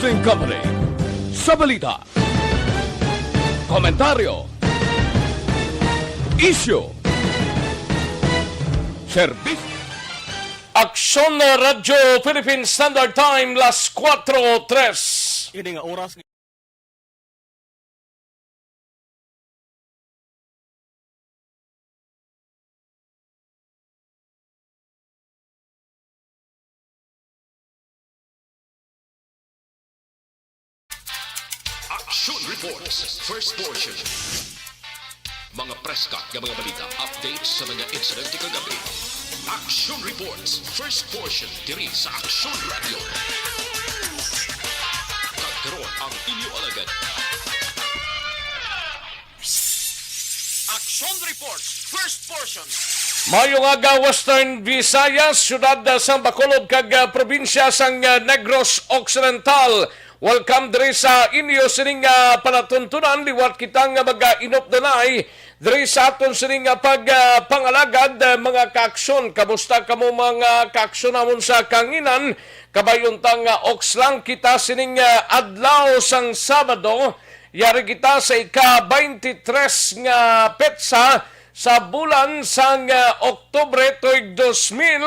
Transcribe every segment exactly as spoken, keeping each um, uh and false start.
Company. Sa balita, komentaryo, isyu, serbisyo. Aksyon na Radyo Philippine Standard Time, las kuwatro tres. Ini nga oras. Action Reports, first portion. Mga preska nga mga balita, updates sa mga insidente kagabi. Action Reports, first portion, diri sa Action Radio. Kag karon ang inyo alagad. Action Reports, first portion. Maayong aga, Western Visayas, siyudad, ah, sang Bacolod kag, ah, probinsya sang, ah, Negros Occidental. Welcome diri sa inyo sining, ah, palatuntunan. Liwat kita nga mag-, ah, inupdanay diri sa aton sining, ah, pag, ah, pangalagad, ah, mga kaaksyon. Kamusta kamo, mga kaaksyon namon sa kanginan? Kabay unta nga oks lang kita sining, ah, adlaw sang Sabado. Yari kita sa ika-twenty-three nga petsa sa bulan sang, ah, Oktubre tuig dos mil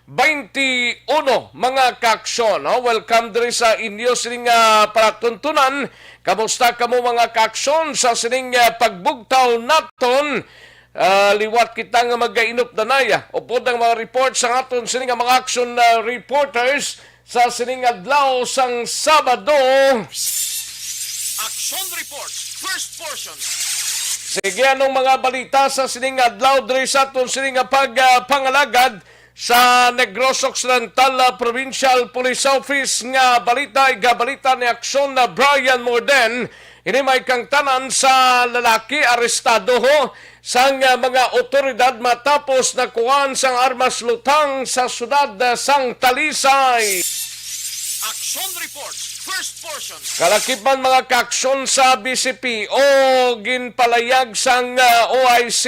beinti uno, mga kaaksyon, no? Welcome diri sa inyo sining, ah, palatuntunan. Kamusta kamo, mga kaaksyon, sa sining, ah, pagbugtaw naton? Ah, liwat kita nga mag-inupdanay, ah, upod ang mga report sang aton sining nga mga action, ah, reporters sa sining adlaw sang Sabado. Action Reports, first portion. Sige, anong mga balita sa sining adlaw diri sa aton sining nga pag, ah, pangalagad sa Negros Occidental, ah, Provincial Police Office nga balita, igabalita ni Aksyon na Brian Morden. Ini may kangtanan sa lalaki arestado ho sang, ah, mga otoridad matapos nakuhaan sang armas lutang sa siyudad, ah, sang Talisay. Action Reports, first portion. Kalakip man, mga kaaksyon, sa B C P O, ginpalayag sang, ah, O I C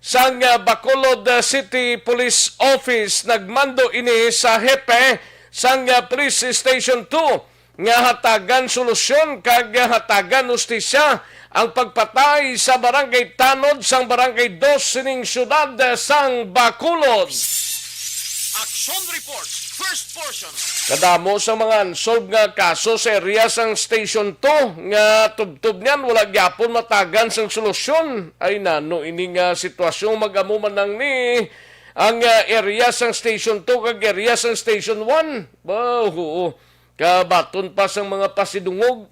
sang, ah, Bacolod, ah, City Police Office. Nagmando ini sa hepe sang, ah, Police Station two nga hatagan solusyon kag hatagan hustisya ang pagpatay sa Barangay Tanod sang Barangay Dos sining siyudad sang Bacolod. Action Reports, first portion. Kadamo sa mga unsolved nga kaso sa area sang Station two nga tubtob niyan wala gyapon matagan sang solusyon. Ay, nano ini nga sitwasyon? Mag-amo man lang ni ang, ah, area sang Station two kag area sang Station one. Ba, oo. Kabaton pa sang mga pasidungog.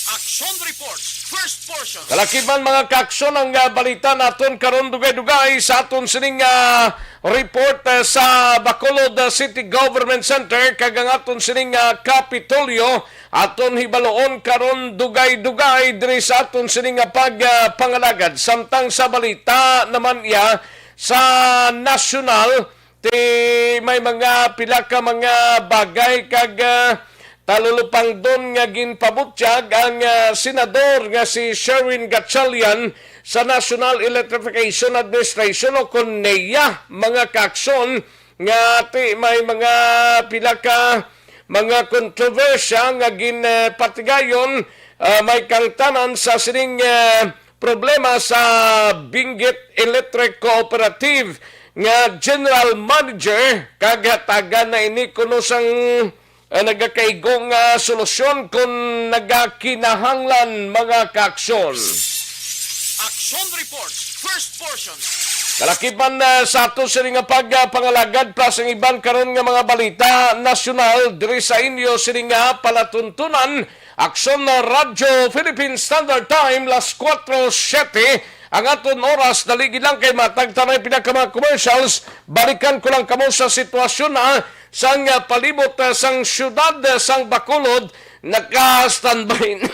Action Reports, first portion. Kalakip man, mga kaaksyon, ang, ah, balita naton karon, dugay-dugay sa aton sining, ah, report, ah, sa Bacolod, ah, City Government Center kag ang aton sining, ah, Kapitolyo. Aton hibaluon karon dugay-dugay diri sa aton sining, ah, pag, ah, pangalagad. Samtang sa balita naman iya sa nasyonal, ti may mga pila ka mga bagay kag, ah, talulupangdon nga ginpabutyag ang, ah, senador nga si Sherwin Gatchalian sa National Electrification Administration o kon NEA, mga kaaksyon, nga ti may mga pila ka mga kontrobersya nga ginpatigayon, ah, may kangtanan sa sining, ah, problema sa Benguet Electric Cooperative nga general manager, kag hatagan na ini kuno sang, ah, nagakaigo nga solusyon kon nagakinahanglan, mga kaaksyon. Action Reports, first portion. Kalakip man, ah, sa ato sini nga pag, ah, pangalagad plus ang iban karon nga mga balita nasyonal diri sa inyo sini nga palatuntunan. Aksyon na Radyo Philippine Standard Time, las kuwatro siyete ang aton oras. Dali gid lang kay matag ta na pila ka mga commercials. Balikan ko lang kamo sa sitwasyon na sang, ah, palibot, ah, sang siyudad, ah, sang Bacolod. Naka-standby.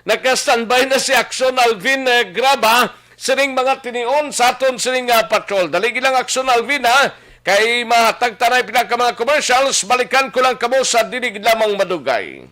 Naka-standby na si Aksyon Alvin, eh, Graba sining mga tinion sa aton sining, ah, patrol. Dali gid lang, Aksyon Alvin, ha? Kay mahatag ta na pila ka mga commercials, balikan ko lang kamo sa dili gid lamang madugay.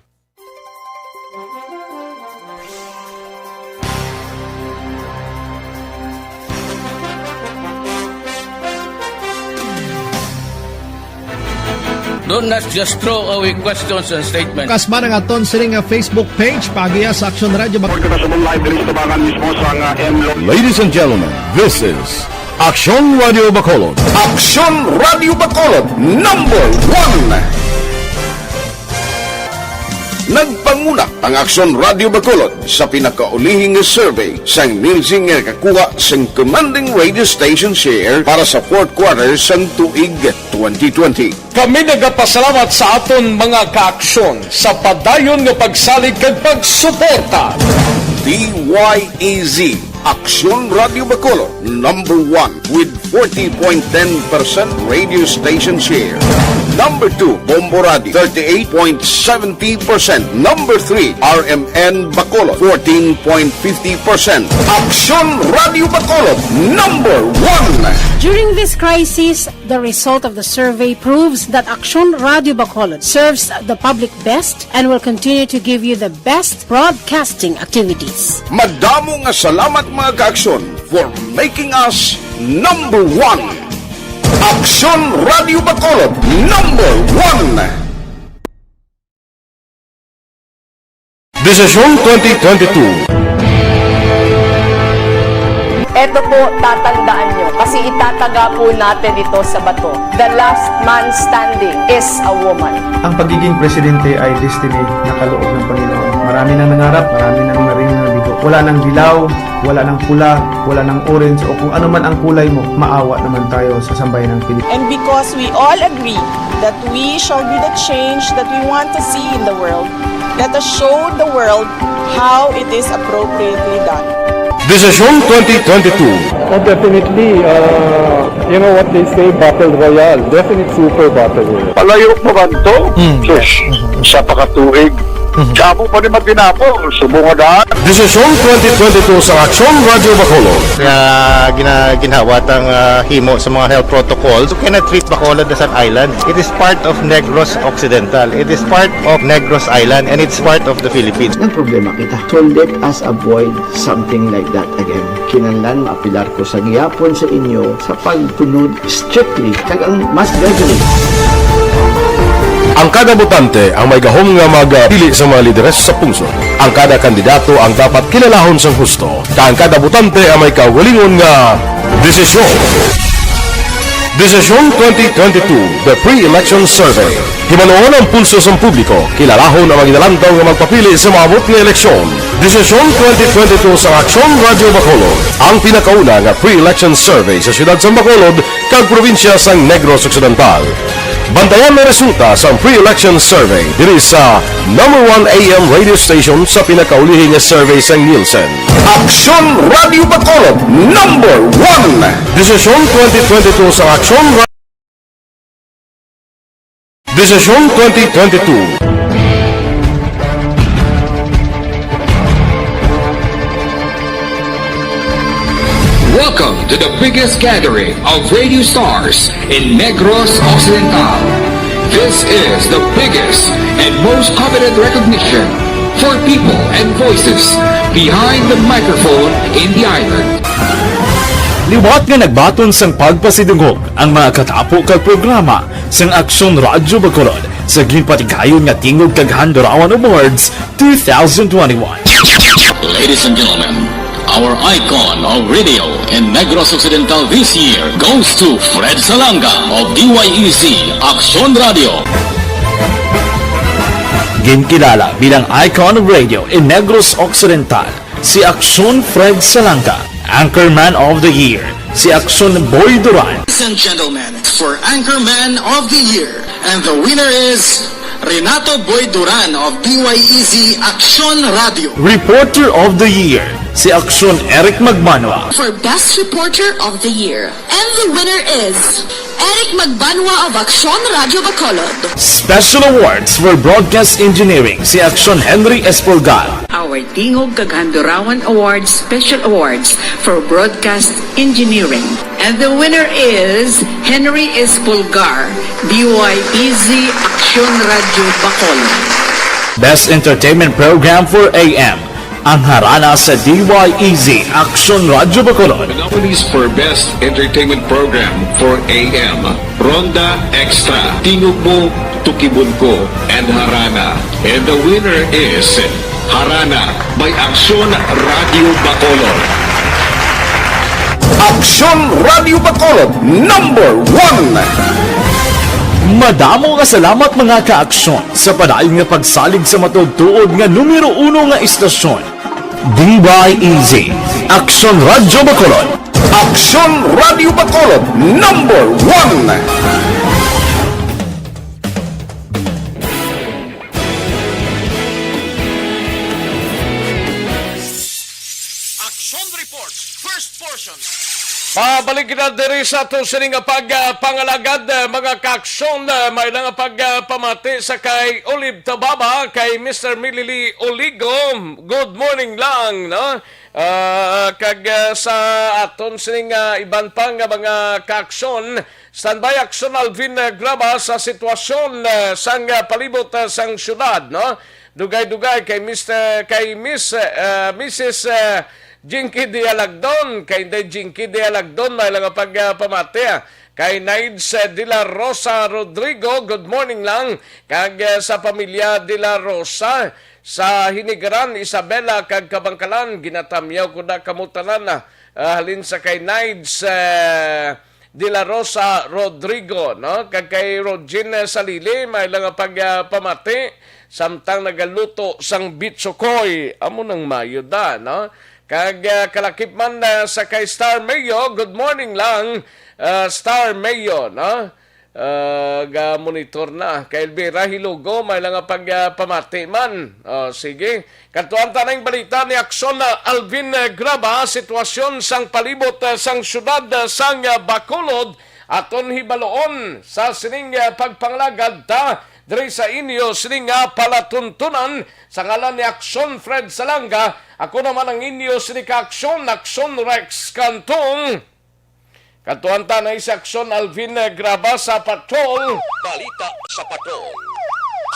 Do not just throw away questions and statements. Kasman ang aton sini nga Facebook page, paagiha sa Aksyon Radio Bacolod. Report ka sa live diri sa tubangan mismo sa nga M Lo- Ladies and gentlemen, this is Aksyon Radio Bacolod. Aksyon Radio Bacolod, number one. Nagpangunak ang Aksyon Radio Bacolod sa pinakaulihing nga survey sang Nielsen nga nakakuha sang commanding radio station share para sa fourth quarter sang tuig twenty twenty. Kami nagapasalamat sa aton mga kaaksyon sa padayon nga pagsalig kag pagsuporta. D Y E Z, Aksyon Radio Bacolod, number one with forty point ten percent radio station share. Number two, Bombo Radio, thirty-eight point seventy percent. Number three, R M N Bacolod, fourteen point fifty percent. Aksyon Radio Bacolod, number one. During this crisis, the result of the survey proves that Aksyon Radio Bacolod serves the public best and will continue to give you the best broadcasting activities. Madamo nga salamat, mga kaaksyon, for making us number one. Aksyon Radio Bacolod, number one. Desisyon twenty twenty-two. Eto po, tatandaan nyo, kasi itataga po natin ito sa bato. The last man standing is a woman. Ang pagiging presidente ay destiny na kaloob ng Panginoon. Marami nang nangarap, marami nang naring nabigo. Wala nang dilaw, wala nang pula, wala nang orange, o kung ano man ang kulay mo, maawa naman tayo sa sambayan ng Pilipinas. And because we all agree that we shall be the change that we want to see in the world, let us show the world how it is appropriately done. Desisyon twenty twenty-two. Oh, definitely, uh, you know what they say, battle royale. Definite super battle royale. Palayo pa ba to? Mm. Sus, isa pa ka tuig. Mhm. Damo pa ni maginapo, subong nga daan. Desisyon twenty twenty-two sa Aksyon Radio Bacolod. Nga gina-, ginhawa tang, ah, himo sa mga health protocols. You cannot treat Bacolod as an island. It is part of Negros Occidental. It is part of Negros Island, and it's part of the Philippines. Nagproblema kita. So let us avoid something like that again. Kinahanglan maapilar ko sa gihapon sa inyo sa pagsunod strictly kag ang mas gathering. Ang kada botante ang may gahom nga magpili sa mga lideres sa pungsod. Ang kada kandidato ang dapat kilalahon sang husto, kag ang kada botante ang may kaugalingon nga desisyon. Desisyon twenty twenty-two, The Pre-Election Survey. Himanuon ang pulso sang publiko, kilalahon ang mga ginalantaw nga magpapili sa maabot nga eleksyon. Desisyon twenty twenty-two sa Aksyon Radio Bacolod, ang pinakauna nga pre-election survey sa siyudad sang Bacolod kag probinsya sang Negros Occidental. Bantayan ang resulta sang pre-election survey diri sa number one A M radio station sa pinakaulihi nga survey sang Nielsen. Aksyon Radio Bacolod, number one. Desisyon twenty twenty-two sa Aksyon Ra-, Desisyon twenty twenty-two. Welcome to the biggest gathering of radio stars in Negros Occidental. This is the biggest and most coveted recognition for people and voices behind the microphone in the island. Liwat nga nagbaton sang pagpasidungog ang mga katapo kag programa sang Aksyon Radyo Bacolod sa ginpatigayon nga Tingog kag Handurawan Awards two thousand twenty-one. Ladies and gentlemen, our icon of radio in Negros Occidental this year goes to Fred Salanga of D Y E Z Aksyon Radio. Ginkilala bilang icon of radio in Negros Occidental si Aksyon Fred Salanga, Anchorman of the Year, si Aksyon Boy Duran. Ladies and gentlemen, for Anchorman of the Year, and the winner is Renato Boy Duran of D Y E Z Aksyon Radio. Reporter of the Year, si Aksyon Eric Magbanwa. For Best Reporter of the Year, and the winner is Eric Magbanwa of Aksyon Radio Bacolod. Special Awards for Broadcast Engineering, si Aksyon Henry Espolgar. Our Tingog kag Handurawan Awards Special Awards for Broadcast Engineering. And the winner is Henry Espolgar, D Y E Z Aksyon Radio Bacolod. Best Entertainment Program for A M, ang harana sa D Y E Z Aksyon Radio Bacolod. The nominees for Best Entertainment Program for A M, Ronda Extra, Tingog Mo, Tukibon ko and Harana. And the winner is Harana by Aksyon Radio Bacolod. Aksyon Radio Bacolod, number one. Madamo nga salamat, mga ka-aksyon, sa padayon nga pagsalig sa matuod-tuod nga numero uno nga istasyon. D Y E Z, Aksyon Radyo Bacolod. Aksyon Radyo Bacolod, number one. Action Report, first portion. Pabalik kita diri sa ato sini nga pagpangalagad, ah, mga ka-aksyon, ah, may lang nga pagpamati sa kay Olive Tababa, kay Mister Milili Oligo. Good morning lang, no? Ah, kag, ah, sa aton sining, ah, iban pa nga mga ka-aksyon, standby Aksyon Alvin, ah, Graba sa sitwasyon, ah, sang, ah, palibot, ah, sang syudad, no? Dugay-dugay kay Mister, kay Miss, ah, Missus, ah, Jinky Dialagdon, kay Inday Jinky Dialagdon, may lang nga pag, ah, pamati, ah. Kay Nides, ah, de la Rosa Rodrigo, good morning lang. Kag, ah, sa pamilya de la Rosa, sa Hinigaran, Isabela, kag Kabangkalan, ginatamyaw ko na kamo tanan, ah, ah, halin sa kay Nides, ah, de la Rosa Rodrigo, no? Kag kay Rogin, ah, Salili, may lang nga pag, ah, pamati, samtang nagaluto sang bitsukoy. Amo nang mayo da, no? Kag, ah, kalakip man, ah, sa kay Star Mayo, good morning lang, ah, Star Mayo, no? Ah, ga-monitor na. Kay Elvira Hilugo, may lang nga pag, ah, pamati man. Oh, sige. Kadtuan ta na ning balita ni Aksyon, ah, Alvin, ah, Graba, sitwasyon sang palibot, ah, sang syudad, ah, sang, ah, Bacolod. Aton hibaloon sa sining, ah, pagpangalagad ta diri sa inyo sining nga palatuntunan sa ngalan ni Aksyon Fred Salanga. Ako naman ang inyo sini ka-aksyon, Aksyon Rex Cantong. Kadtuan ta na si Aksyon Alvin, eh, Graba sa Patrol. Balita sa Patrol.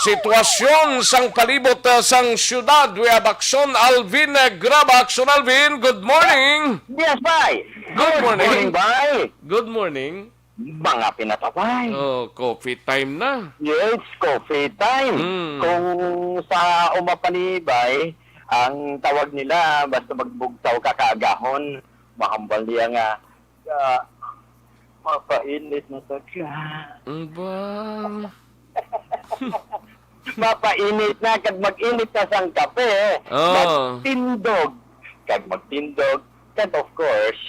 Sitwasyon sang palibot, eh, sang syudad. We have Aksyon Alvin, eh, Graba. Aksyon Alvin, good morning. Yes, bay. Good morning. Good morning, bay. Good morning. Mga pinataway. Oh, coffee time na. Yes, coffee time. Mm. Kung sa uma pa ni bay, ang tawag nila, basta magbugtaw ka kaagahon, mahambal niya nga, ah, mapainit na sa ka. Ang ba? Mapainit na, kag mag-init na sang kape, oh, magtindog, kag magtindog, kag of course,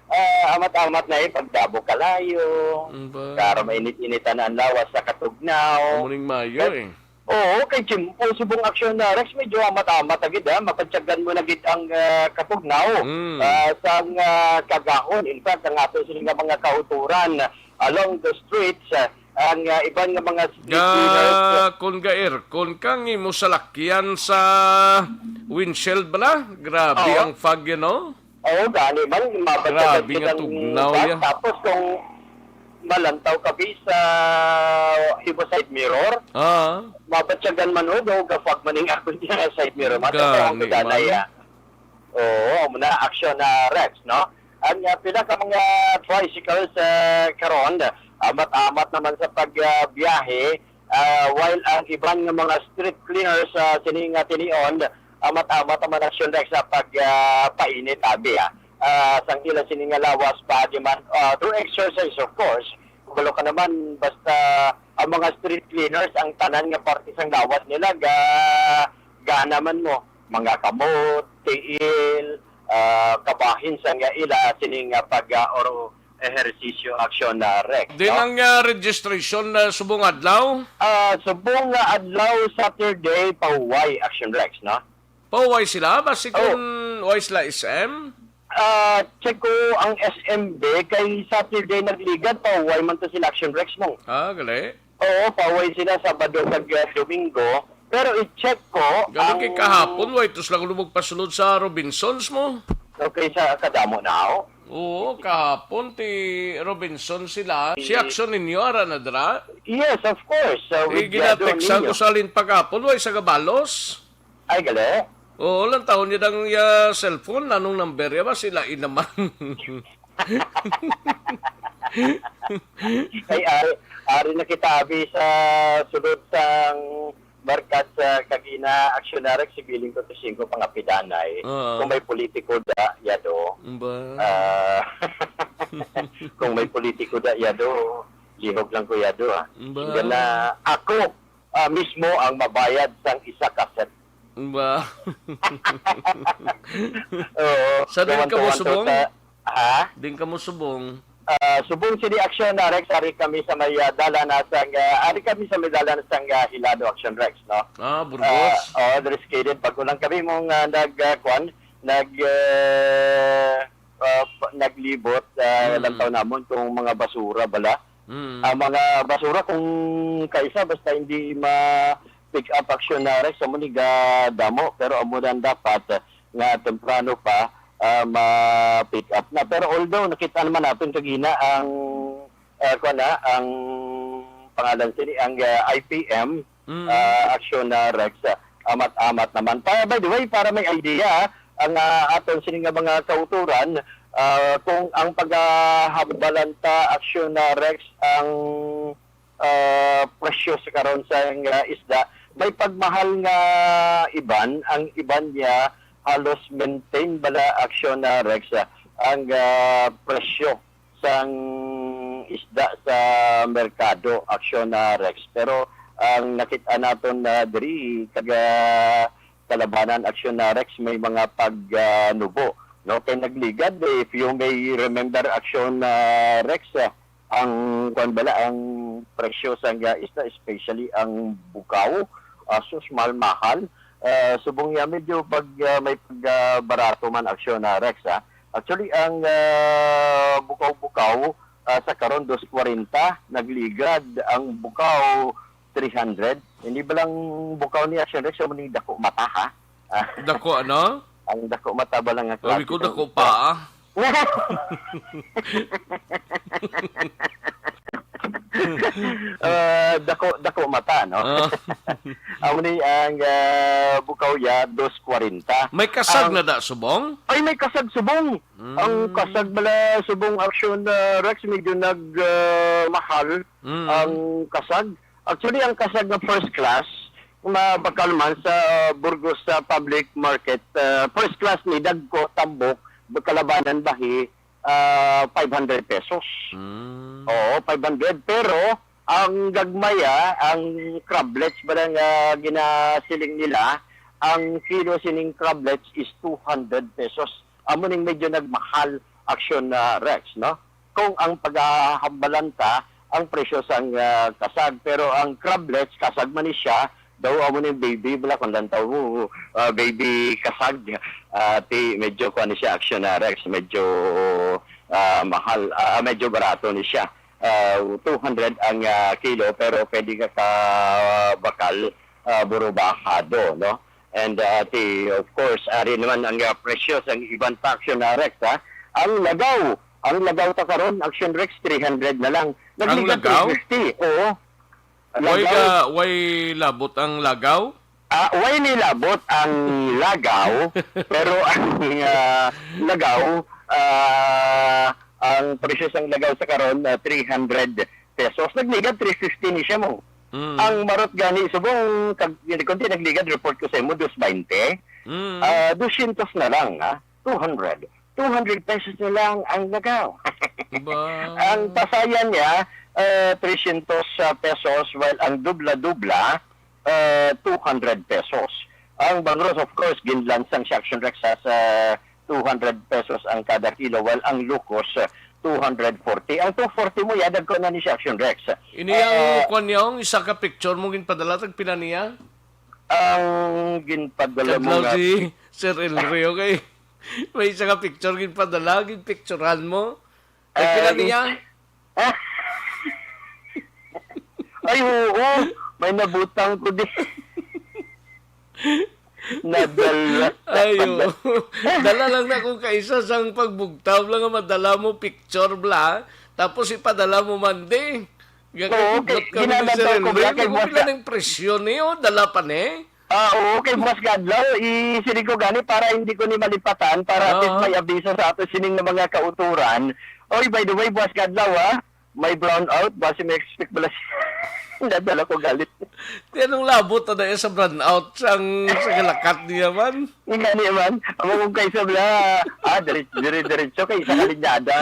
ah, amat-amat na ipagdabo kalayo, ang ba? Para mainit-initan ang lawas sa katugnaw. Amo ning mayo, kag, eh. Oo, kay Jim, o, subong Aksyon na, Rex, medyo amat-amat na gid, ha? Mabatyagan mo na gid ang, ah, katugnaw, mm, ah, sang, ah, kaagahon. In fact, ang ato sini nga mga kautoran along the streets, ah, ang, ah, iban nga mga street cleaners. Ga, kung ga-aircon ka, ang imo salakyan sa windshield bala? Grabe, oo, ang fog, you know? Oo, gani man, mabatyagan. Grabe nga tugnaw, ya. Tapos kung malantaw ka bi sa imo side mirror, ah, mabatyagan man, o, daw ga-fog man ning akon side mirror. Gani man. Oo, amo na, Aksyon na, Rex, no? Ang, ah, pila ka mga tricycles, ah, karon, amat-amat naman sa pag, ah, biyahe, ah, while ang iban nga mga street cleaners, ah, sini nga tinion, amat-amat naman, Aksyon Rex, sa pag, ah, painit, abi, ah. Ah, sang ila sini nga lawas pa, di man, ah, through exercise, of course. Kabalo ka naman, basta ang mga street cleaners, ang tanan nga parte sang lawas nila, ga, gana man mo. Mga kamot, tiil, ah, kabahin sa nga ila, sini nga pag, ah, or ehersisyo, Aksyon na, Rex, no? Din ang, ah, registration na subong adlaw? Ah, subong nga adlaw, Saturday, pahuway, Aksyon Rex, no? Pahuway sila? Basi kung, oh, way sila S M? Ah, check ko ang S M B, kay Saturday nagligad, pahuway man to sila, Aksyon Rex, no? Ah, gali. Oo, pahuway sila Sabado kag, ah, Domingo. Pero i-check ko. Gani kay ang kahapon, way to sila kuno magpasulod sa Robinsons mo. Okay, sa kadamo na, oh. Oo, kahapon ti Robinson sila. Si, si Aksyon ninyo, ara na dira? Yes, of course. Uh, eh, with the gina-textan ko ninyo sa halin pagkahapon, way sa gabalos. Ay, gali? Oo, lantawon niya dang, ya, cellphone. Anong number ya ba? Sila inaman. Ay, ay, Ari na kita abi sa sulod sang markat sa kagina aksyonarik si Biling Kutosingko pangapidanay. Oo. Kung may politiko da, yado. Ba? Ah, kung may politiko da, yado, lihog lang ko yado, ah. Ba? Hindi na ako, ah, mismo ang mabayad sang isa ka set. Ba? Oo. Sa din ka mo Tuwan-tuwan to subong? Sa, ha? Din ka mo subong? Ah, subong sini aksyon na Rex, ari kami sa may, ah, dalan na sang, ah, ari kami sa may dalan na sang, ah, Hilado Action Rex, no? Ah, Burgos. Ah, oh, Driscaden, bago lang kami mong, ah, nag, ah, kwan, nag, ah, ah, pa- naglibot, ah, Mm. lantaw namon kung mga basura bala. Mm. Ang mga basura kung kaisa basta hindi ma pick up action na Rex, amo ni ga damo, pero amo lang dapat, ah, nga temprano pa, ah, ma-pick up na. Pero although nakita naman natin kagina ang, ah, kuwan na, ang pangalan sini, ang, ah, I P M, Mm. ah, action na Rex, ah, amat-amat naman. Pa, by the way, para may idea, ang, ah, aton sini nga mga kauturan, ah, kung ang paghahambalan ta action na Rex ang, ah, presyo sa karon sa, ah, isda, may pagmahal nga iban, ang iban niya halos maintain bala action na Rex, ah, ang, ah, presyo sang isda sa merkado, aksyon na Rex. Pero ang nakita naton na diri, kaga kalabanan aksyon na Rex, may mga pag, ah, nubo, no? Kay nagligad, eh, if you may remember aksyon na Rex, ah, ang, kuwan bala, ang presyo sang, ah, isda, especially ang bukaw, ah, sus, mahal-mahal. Ah, subong niya, medyo pag, ah, may pag, ah, barato man aksyon na Rex, ah. Actually, ang, ah, bukaw-bukaw, ah, sa karon, dos kwarenta, nagligad ang bukaw, three hundred. Hindi ba lang bukaw ni Action Rex, amo ni dako mata, ha? Ah, Dako, ano? Ang dako mata ba lang nga Sabi ko, klase dako ng pa, ah. Ah, dako, dako mata, no? Ah. Amo ni ang, ah, bukaw ya, dos kwarenta. May kasag Ang na da, subong? Ay, may kasag subong. Mm. Ang kasag bala subong action, ah, Rex, medyo nag, ah, mahal Mm. ang kasag. Actually, ang kasag nga first class, mabakal man sa Burgos sa public market, ah, first class ni dagko, tambok, kalabanan, bahi, ah, five hundred pesos. Mm. Oo, five hundred. Pero ang gagmaya, ang crablets ba nga ginasiling nila, ang kilo sining crablets is two hundred pesos. Amo ning medyo nagmahal action na Rex, no? Kung ang paghahambalan ta, ang presyo sang, ah, kasag, pero ang crablets, kasag man ni siya, daw amo ni baby, bala kung lantaw mo, ah, baby kasag, ah, ti medyo kuan ni siya, action na Rex, medyo, ah, mahal, ah, medyo barato ni siya. Ah, two hundred ang, ah, kilo, pero pwede ka ka bakal, ah, burubahado, no? And, ah, ti, of course, ari naman ang, ah, presyo sang iban pa action na Rex, ha? Ang lagaw, ang lagaw ta karon, action Rex, three hundred na lang. Ang Nagligad lagaw? Three fifty, oo. Way Lagaw. ka, way labot ang lagaw? Ah, way ni labot ang lagaw, pero ang, ah, lagaw, ah, ang presyo sang lagaw sa karon, ah, three hundred pesos. Nagligad three fifty ni siya mo. Mm. Ang marot gani subong kag hindi kundi nagligad report ko sa imo dos baynte. Mm. Ah, dosyentos na lang, ha? Two hundred. Two hundred pesos na lang ang lagaw. Ba? Ang pasayan niya, eh, trescientos, ah, pesos, while ang dubla-dubla, eh, two hundred pesos. Ang bangros, of course, ginlansang siya, Action Rex, sa, sa two hundred pesos ang kada kilo, while ang lukos, eh, two hundred forty. Ang two forty mo, yadag ko na ni siya, Action Rex. Ini ang Eh, kwan niya, ang isa ka picture mo ginpadala, tag pila niya? Ang ginpadala mo Kadlaw nga si Sir Elry, okay? May isa ka picture, ginpadala, ginpicturan mo. Tag pila Ah, niya? Ay, oo. May nabutang ko di. Nadala. Ay, oo. Dala lang na kung kaisa sang pagbugtaw lang nga madala mo picture bla. Tapos ipadala mo man di. Nga Oo, kay kay, buot kami ni ginadala Sir ko, Elwin, kay kung boss pila ka- ning presyo niyo, dala pa ni? Ah, oo, kay Boss Gadlaw, i-, sini ko gani para hindi ko ni malipatan, para at least Oo. may abiso sa ato sining nga mga kauturan. Oy, by the way, Boss Gadlaw, ah, may brownout, basi may expect bala siya. Nadala ko galit. Di anong labot na daya sa brownout sang, sa galakat niya man? Ingani man, amo kung kaysa bala, ah, dire-, dire-, diretso kay isa ka linyada.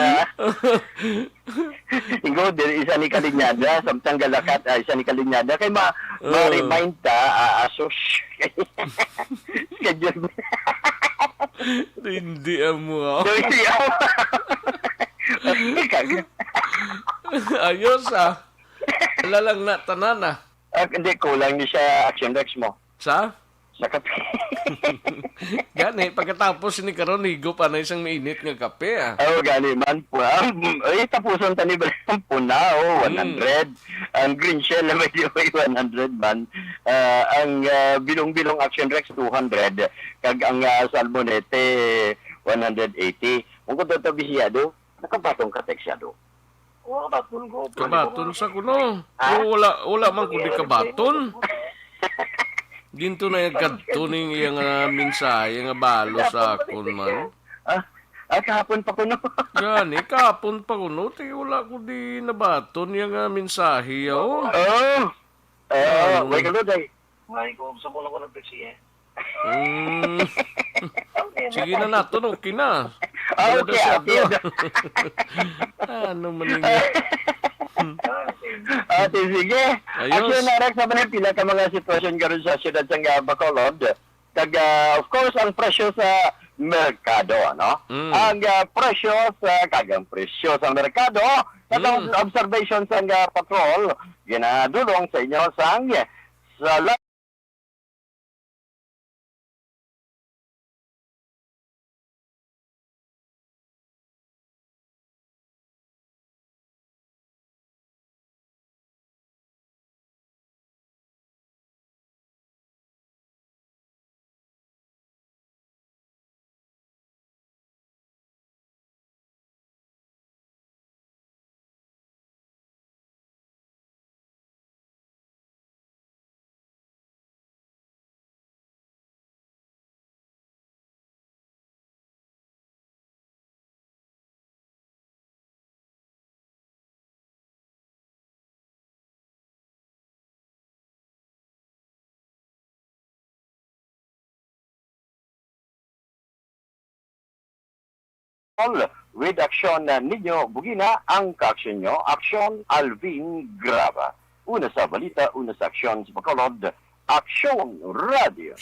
Ingo, dire, isa ni ka linyada, samtang galakat, ah, isa ni ka linyada. Kay ma-, Oh. ma-remind ta, ah, asos. Schedule. Hindi amo. Hindi amo. Ayos, ah. Wala lang na, tanan, ah. Ah, hindi, kulang ni siya, Action Rex mo. Sa? Sa kape. Gani, pagkatapos ni karon, higop na isang mainit nga kape, ah. Oh, gani man. Pu-, ah, mm, ay, tapuson tani ba ang puna, oh, Mm. one hundred. Ang green shell na may, may one hundred man. Ah, ang, ah, bilong-bilong Action Rex, two hundred. Kag ang, ah, salmonete, one hundred eighty. Kung kung to, to, bisiyado, nakabatong ka, teksyado. Wala, kabaton ko. Kabaton sa kuno. Ha? Pero wala, wala man kundi kabaton. Ginto na yung kadto ning iya nga mensahe nga balo sa akon man. Ah, ah, kahapon pa kuno. Gani, kahapon pa kuno. Ti wala ko di nabaton yung nga mensahe, oh. Oh. Oh, Ano? Way kalod ay. May ko sa kuno ko nagtaksi eh. Mm. Sige na naton, okay na. Ah, Wala okay, daw siya okay. doon. Ano man ninyo? Ah, sige. Ayos. Actually, narag sa mga pila ka mga sitwasyon karon sa siyudad sa nga Bacolod. Kag, ah, of course, ang presyo sa merkado, ano? Mm. Ang, ah, presyo sa, kag ang presyo sa merkado, sa Mm. observation sa nga patrol, ginadulong sa inyo sang sa All with action na ninyo, bugina ang kaaksyon nyo, aksyon Alvin Graba. Una sa balita, una sa aksyon sa Bacolod, Aksyon Radio.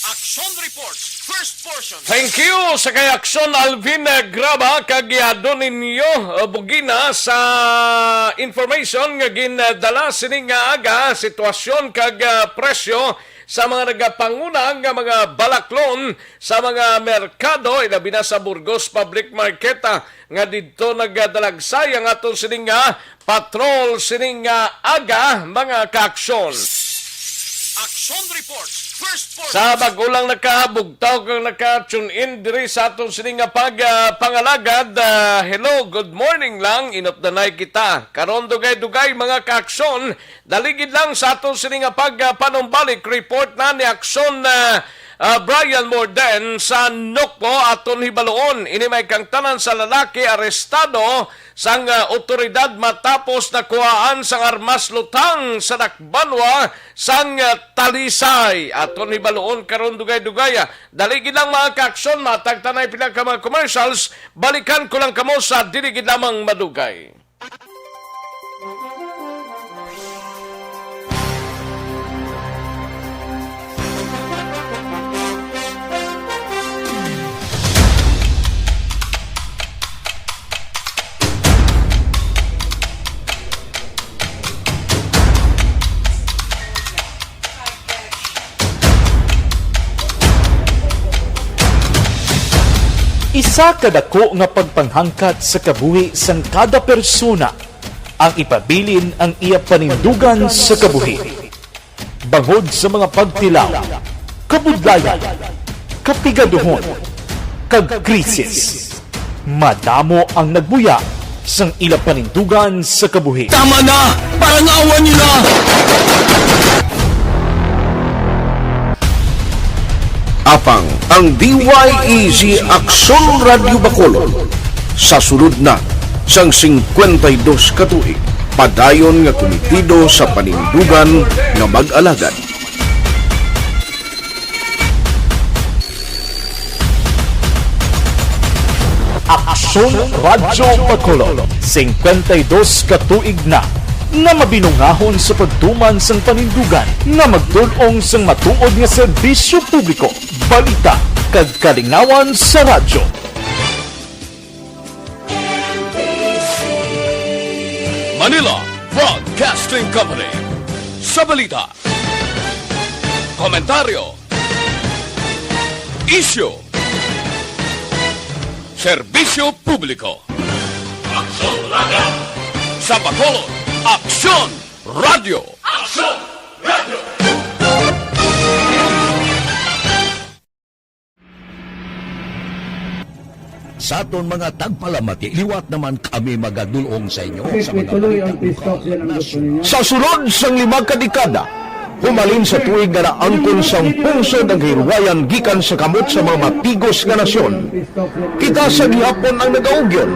Action Report, first portion. Thank you sa kay Aksyon Alvin, eh, Graba, kag giado ninyo, eh, bugina sa information nga gindala sini nga aga, sitwasyon kag, eh, presyo sa mga nagapanguna nga mga balaklon sa mga merkado, ilabi na sa Burgos Public Market, ah, nga didto nagadalagsay ang aton sining nga patrol sining nga aga, mga kaaksyon. Action Report, first portion. Sa bag-o lang nakabugtaw kag naka-tune in diri sa aton sining nga pag, ah, pangalagad, ah, hello, good morning lang, inupdanay kita. Karon dugay-dugay, mga kaaksyon, dali gid lang sa aton sini nga pagpanumbalik, report na ni Aksyon, ah, ah, Brian Morden sa Nokpo. Aton hibaluon, ini may kangtanan sa lalaki arestado sang, ah, otoridad matapos nakuhaan sang armas lutang sa Dakbanwa sang, ah, Talisay. Aton hibaluon karon dugay-dugay, ah. Dali gid lang, mga kaaksyon, matag tanay pila ka mga commercials. Balikan ko lang kamo sa dili gid lamang madugay. Isa ka dako nga pagpanghangkat sa kabuhi sang kada persona ang ipabilin ang iya panindugan sa kabuhi. Bangod sa mga pagtilaw, kabudlayan, kapigaduhon, kag krisis, madamo ang nagbuya sang ila panindugan sa kabuhi. Tama na! Parang awa nila! Apang ang D Y E G Aksyon Radyo Bacolod sa sulod na Sang singkwenta y dos ka tuig, padayon nga kumitido sa panindugan nga mag-alagad. Aksyon Radyo Bacolod, singkwenta y dos ka tuig na nga mabinungahon sa pagtuman sang panindugan nga magtul-ong sang matuod nga serbisyo publiko, balita, kag kalingawan sa radyo. Manila Broadcasting Company. Sa balita, komentaryo, isyu, serbisyo publiko. Aksyon Radyo. Sa Bacolod, Aksyon Radyo. Aksyon Radyo. Sa aton mga tagpalamati, liwat naman kami magadul-ong sa inyo sa mga balita lokal, nasyonal. Sa sulod sang lima ka dekada, humalin sa tuig nga naangkon sang pungsod ang kahilwayan gikan sa kamot sa mga matigos nga nasyon, kita sa gihapon ang nagaugyon,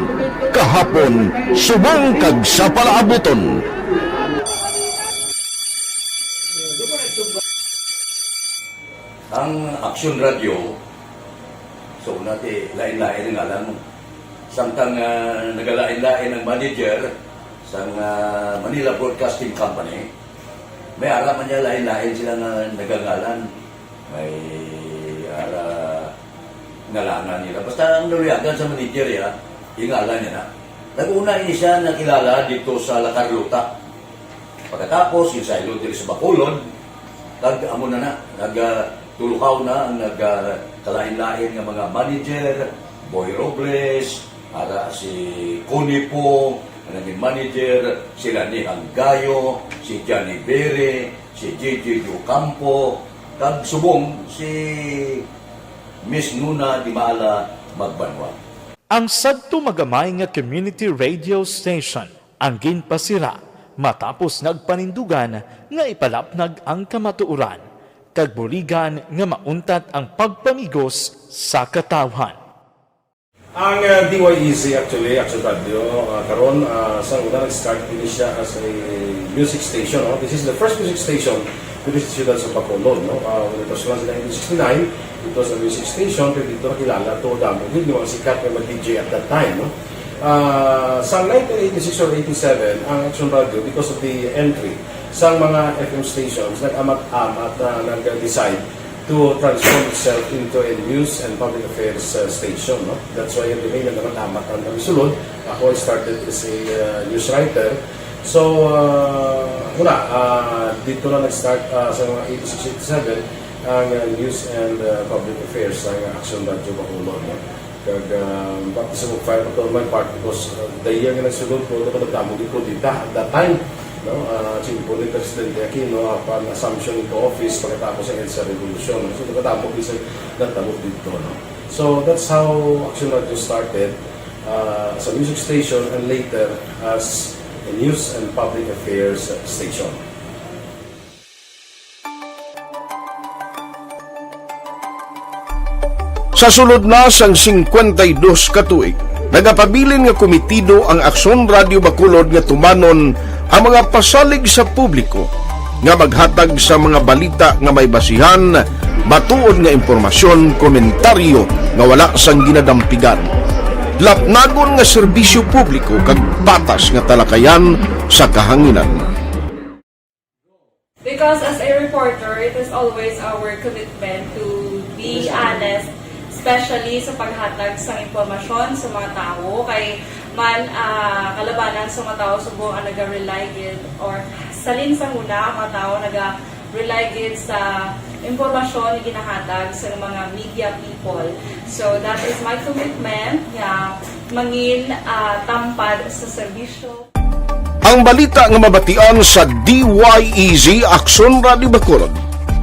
kahapon, subong kag sa palaabuton. Ang Aksyon Radyo, so, una ti, lain-lain ang ngalan mo. Samtang, ah, nagalain-lain ang manager sang, ah, Manila Broadcasting Company, may ara man niya lain-lain sila nga nagangalan. May ara ngalangan nila. Basta ang naluyagan sa manager, ya, yung ngalan niya na. Nag-una ini siya nakilala dito sa La Carlota. Pagkatapos, ginsaylo diri sa Bacolod, kag amo na na, nag, ah, tulukaw na ang nag, ah, kalain-lain nga mga manager, Boy Robles, ara si Connie Pong, ang naging manager, sila ni Hanggayo, si Johnny Bere, si J J Ocampo, kag subong si Miss Nuna Dimala Magbanwa. Ang sadto magamay nga community radio station ang ginpasira matapos nga agpanindugan nga ipalapnag ang kamatuoran kag buligan nga mauntat ang pagpamigos sa katawhan. Ang, uh, D Y E Z actually, Action Radio, uh, karon, uh, sa una nag-start ini siya as a music station, no? This is the first music station diri sa siyudad sa Bacolod, no? Uh, when it was launched in nineteen sixty-nine, it was a music station, pero dito nakilala to, damo gid yung mga sikat nga mag-D J at that time, no? Ah, sa nineteen eighty-six or eighty-seven, ang Action Radio, because of the entry sa mga F M stations, nag-amat-amat, ah, nag-decide to transform itself into a news and public affairs, uh, station, no? That's why every day nag-amat-amat ang, ang sulod. Ako, I started as a, uh, news writer. So, uh, muna, uh, dito na nag-start, uh, sa mga eighty-six, eighty-seven, ang, uh, news and, uh, public affairs sa Action Radio Bacolod, no? Kag, ah, baptism of fire pa to on my part because, ah, the year nga nagsulod ko, ako nagdamo gid ko dita at that time, no? Ah, siyempre ni Presidente Aquino, ah, pan assumption into office pagkatapos sa EDSA Revolution, no? So, nagdamo gid sa nagdamo dito, no? So, that's how Action Radio started, ah, as a music station and later as a news and public affairs station. Sa sulod na sang singkwenta y dos ka tuig, nagapabilin nga kumitido ang Aksyon Radio Bacolod nga tumanon ang mga pasalig sa publiko nga maghatag sa mga balita nga may basihan, matuod nga impormasyon, komentaryo nga wala sang ginadampigan, lapnagon nga serbisyo publiko kag patas nga talakayan sa kahanginan. Because as a reporter, it is always our commitment to be honest, especially sa paghatag sa impormasyon sa mga tawo. Kay man, ah, kalabanan sa mga tawo subong ang naga-rely gid or salin sa huna ang mga tawo naga-rely gid sa impormasyon nga ginahatag sa mga media people. So that is my commitment nga mangin, ah, tampad sa serbisyo. Ang balita nga mabatian sa D Y E Z Aksyon Radio Bacolod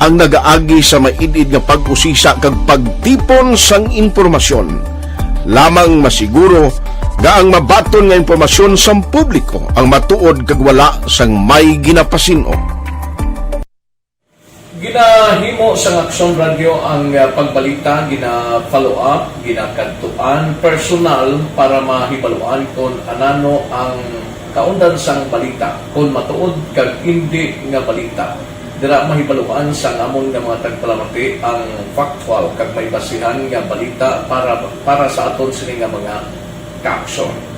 ang nagaagi sa maid-id nga pag-usisa kag pagtipon sang impormasyon. Lamang masiguro nga ang mabaton nga impormasyon sang publiko ang matuod kag wala sang may ginapasin-o. Ginahimo sang Aksyon Radyo ang, ah, pagbalita, gina-follow up, ginakadtuan personal para mahibaluan kon anano ang kaundan sang balita, kon matuod kag indi nga balita. Dira mahibaluan sang amon nga mga tagpalamati ang factual kag may basihan nga balita para, para sa aton sini nga mga kaaksyon.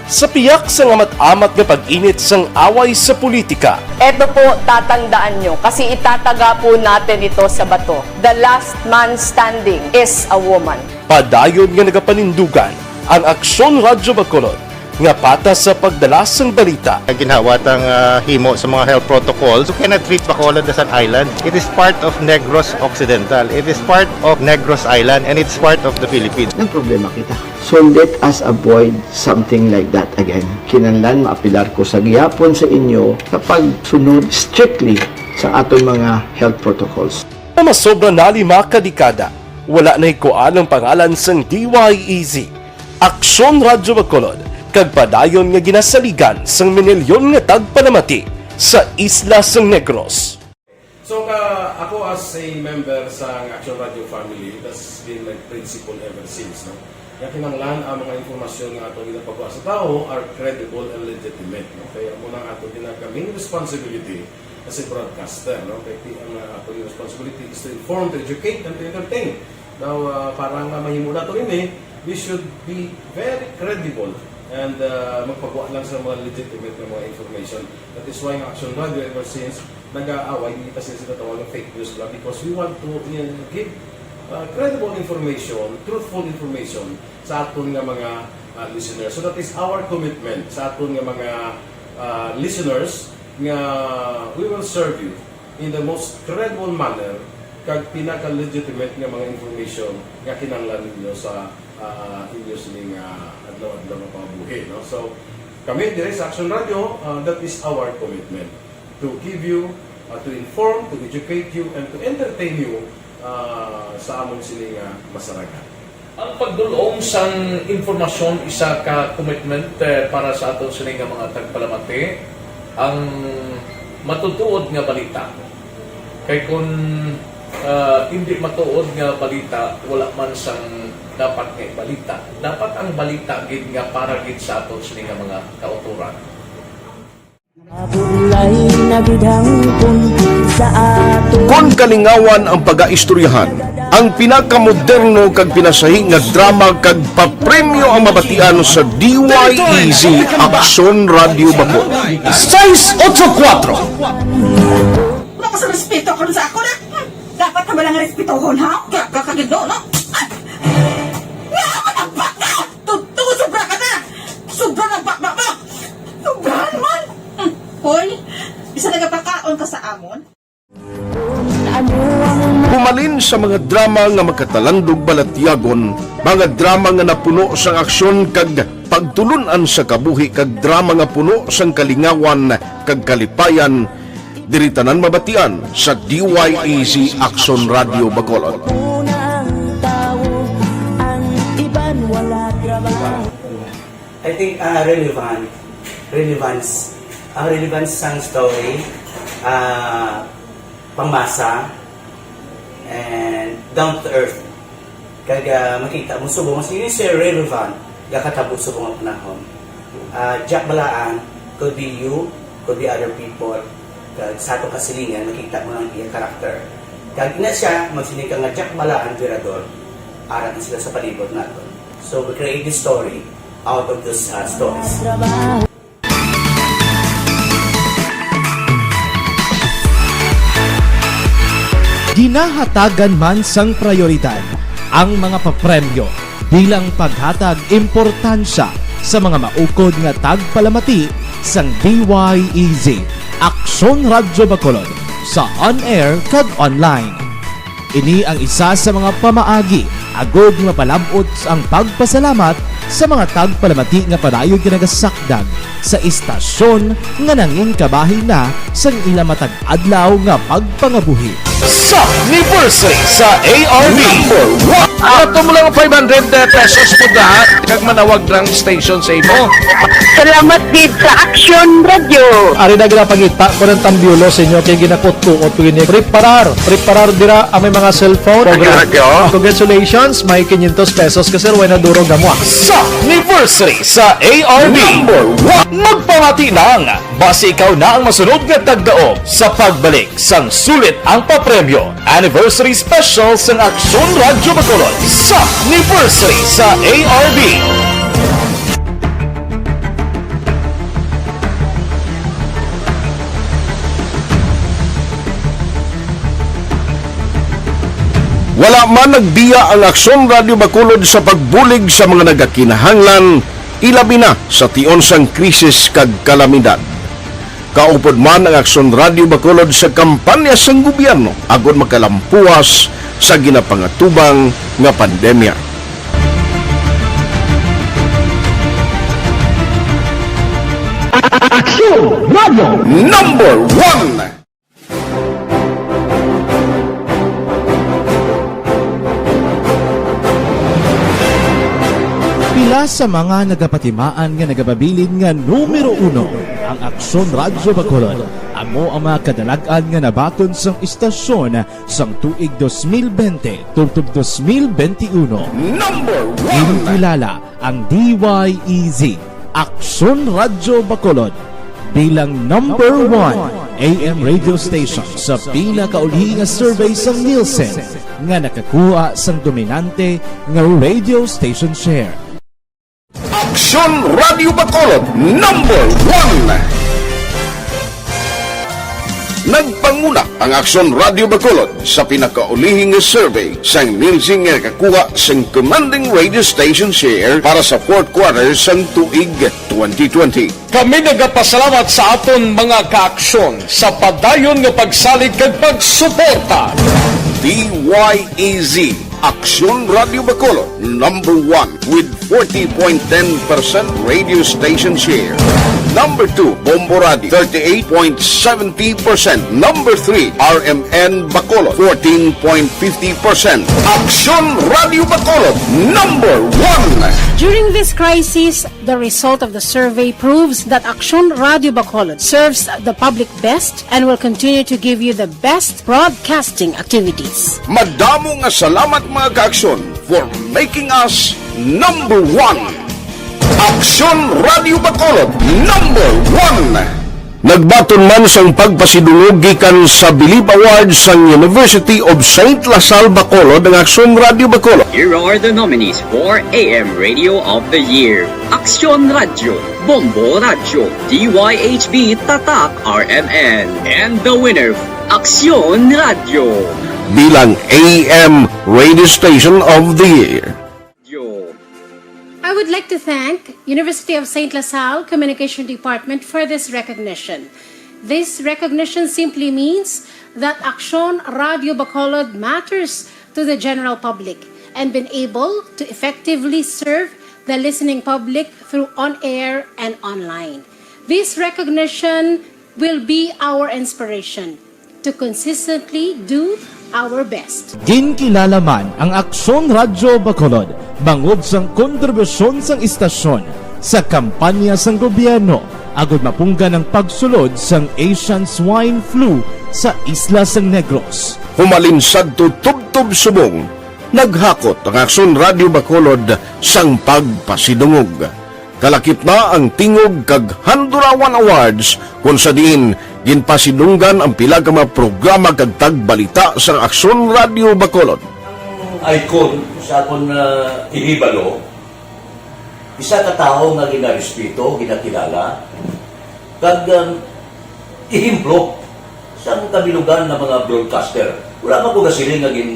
Sa piyak sang amat-amat nga pag-init sang away sa politika, Eto po, tatandaan nyo, kasi itataga po natin ito sa bato. The last man standing is a woman. Padayon nga nagapanindugan ang Aksyon Radyo Bacolod nga patas sa pagdala sang balita. Ginhawa tang, ah, himo sa mga health protocols. You cannot treat Bacolod as an island. It is part of Negros Occidental. It is part of Negros Island, and it's part of the Philippines. Nagproblema kita. So let us avoid something like that again. Kinahanglan maapilar ko sa gihapon sa inyo sa pagsunod strictly sa aton mga health protocols. Nga masobra na lima ka dekada, wala nahikuan ang pangalan sang D Y E Z, Aksyon Radyo Bacolod, kag padayon nga ginasaligan sang minilyon nga tagpalamati sa isla sang Negros. So, ka, ako as a member sa Action Radio family, that's been my principle ever since, no? Nga kinahanglan ang mga impormasyon nga atong ginapagawa sa tawo are credible and legitimate, no? Kaya mo nang atong ginag-, main responsibility as a broadcaster, no? Kaya ti-, ang, uh, atong responsibility is to inform, to educate, and to entertain. Now, uh, para nga mahimo nato ini, we should be very credible and, uh, magpagawa lang sa mga legitimate nga mga information. That is why ang Action Radio ever since nag-aaway, hindi ta sila sinatawag ng fake news lang because we want to, uh, give, uh, credible information, truthful information sa aton nga mga, uh, listeners. So that is our commitment sa aton nga mga, uh, listeners nga we will serve you in the most credible manner kag pinaka-legitimate nga mga information nga kinahanglan ninyo sa, uh, inyo sining, uh, adlaw-adlaw nga pangabuhi, no? So, kami dire sa Action Radio, uh, that is our commitment to give you, uh, to inform, to educate you, and to entertain you, uh, sa amon sini nga masaragan. Ang pagdul-ong sang impormasyon isa ka commitment, eh, para sa aton sini nga mga tagpalamati. Ang matutuod nga balita. Kay kun, ah, hindi matuod nga balita, wala man sang dapat nga ibalita. Dapat ang balita gid nga para gid sa aton sini nga mga kautoran. Kon kalingawan ang pagaistoryahan, ang pinakamoderno kag pinasahi nga drama kag papremyo ang mabatian sa D Y E Z Aksyon Radio Bacolod. Sais otso kuwatro. Wala ka sa respeto karon sa ako na. Hmm, dapat na ba lang respetohon, ha? Kaya ka kagido, no? Ay! Nga ako nagbaka! Totoo, sobra ka na! Sobra na baba mo! Sobra naman! Hmm. Hoy, isa nagapakaon ka sa amon? Pumalin sa mga drama nga makatalandog balatyagon, mga drama nga napuno sang aksyon kag pagtulun-an sa kabuhi, kag drama nga puno sang kalingawan kag kalipayan, diri tanan mabatian sa D Y E Z Aksyon Radio Bacolod. I think, ah, relevant. Relevance. Ang relevance sang story, ah, pangmasa, and down to earth. Kag, ah, makita mo subong mas ini siya relevant, gakatabo subong ang panahon. Ah, Jack Balaan, could be you, could be other people. Kag sa atong kasilingan, makita mo ang iya karakter. Kag ina siya, magsiling ka nga Jack Balaan, Virador, arat na sila sa palibot naton. So, we create this story out of those, uh, stories. Ginahatagan man sang prayoridad ang mga papremyo bilang paghatag importansya sa mga maukod nga tagpalamati sang D Y E Z Aksyon Radyo Bacolod sa on-air kag online. Ini ang isa sa mga pamaagi agud nga mapalab-ot ang pagpasalamat sa mga tagpalamati nga padayon nga nagasakdag sa istasyon nga nangin kabahin na sang ila matag adlaw nga pagpangabuhi. Sa anniversary sa A R B. Number one. Ato mo lang five hundred pesos po da, kag manawag ng station sa imo. Salamat gid sa Aksyon Radio. Ari na ginapangita ko ng tambiolo sa inyo kay ginakutkuot ko ini. Preparar, preparar dira ang may mga cellphone. Aksyon Radio. Congratulations, may quinientos pesos ka, sir, way na durog amo, ah. Sa anniversary sa A R B. Number one. Magpamati lang, basi ikaw na ang masunod nga tagdaog sa pagbalik sang sulit ang papremyo. Anniversary Special sang Aksyon Radyo Bacolod sa anniversary sa A R B. Wala man nagbiya ang Aksyon Radyo Bacolod sa pagbulig sa mga nagakinahanglan, ilabi na sa tion sang krisis kag kalamidad. Kaupod man ang Aksyon Radyo Bacolod sa kampanya sang gobyerno agod makalampuas sa ginapangatubang nga pandemya. Aksyon Radyo Number One. Pila sa mga nagapatimaan nga nagapabilin nga numero uno ang Aksyon Radyo Bacolod. Amo ang mga kadalag-an nga nabaton sang istasyon sang tuig dos mil bente tubtob dos mil bente uno. Number one. Ginkilala ang D Y E Z, Aksyon Radyo Bacolod, bilang number one A M radio station sa pinakauli nga survey sang Nielsen nga nakakuha sang dominante nga radio station share. Aksyon Radio Bacolod, number one. Nagpanguna ang Aksyon Radio Bacolod sa pinakaulihi nga survey sang Nielsen nga nakakuha sang commanding radio station share para sa fourth quarter sang tuig twenty twenty. Kami nagapasalamat sa aton mga kaaksyon sa padayon nga pagsalig kag pagsuporta. D Y E Z, Aksyon Radio Bacolod, number one with forty point ten percent radio station share. Number two, Bombo Radio, thirty-eight point seventy percent. Number three, R M N Bacolod, fourteen point fifty percent. Aksyon Radio Bacolod, number one. During this crisis, the result of the survey proves that Aksyon Radio Bacolod serves the public best and will continue to give you the best broadcasting activities. Madamo nga salamat, mga kaaksyon, for making us number one. Aksyon Radio Bacolod, number one. Nagbaton man sang pagpasidungog gikan sa Bilib Awards sang University of Saint La Salle Bacolod ang Aksyon Radio Bacolod. Here are the nominees for A M Radio of the Year: Aksyon Radio, Bombo Radio, D Y H B Tatak R M N, and the winner, Aksyon Radio. Bilang A M Radio Station of the Year. I would like to thank University of Saint La Salle Communication Department for this recognition. This recognition simply means that Aksyon Radio Bacolod matters to the general public and been able to effectively serve the listening public through on-air and online. This recognition will be our inspiration to consistently do our best. Ginkilala man ang Aksyon Radyo Bacolod bangod sang kontribusyon sang istasyon sa kampanya sang gobyerno agud mapunggan ang pagsulod sang Asian Swine Flu sa isla sang Negros. Humalin sadto tubtob subong, naghakot ang Aksyon Radyo Bacolod sang pagpasidungog. Kalakip na ang Tingog kag Handurawan Awards, kon sa diin ginpasidunggan ang pila ka mga programa kag tagbalita sang Aksyon Radyo Bacolod. Icon sa akon, ah, ihibalo, isa ka tawo nga ginarespeto, ginakilala, kag, um, ehemplo sang kabilugan nga mga broadcaster. Wala man ko gasiling nga gin,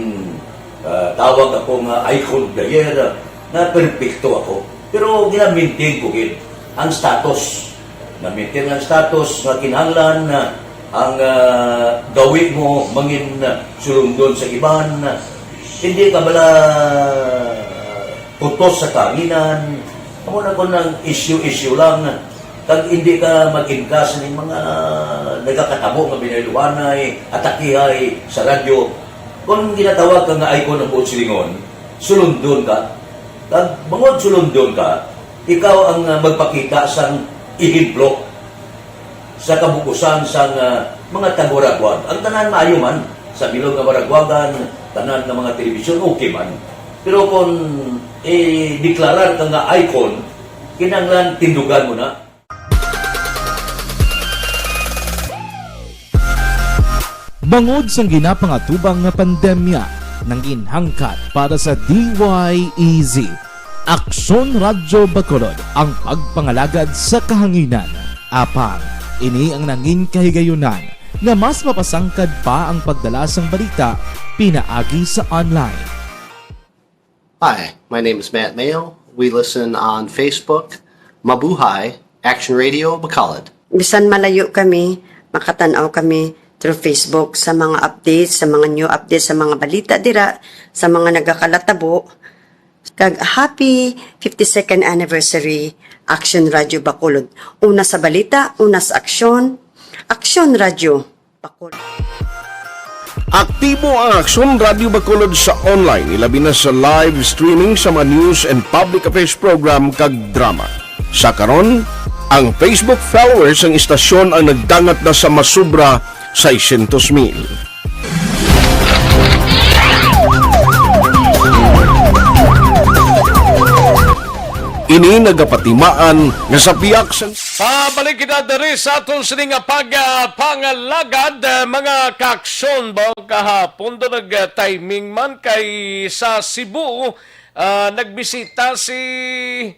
ah, tawag ako nga icon of the year, ah, nga perpekto ako. Pero gina-maintain ko gid ang status. Na-maintain ang status nga kinahanglan na ang, ah, gawi mo mangin, ah, sulundon sa iban. Hindi ka bala putos sa kahanginan. Amo na ko nang issue-issue lang. Pag hindi ka mag-ingkas ning mga nagakatabo nga binayluanay, atakihay sa radyo, kung ginatawag ka nga icon ng buot silingon, sulundon ka. Kag bangod sulundon ka, ikaw ang, ah, magpakita sang ehemplo sa kabukusan sang, ah, mga taga-Waraguag. Ang tanan maayo man, sa bilog nga Waraguagan, tanan nga mga telebisyon, okay man. Pero kung i-deklarar ka nga icon, kinahanglan tindugan mo na. Bangod sang ginapangatubang nga pandemya, nangin hangkat para sa D Y E Z, Aksyon Radyo Bacolod ang pagpangalagad sa kahanginan. Apang, ini ang nangin kahigayunan nga mas mapasangkad pa ang pagdala sang balita pinaagi sa online. Hi, my name is Matt Mayo. We listen on Facebook. Mabuhay, Action Radio Bacolod. Bisan malayo kami, makatan-aw kami through Facebook sa mga updates, sa mga new updates, sa mga balita dira, sa mga nagakalatabo. Kag happy fifty-second anniversary, Action Radio Bacolod. Una sa balita, una sa aksyon, Action Radio Bacolod. Aktibo ang Aksyon Radyo Bacolod sa online, ilabi na sa live streaming sa mga news and public affairs program kag drama. Sa karon, ang Facebook followers sang istasyon ang nagdangat na sa masobra seiscientos mil. Ini nagapatimaan nga sa pihak sang Pabalik kita diri sa aton sini nga pag, ah, pangalagad, ah, mga kaaksyon. Ba, kahapon do nag, ah, timing man kay sa Cebu, ah, nagbisita si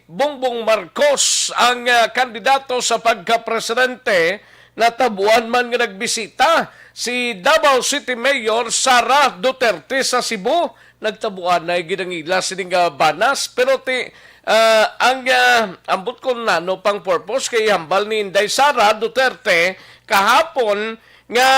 Bongbong Marcos, ang, ah, kandidato sa pagkapresidente. Natabuan man nga nagbisita si Davao City Mayor Sara Duterte sa Cebu. Nagtabuanay gid ang ila sining, ah, banas, pero ti, ah, ang, ah, ambot ko nano pang purpose kay hambal ni Inday Sara Duterte kahapon nga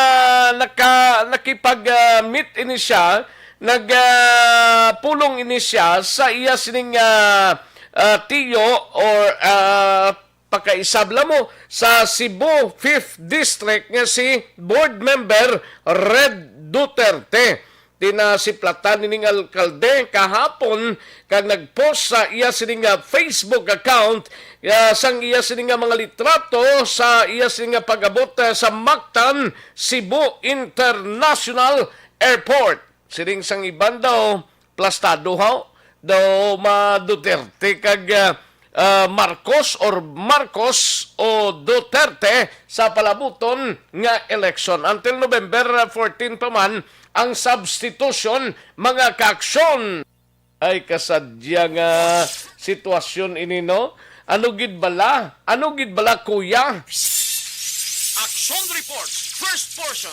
naka-, nakipag, ah, meet ini siya, nag, ah, pulong ini siya sa iya sining, ah, ah, tiyo or, ah, pakaisab la mo sa Cebu Fifth District nga si Board Member Red Duterte. Tinasiplatan nining alkalde kahapon kag nag-post sa iya sini nga Facebook account, ah, sang iya sini nga mga litrato sa iya sini nga pag-abot, ah, sa Mactan, Cebu International Airport. Sining sang iban daw, plastado haw daw ma Duterte kag, ah, ah, Marcos or Marcos o Duterte sa palabuton nga eleksyon. Until November fourteen pa man ang substitution, mga kaaksyon. Ay, kasadya nga sitwasyon ini, no? Ano gid bala? Ano gid bala, kuya? Action Report, first portion.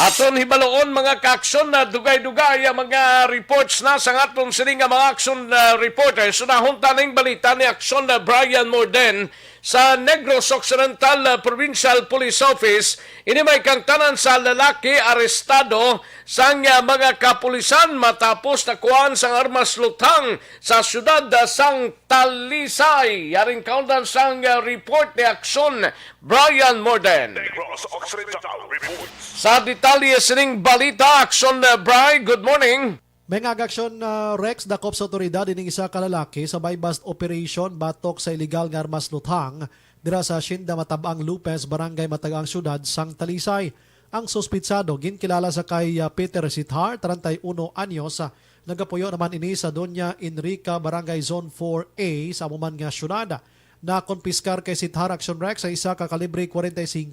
Aton hibaloon, mga kaaksyon, na dugay-dugay ang mga reports na sa aton sini nga mga action, ah, reporters. Unahon ta ning balita ni Aksyon na Brian Morden sa Negros Occidental, ah, Provincial Police Office. Ini may kangtanan sa lalaki arestado sang, ah, mga kapulisan matapos nakuhaan sang armas luthang sa siyudad, ah, sang Talisay. Yaring kaundan sang, ah, report ni Aksyon Brian Morden. Negros Occidental Report. Sa detalye sining balita, Aksyon, ah, Bri, good morning. May nga aksyon, ah, Rex, dakop sa otoridad ining isa ka lalaki sa buy-bust operation batok sa iligal nga armas luthang dira sa Hacienda Matab-ang Lopez, Barangay Matag-ang, Siyudad sang Talisay. Ang suspitsado ginkilala sa kay, ah, Peter Sithar, treinta y uno anyos, ah, nagapuyo naman ini sa Doña Enrica, Barangay Zone four A sa amo man nga siyudad. Nakonpiskar kay Sithar, Action Rex, sa isa ka kalibre forty-five,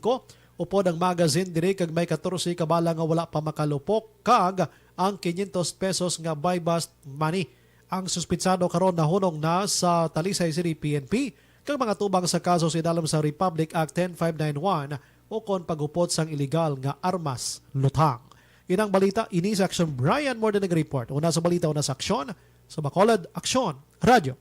upod ang magazine diri kag may katorse ka bala nga wala pa makalupok kag ang quinientos pesos nga buy-bust money. Ang suspitsado karon nahunong na sa Talisay City P N P kag mga tubang sa kaso sa idalom sa Republic Act ten five nine one ukon paghupot sang iligal nga armas luthang. Inang balita ini sa Action, Brian Morden nag-report. Una sa balita, una sa aksyon, sa Bacolod, Aksyon Radyo.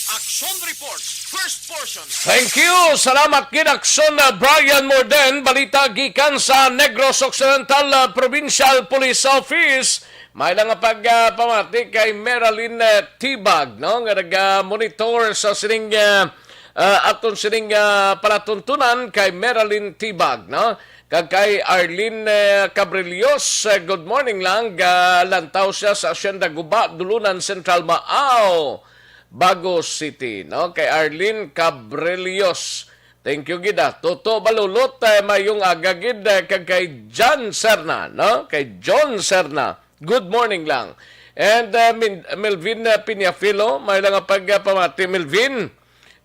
Action Report, first portion. Thank you. Salamat gid, Aksyon, uh, Brian Morden. Balita gikan sa Negros Occidental, uh, Provincial Police Office. May lang nga pag, uh, pamati kay Meralyn, uh, Tibag, no, nga naga-monitor sa sining, uh, Ah, aton sining, ah, palatuntunan kay Marilyn Tibag, no? Kag kay Arlene, eh, Cabrillos, eh, good morning lang. Galantaw siya sa Hacienda Guba, Dulunan Central, Maao, Bago City, no? Kay Arlene Cabrillos. Thank you gid, ah. Toto Balulot, eh, mayong aga gid, eh, kag kay John Serna, no? Kay John Serna. Good morning lang. And, uh, Min-, Melvin, uh, Piñafilo, may lang nga pagpamati, Melvin.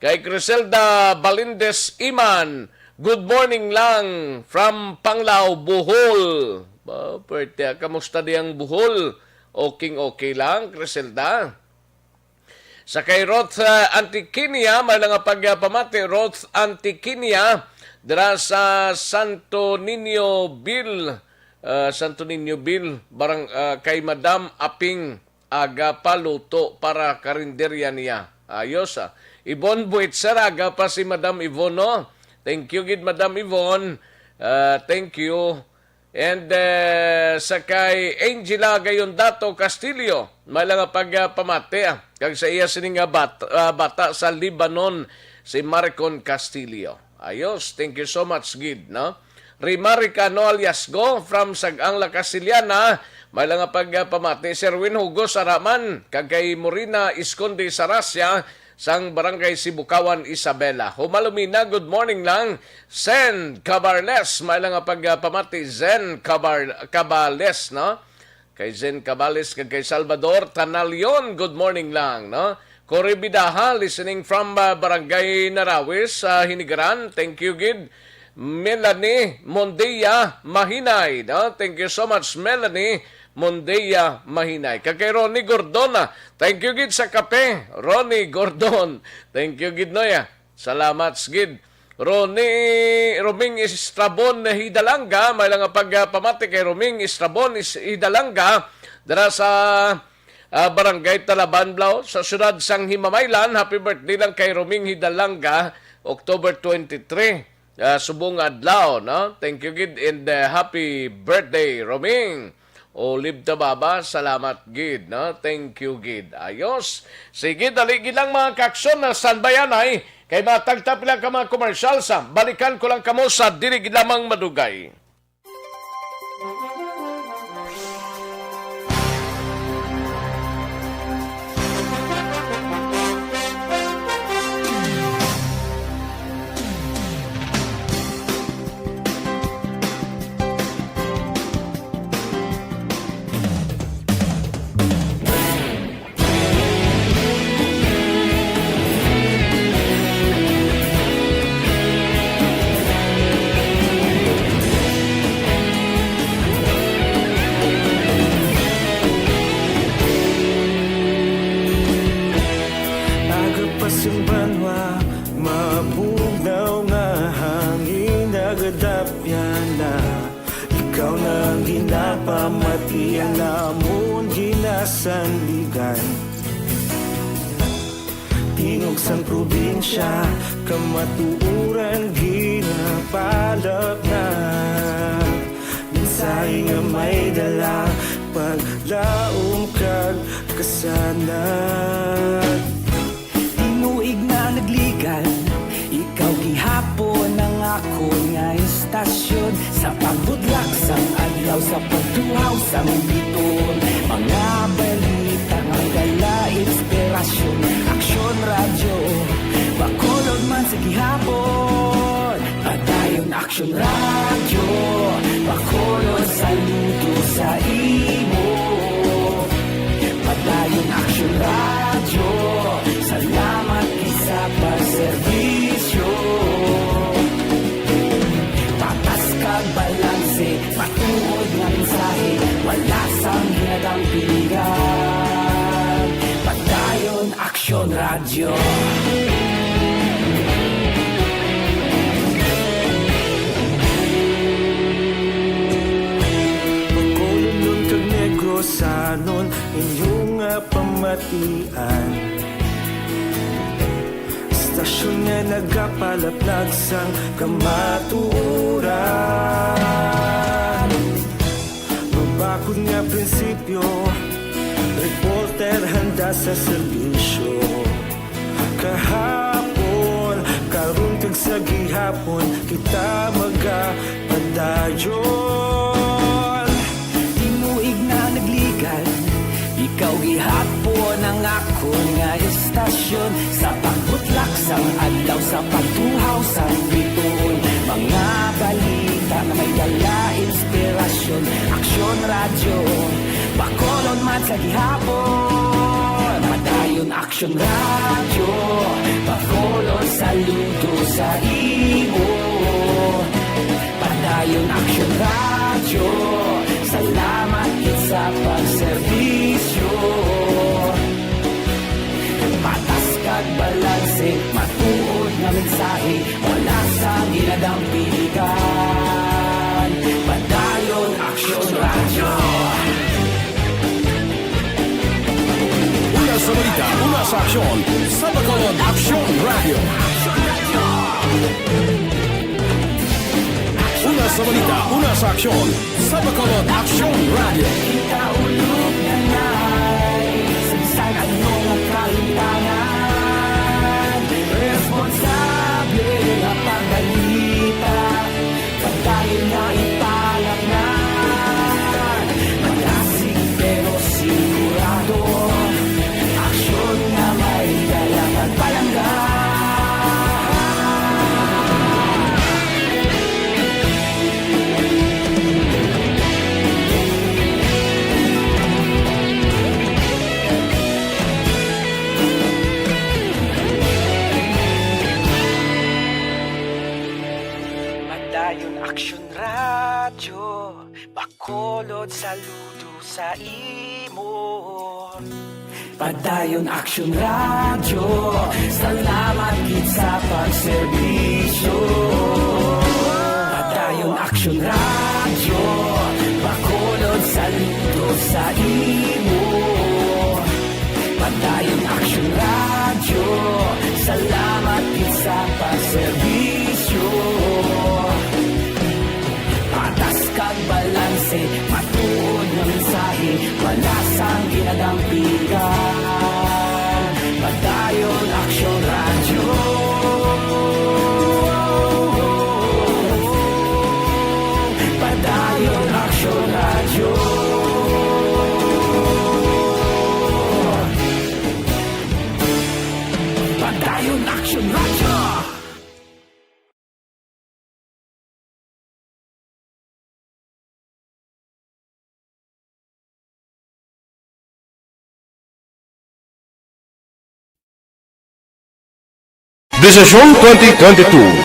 Kay Criselda Balindes Iman, good morning lang from Panglao, Bohol. Ba, pwerte, ah, kamusta di ang Bohol? Okay, okay lang, Criselda. Sa kay Roth, uh, Antiquinia, may lang nga pagpamati, Roth Antiquinia, dira sa Santo Niño Bill, uh, Santo Niño Bill, barang, uh, kay Madam Aping, aga pa luto para karinderya niya. Ayos, ah. Yvonne Buitzer, aga pa si Madam Yvonne, no? Thank you gid, Madam Yvonne. Uh, thank you. And, eh, sa kay Angela Gayondato Castillo, may lang nga pagpamati, ah, kag sa iya sini nga bat-, ah, bata sa Lebanon, si Maricon Castillo. Ayos, thank you so much gid, no? Rima Ricano Aliasgo from Sag-ang La Castellana, may lang nga pagpamati, Sir Win Hugo Saraman, kag kay Morina Esconde Sarasia, sang Barangay Sibukawan, Isabela. Humalumina, good morning lang. Zen Cabarles, may lang nga pagpamati, Zen Cabar-, Cabales, no? Kay Zen Cabales kag kay Salvador Tanalion, good morning lang, no? Cory Bidaha, listening from, uh, Barangay Narawis, sa Hinigaran. Thank you gid. Melanie Mondia Mahinay, no? Thank you so much, Melanie Mondia Mahinay. Kag kay Ronnie Gordon, ah, thank you gid sa kape, Ronnie Gordon. Thank you gid, Noy, ah. Salamat gid. Ronnie, Roming Estrabon Hidalanga, may lang nga pagpamati kay Roming Estrabon is Hidalanga, dira sa, ah, Barangay Talabanblao, sa siyudad sang Himamaylan. Happy birthday lang kay Roming Hidalanga, October twenty-three. Ah, subong adlaw, no? Thank you gid and, uh, happy birthday, Roming. Olive Tababa, salamat gid, no? Thank you gid. Ayos. Sige, dali gid lang, mga kaaksyon, na standby anay. Kay matagtap lang ka mga commercial sa balikan ko lang kamo sa dili gid lamang madugay. Aga pa sing banwa, mabugnaw nga hangin, nagadapyan na. Ikaw na ang ginapamatian namon ginasandigan. Tingog sang probinsya, kamatuoran ginapalapnag. Mensahe nga may dala, paglaom kag kasanag. Tinuig na nagligan, ikaw gihapon ang akon nga istasyon. Sa pagbudlak sang adlaw, sa pagtuhaw sang biton, mga balita nga dala inspirasyon. Aksyon Radyo Bacolod man sa gihapon. Padayon Aksyon Radyo Bacolod, saludo sa imo. Padayon Aksyon Radyo, salamat gid sa pagserbisyo. Patas kag balanse, matuod nga mensahe, wala sang ginadampigan. Padayon Aksyon Radyo. Bacolodnon kag Negrosanon, inyo nga pamatian. Istasyon nga nagapalapnag sang kamatuoran. Mabakod nga prinsipyo, reporter handa sa serbisyo. Kahapon, Sa gihapon kita magapadayon. Tinuig na nagligan, ikaw gihapon ang akon nga estasyon. Sa pagbutlak sang adlaw, sa pagtuhaw sang bituon, mga balita nga may dala inspirasyon. Aksyon Radyo, Bacolod man sa gihapon. Padayon Aksyon Radyo, Bacolod, saludo sa imo. Padayon Aksyon Radyo, salamat gid sa pagserbisyo. Patas kag balanse, matuod nga mensahe, wala sang ginadampigan. Padayon Aksyon Radyo. Una sa balita, una sa aksyon, sa Bacolod Aksyon Radyo. Una sa balita, una sa aksyon, sa Bacolod Aksyon Radyo. Kita ulog na nay, sa bisan anong kalimtangan, responsable nga pagbalita. Padayon nga ipalatnan, malasig pero sigurado. Aksyon nga may dala kag palangga. Padayon Aksyon Radyo, Bacolod, saludo sa imo. Padayon Aksyon Radyo, salamat gid sa pagserbisyo. Padayon Aksyon Radyo, Bacolod, saludo sa imo. Padayon Aksyon Radyo, salamat gid sa pagserbisyo. Patas kag balanse, matuod nga mensahe, wala sang ginadampigan. Padayon Aksyon Radyo. Padayon Aksyon Radyo. Padayon Aksyon Radyo. Desisyon twenty twenty-two.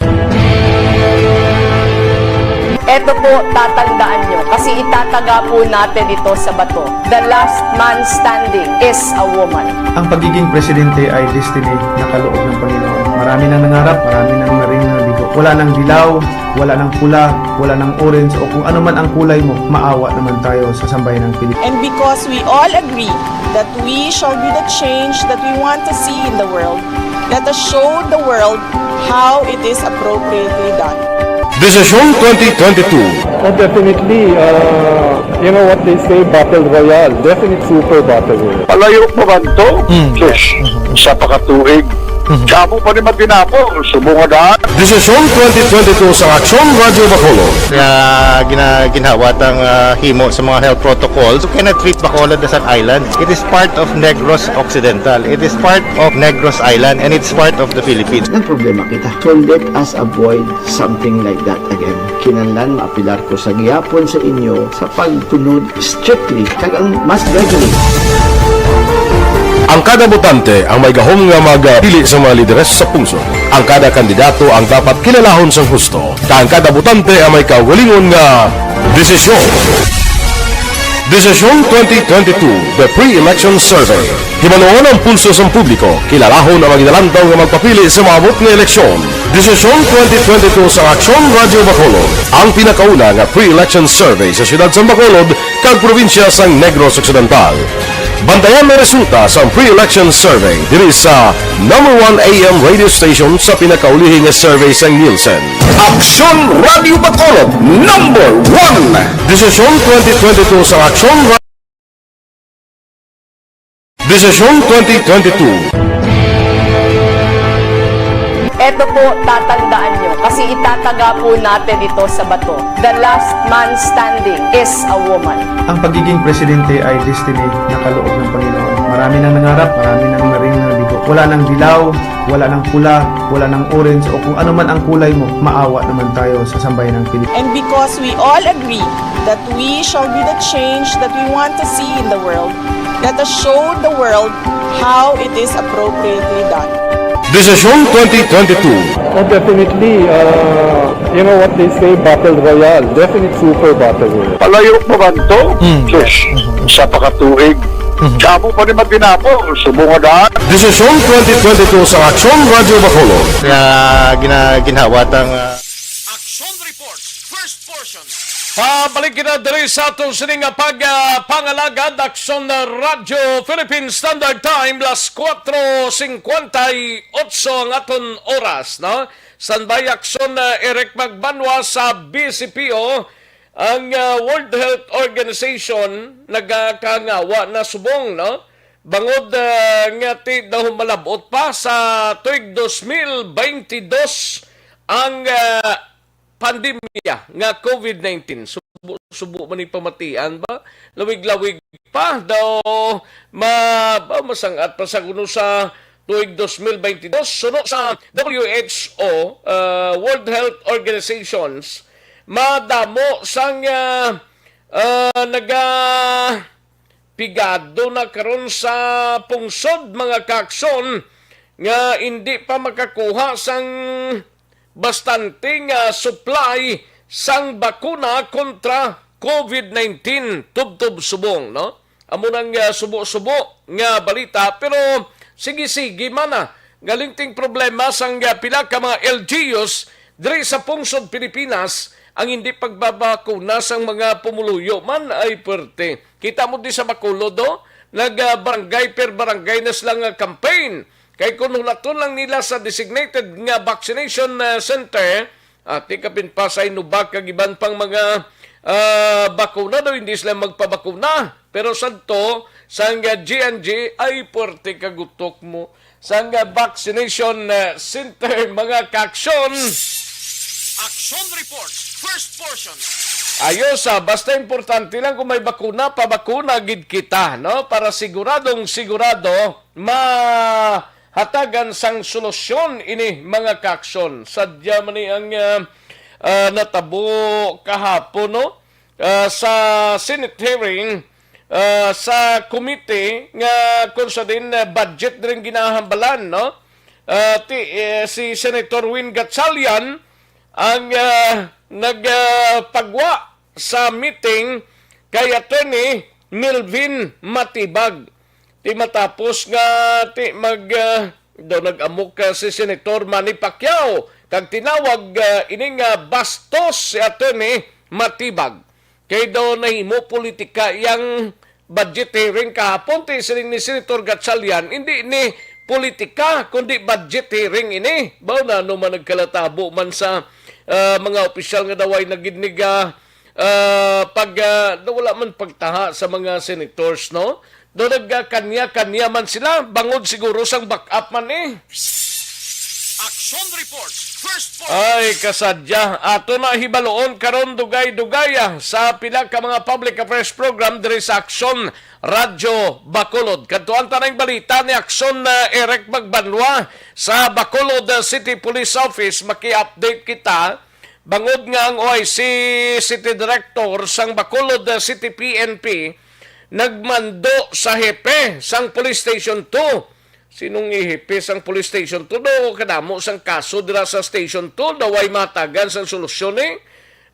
Eto po, tatandaan nyo, kasi itataga po natin ito sa bato. The last man standing is a woman. Ang pagiging presidente ay destiny na kaloob ng Panginoon. Marami nang nangarap, marami nang naring nabigo. Wala nang dilaw, wala nang pula, wala nang orange, o kung ano man ang kulay mo, maawa naman tayo sa sambayan ng Pilipinas. And because we all agree that we shall be the change that we want to see in the world, let us show the world how it is appropriately done. Desisyon twenty twenty-two. Oh, definitely, uh, you know what they say, battle royale. Definite super battle royale. Palayo pa man to? Mm. Sus, isa pa ka tuig. Mhm. Damo pa ni matinapo, subong nga daan. Desisyon twenty twenty-two sa Aksyon Radyo Bacolod. Nga gina-, ginhawa tang, ah, himo sa mga health protocols. You cannot treat Bacolod as an island. It is part of Negros Occidental. It is part of Negros Island, and it's part of the Philippines. Nagproblema kita. So let us avoid something like that again. Kinahanglan maapelar ko sa gihapon sa inyo sa pagtunod strictly kag ang mas gradually. Ang kada botante ang may gahom nga magpili sa mga lideres sa pungsod. Ang kada kandidato ang dapat kilalahon sang husto, kag ang kada botante ang may kaugalingon nga desisyon. Desisyon twenty twenty-two, The Pre-Election Survey. Hibaluon ang pulso sang publiko, kilalahon ang mga ginalantaw nga magpapili sa maabot nga eleksyon. Desisyon twenty twenty-two sa Aksyon Radyo Bacolod, ang pinakauna nga pre-election survey sa siyudad sang Bacolod kag probinsya sang Negros Occidental. Bantayan ang resulta sang pre-election survey diri sa number one A M radio station sa pinakaulihi nga survey sang Nielsen. Aksyon Radyo Bacolod, number one. Desisyon twenty twenty-two sa Aksyon Ra-, Desisyon twenty twenty-two. Eto po, tatandaan nyo, kasi itataga po natin ito sa bato. The last man standing is a woman. Ang pagiging presidente ay destiny na kaloob ng Panginoon. Marami nang nangarap, marami nang naring nabigo. Wala nang dilaw, wala nang pula, wala nang orange, o kung ano man ang kulay mo, maawa naman tayo sa sambayan ng Pilipinas. And because we all agree that we shall be the change that we want to see in the world, let us show the world how it is appropriately done. Desisyon twenty twenty-two. Oh, definitely, uh, you know what they say, battle royale. Definite super battle royale. Palayo pa man to? Mm. Sus, sa pakatuig. Mm. Kamo pa ni matinapo, subong nga daan. Desisyon twenty twenty-two sa Aksyon Radyo Bacolod. Nga gina-, ginhawat ang, ah, Action Report, first portion. Pabalik kita diri sa aton sini nga pag, ah, pangalagad, Aksyon Radyo Philippine Standard Time, las cuatro cincuenta y ocho ang aton oras, no? Standby Aksyon, ah, Eric Magbanwa sa B C P O, ang, ah, World Health Organization nagakangawa na subong, no? Bangod, ah, nga ti daw malab-ot pa sa tuig dos mil baynte dos ang, ah, pandemya nga COVID nineteen. Subo-subo man ni pamatian ba? Lawig-lawig pa daw ma-, ba, masangat pa sa kuno sa tuig dos mil baynte dos. Suno sa W H O, ah, World Health Organizations, madamo sang, ah, ah, naga-, pigado na karon sa pungsod, mga kaakson, nga indi pa makakuha sang bastante nga supply sang bakuna kontra COVID nineteen tubtob subong, no? Amo nang, ah, subo-subo nga balita, pero sige-sige man, ah, nga lingting problema sang, ah, pila ka mga L G Us diri sa pungsod Pilipinas ang hindi pagbabakuna sang mga pumuluyo man ay puwerte. Kita mo di sa Bacolod, do? Nag, ah, barangay per barangay na sila nga campaign. Kay kung hulaton lang nila sa designated nga vaccination, ah, center, ati kapin pa sa Inubak kag iban pang mga, ah, bakuna daw, hindi sila magpabakuna. Pero sadto, sang, ah, G and G, ay puwerte kagutok mo. Sang, ah, vaccination, ah, center, mga kaaksyon. Action Report, first portion. Ayos, ah, basta importante lang kung may bakuna, pabakuna gid kita, no? Para siguradong sigurado, mahatagan sang solusyon ini, mga kaaksyon. Sadya man ni ang, ah, ah, natabo kahapon, no? Ah, sa Senate hearing, ah, sa committee nga kung sa din, ah, budget din ginahambalan, no? Ah, ti-, eh, si Senator Win Gatchalian ang, ah, nag, ah, pagwa sa meeting kay Attorney Melvin Matibag. Ti matapos nga ti mag, ah, daw nag-amok, ah, si Senator Manny Pacquiao kag tinawag, ah, ini nga bastos si Attorney Matibag. Kay daw nahimo politika yang budget hearing kahapon, ti siling ni Senator Gatchalian, hindi ni politika, kundi budget hearing ini. Baw na ano man nagkalatabo man sa, ah, mga opisyal nga daw ay nagidnig, ah, ah, pag, ah, daw wala man pagtaha sa mga senators, no? Daw nagkakanya-kanya man sila, bangod siguro sang backup man eh. Action Report, first portion. Ay, kasadya. Ato na hibaluon karon dugay-dugay, ah, sa pila ka mga public affairs program diri sa Action Radyo Bacolod. Kadtuan ta na ang balita ni Action, ah, Eric Magbanwa sa Bacolod, ah, City Police Office. Maki-update kita. Bangod nga ang O I C City Director sang Bacolod, ah, City P N P nagmando sa hepe sang Police Station two. Sinong hepe sang Police Station two? Daw kadamo sang kaso dira sa Station two, daw ay matagan sang solusyon eh.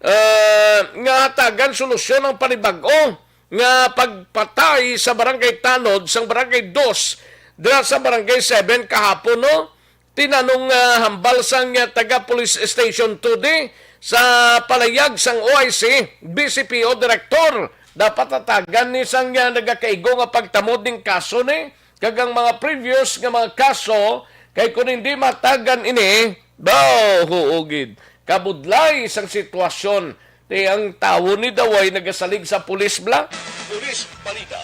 Ah, nga hatagan solusyon ang panibag-o nga pagpatay sa Barangay Tanod sang Barangay Dos dira sa Barangay Seven kahapon, no? Tinanong, ah, hambal sang, ah, taga Police Station two D sa palayag sang O I C, B C P O Director. Dapat hatagan ni sang, ah, nagakaigo nga pagtamod ning kaso ni, kag ang mga previous nga mga kaso, kay kun hindi matagan ini, daw, huugid. Kabudlay sang sitwasyon. Ti ang tawo ni daw ay nagasalig sa pulis bla? Pulis balita.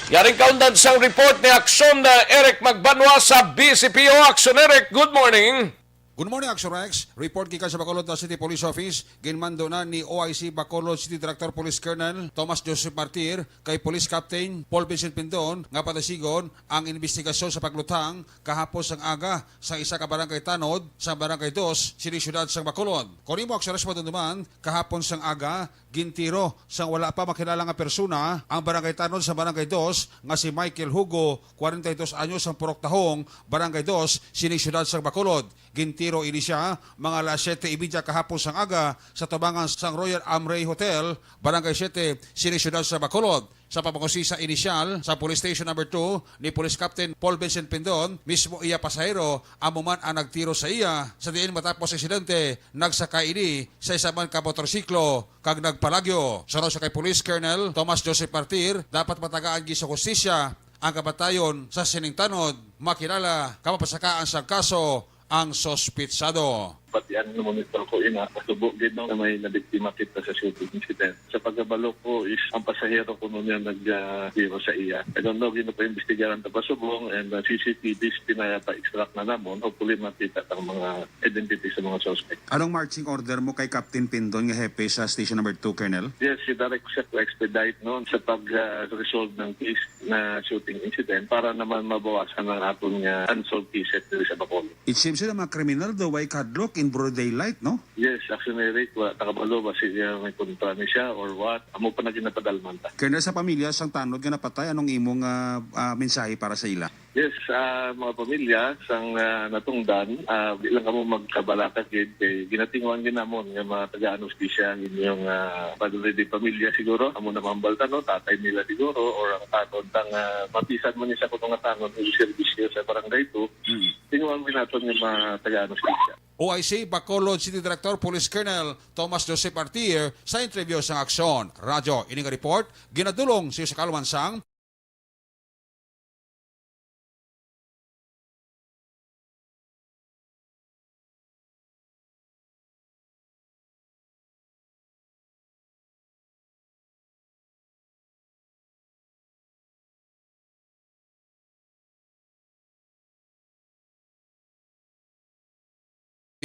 Yaring kaundan sang report ni Aksyon, uh, Eric Magbanwa sa B C P O. Aksyon, Eric, good morning. Good morning, Aksyon Rex. Report gikan sa Bacolod City Police Office. Ginmando na ni O I C Bacolod City Director Police Colonel Thomas Joseph Martir kay Police Captain Paul Vincent Pindon nga patasigon ang imbestigasyon sa pagluthang kahapon sang aga sa isa ka barangay tanod sa Barangay Dos, sini siyudad sang Bacolod. Kon imo, Aksyon Rex, madumduman, kahapon sang aga, gintiro sang wala pa makilala nga persona ang barangay tanod sa Barangay Dos nga si Michael Hugo, kwarenta y dos anyos, ang purok Tahong, Barangay Dos, sini siyudad sang Bacolod. Gintiro ini sia mga alas siyete y media kahapon sang aga sa tubangan sang Royal Amray Hotel, Barangay Siete, sini siyudad sa Bacolod. Sa pamangusisa inisyal sa Police Station Number Two ni Police Captain Paul Vincent Pindon, mismo iya pasahero amo man ang nagtiro sa iya. Sa diin matapos ang insidente, nagsakay ini sa isa man ka motorsiklo kag nagpalagyo. Suno sa kay Police Colonel Thomas Joseph Martir, dapat matagaan gid sa hustisya ang kamatayon sa sining tanod. Makilala ka mapasakaan sang kaso ang suspitsado. Batian nga monitor ko ina, kasubo gid, no, nga may nabiktima kita sa shooting incident. Sa pagkabalo ko is ang pasahero kuno niya nag, ah, tiro sa iya. I don't know, ginapaimbestigaran ta pa subong, and, ah, C C T Vs pinaya pa extract na namon. Hopefully makita ang mga identity sa mga suspect. Anong marching order mo kay Captain Pindon nga hepe sa Station Number Two, Colonel? Yes, si direct siya to expedite, no, sa pag, ah, resolve ng case na shooting incident para naman mabawasan ang aton nga unsolved cases diri sa Bacolod. It seems na mga kriminal daw ay kadlok in broad daylight, no? Yes, actually, Rick, wa ta kabalo ba siya may kontra ni siya or what. Amo pa na ginapadalman ta. Colonel, sa pamilya sang tanod nga napatay, anong imong, ah, ah, mensahe para sa ila? Yes, ah, mga pamilya sang, ah, natungdan, ah, di lang kamo magkabalaka gid kay ginatinguhan gid namon nga mga tagaan hustisya ang inyong, ah, padre de pamilya siguro. Amo na mahambal ta, no, tatay nila siguro or ang tanod ta nga mabisan man ni sa kuno nga tanod nga serbisyo sa Barangay Two. Mm. Tinguhan gid naton nga mga tagaan hustisya. O I C Bacolod City Director Police Colonel Thomas Joseph Artier sa interview sang Aksyon Radyo. Ini nga report ginadulong sa iyo sa kaluman sang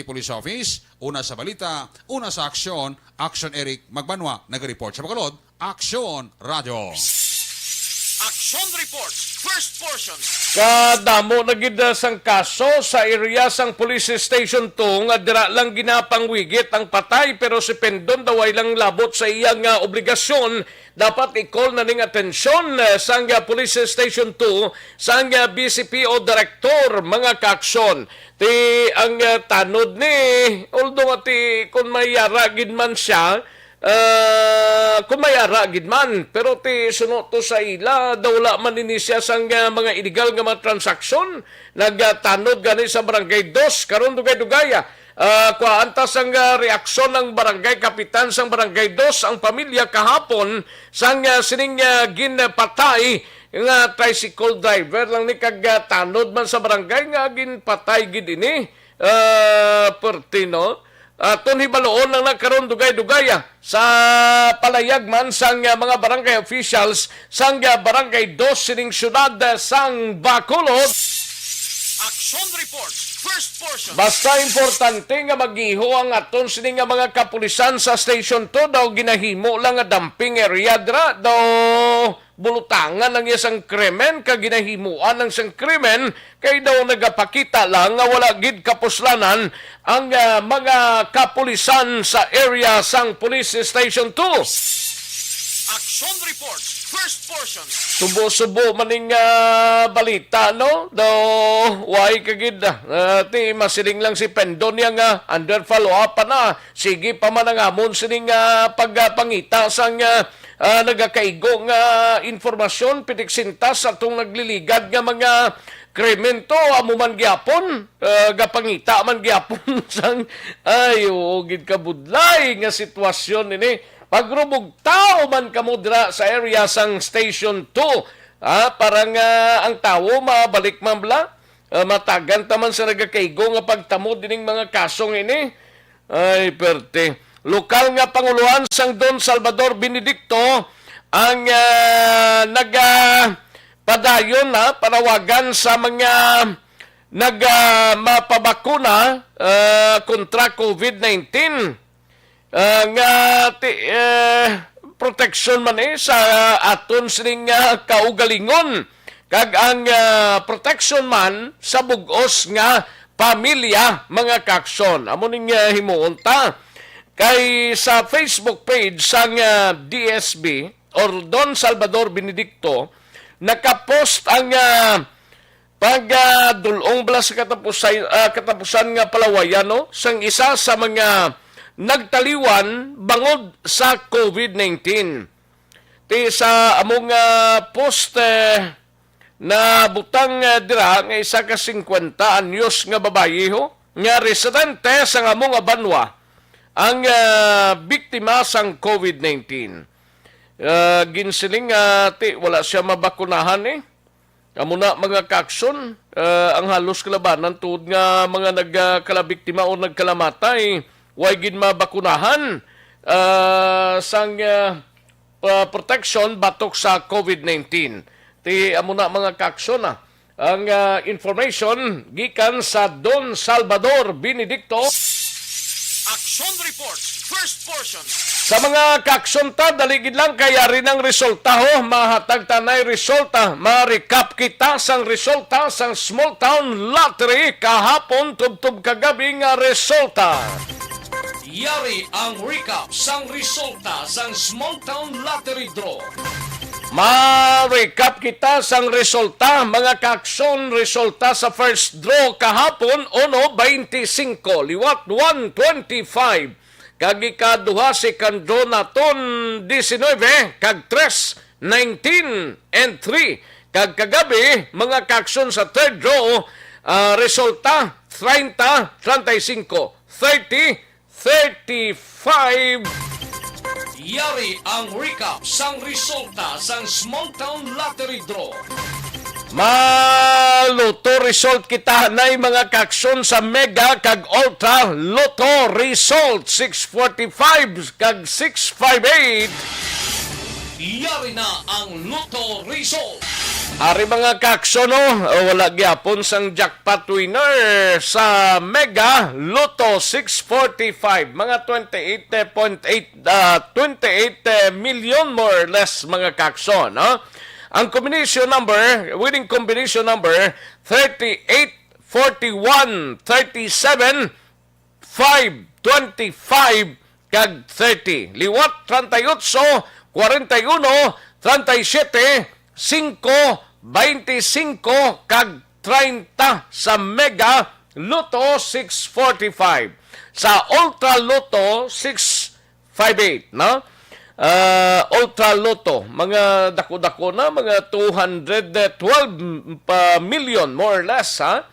Police Office, una sa balita, una sa aksyon, Aksyon Eric Magbanwa, nag-report sa Bacolod, Aksyon Radyo. Action Report, first portion. Kadamo na gid, ah, sang kaso sa area sang Police Station Two nga dira lang ginapangwigit ang patay, pero si Pindon daw ay lang labot sa iyang, ah, obligasyon. Dapat i-call na ning atensyon, ah, sang, ah, Police Station Two, sang, ah, B C P O Director, mga kaaksyon. Ti ang, ah, tanod ni, although nga ti kun may yara gid man siya, ah, kun may ara gid man, pero ti suno to sa ila, daw wala man ini siya sang, ah, mga illegal nga mga transaksyon. Nagtanod gani sa Barangay Dos, karon dugay-dugay, ah, ah, kuhaan ta sang, ah, reaksyon ng barangay kapitan sang Barangay Dos, ang pamilya kahapon sang, ah, sining, ah, ginpatay nga tricycle driver lang ni kag, ah, tanod man sa barangay nga ginpatay gid ini. Ah, perti, no? Aton hibaluon lang na karon dugay-dugay, ah, sa palayag man sang, ah, mga barangay officials sang, ah, Barangay Dos sining siyudad, ah, sang Bacolod. Action Report, first portion. Basta importante nga magiho ang aton sini nga mga kapulisan sa Station Two, daw ginahimo lang nga dumping area dira, daw bulutangan ang iya sang krimen, kag ginahimuan ang sang krimen, kay daw nagapakita lang nga wala gid kapuslanan ang, ah, mga kapulisan sa area sang Police Station Two. Action Report, first portion. Subo-subo man ning, ah, balita, no? Daw, why ka gid, ah, ti masiling lang si Pindon niya nga under follow-up pa na. Sige pa man ang amon sining, ah, pagpangita sang, ah, ah, nagakaigo nga informasyon, pitik sintas sa atong nagliligad nga mga krimen to, amo man gyapon, ah, gapangita man gyapon sang, ay, oo, gid kabudlay nga sitwasyon ini. Pagrubog tao man kamo dira sa area sang Station Two, ah, para nga ang tawo mabalik man bala, ah, matagan ta man sa nagakaigo nga pagtamod ining mga kasong ini. Ay, perte. Lokal nga pangulohan sang Don Salvador Benedicto ang, ah, nag, ah, padayon na panawagan sa mga nag, ah, mapabakuna, ah, kontra COVID nineteen, ah, nga ti-, eh, proteksyon man, eh, sa aton sining, ah, kaugalingon, kag ang, ah, proteksyon man sa bug-os nga pamilya, mga kaakson. Amo ning, ah, himuon ta kay sa Facebook page sang, ah, D S B or Don Salvador Benedicto, nakapost ang, ah, pagdul-ong bala sa katapusay-, ah, katapusan nga palawayan, no, sang isa sa mga nagtaliwan bangod sa COVID nineteen. Ti sa among, ah, post, eh, nabutang, ah, dira nga isa ka singkwenta anyos nga babayi, ho, nga residente sang amo nga banwa ang, ah, biktima sang COVID nineteen. Ah, ginsiling nga ti wala siya mabakunahan, eh. Amo na, mga kaakson, ah, ang halos kalabanan tuod nga mga nagkalabiktima o nagkalamatay, way gid mabakunahan, ah, sang, ah, pa-, protection batok sa COVID nineteen. Ti amo na, mga kaakson, ah, ang, ah, information gikan sa Don Salvador Benedicto. Action Report, first portion. Sa mga kaakson ta, dali gid lang kay yari nang resulta, ho. Mahatag tanay resulta. Ma-recap kita sang resulta sang Small Town Lottery kahapon tubtob kagabi nga resulta. Yari ang recap sang resulta sang Small Town Lottery Draw. Ma-recap kita sang resulta, mga kaakson. Resulta sa first draw kahapon, uno twenty-five, liwat one twenty-five. Kag ikaduha, second draw naton, diecinuebe, kag tres, nineteen, and three. Kag kagabi, mga kaakson, sa third draw, ah, resulta, treinta, treinta y cinco, thirty, thirty-five. Yari ang recap sang resulta sang Small Town Lottery Draw. Ma-lotto result kita nay, mga kaakson, sa Mega kag Ultra Lotto result six forty-five kag six five eight. Yari na ang Lotto result. Ari, mga kaakson, no, wala gyapon sang jackpot winner sa Mega Lotto six forty-five, mga twenty-eight point eight, ah, twenty-eight million, more or less, mga kaakson, no? Ang combination number, winning combination number, thirty-eight, forty-one, thirty-seven, five, twenty-five, kag thirty. Liwat, treinta y ocho, cuarenta y uno, treinta y siete, cinco, veinticinco, kag treinta sa Mega Lotto six forty-five. Sa Ultra Lotto six five eight, no? Ah, Ultra Lotto, mga dako-dako na, mga two hundred twelve pa million, more or less, ha?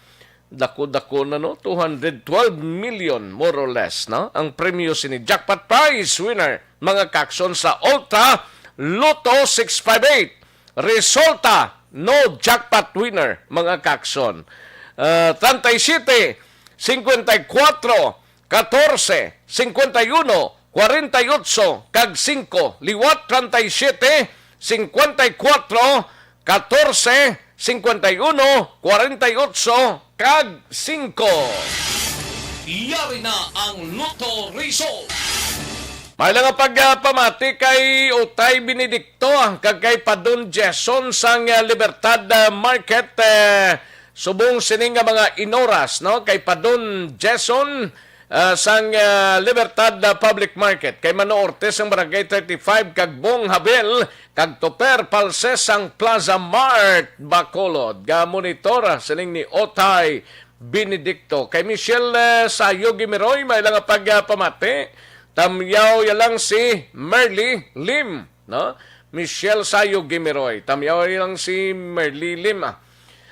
Dako-dako na, no? Two hundred twelve million, more or less, no? Ang premyo sini, jackpot prize winner, mga kaakson, sa Ultra Lotto six five eight. Resulta, no jackpot winner, mga kaakson. Ah, treinta y siete, cincuenta y cuatro, catorce, cincuenta y uno, cuarenta y ocho, kag cinco. Liwat, treinta y siete, cincuenta y cuatro, catorce, cincuenta y uno, cuarenta y ocho, kag cinco. Yari na ang Lotto result. May lang nga pagpamati kay Utay Benedicto, ah, kag kay Padon Jason sang, ah, Libertad, ah, Market, eh, subong sini nga mga inoras, no? Kay Padon Jason, ah, sang, ah, Libertad, ah, Public Market, kay Mano Ortiz sang Barangay thirty-five, kag Bong Habil, kag Toper Palses sang Plaza Mart, Bacolod. Ga-monitor, ah, siling ni Otay Benedicto. Kay Michelle, eh, Sayo Gimiroy, may lang nga pagpamati. Tamyaw ya lang si Merly Lim, no? Michelle Sayo Gimiroy. Tamyaw ya lang si Merly Lim, ah.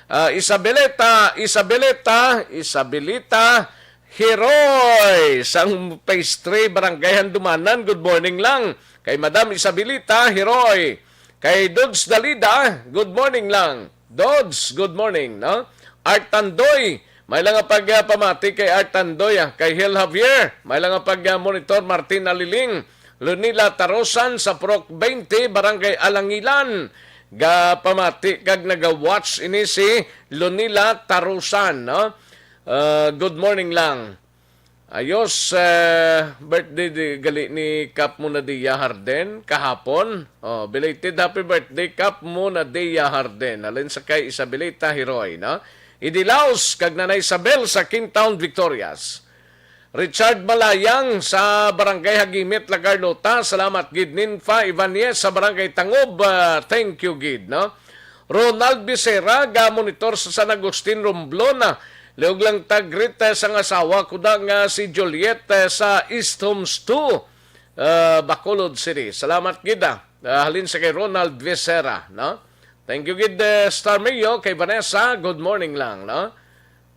Ah, Isabelita, Isabelita, Isabelita Hiroy, sang Phase three, Barangay Handumanan. Good morning lang kay Madam Isabelita Hiroy. Kay Dods Dalida, good morning lang. Dods, good morning, no? Art Tandoy, may lang nga pagpamati kay Art Tandoy, ah. Kay Hel Javier, may lang nga pag-, ah, monitor. Martin Aliling, Lunila Tarosan sa Purok twenty, Barangay Alangilan. Gapamati kag naga-watch ini si Lunila Tarusan, no? Ah, good morning lang. Ayos, eh, birthday di, gali ni Kap Munadia Harden kahapon. Oh, belated happy birthday, Kap Munadia Harden. Halin sa kay Isabelita Hiroy, no? Idilaos kag Nanay Isabel sa Quintown Victorias. Richard Malayang sa Barangay Hagimit, La Carlota. Salamat gid. Ninfa Ibanez sa Barangay Tangob. Ah, thank you gid, no? Ronald Becerra, ga monitor sa San Agustin, Romblon. Liog lang tag-greet, eh, sang asawa ko da nga si Juliet, eh, sa East Homes two, eh, Bacolod City. Salamat gid, ah. Ah, halin sa kay Ronald Becerra, no? Thank you gid, eh, Star Mayo, kay Vanessa. Good morning lang, no?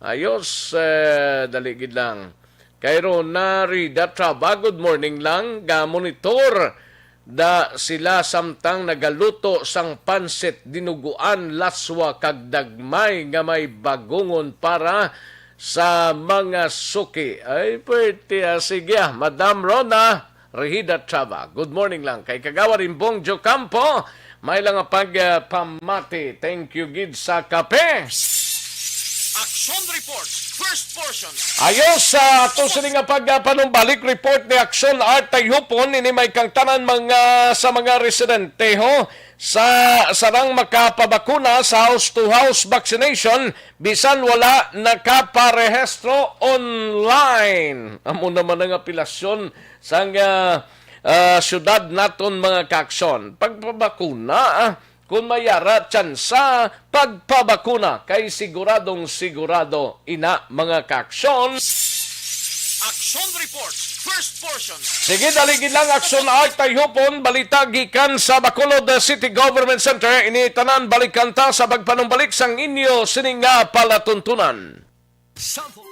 Ayos, eh, dali gid lang. Kay Rona Rida Traba, good morning lang. Ga monitor da sila samtang nagaluto sang pansit, dinuguan, laswa kag dagmay nga may bagungon para sa mga suki. Ay, pwerte, ah. Sige, ah, Madam Rona Rehida Traba. Good morning lang kay Kagawad Imbong Jocampo. May lang nga pag, ah, pamati. Thank you gid sa kape. Action Report, first portion. Ayos, sa ato sini nga pag, ah, panumbalik report ni Action Art Tayupon, ini may kang tanan mga, sa mga residente, ho, sa sarang makapabakuna sa house-to-house vaccination, bisan wala nakaparehistro online. Amo naman ang apelasyon sang, ah, ah, syudad naton, mga kaaksyon. Pagpabakuna, ah, kung may ara tsansa, pagpabakuna kay siguradong sigurado ina, mga kaaksyon. Action Report, first portion. Sige, dali gid lang, Action Art Tayupon, balita gikan sa Bacolod City Government Center. Ini tanan balikan ta sa pagpanumbalik sang inyo sini nga palatuntunan. Sample.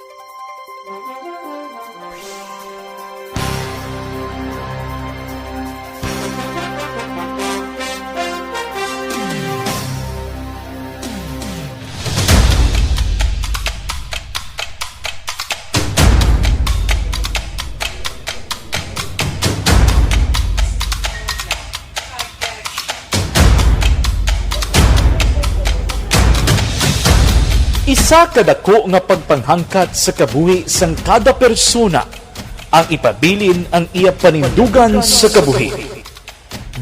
Isa ka dako nga pagpanghangkat sa kabuhi sang kada persona ang ipabilin ang iya panindugan sa kabuhi.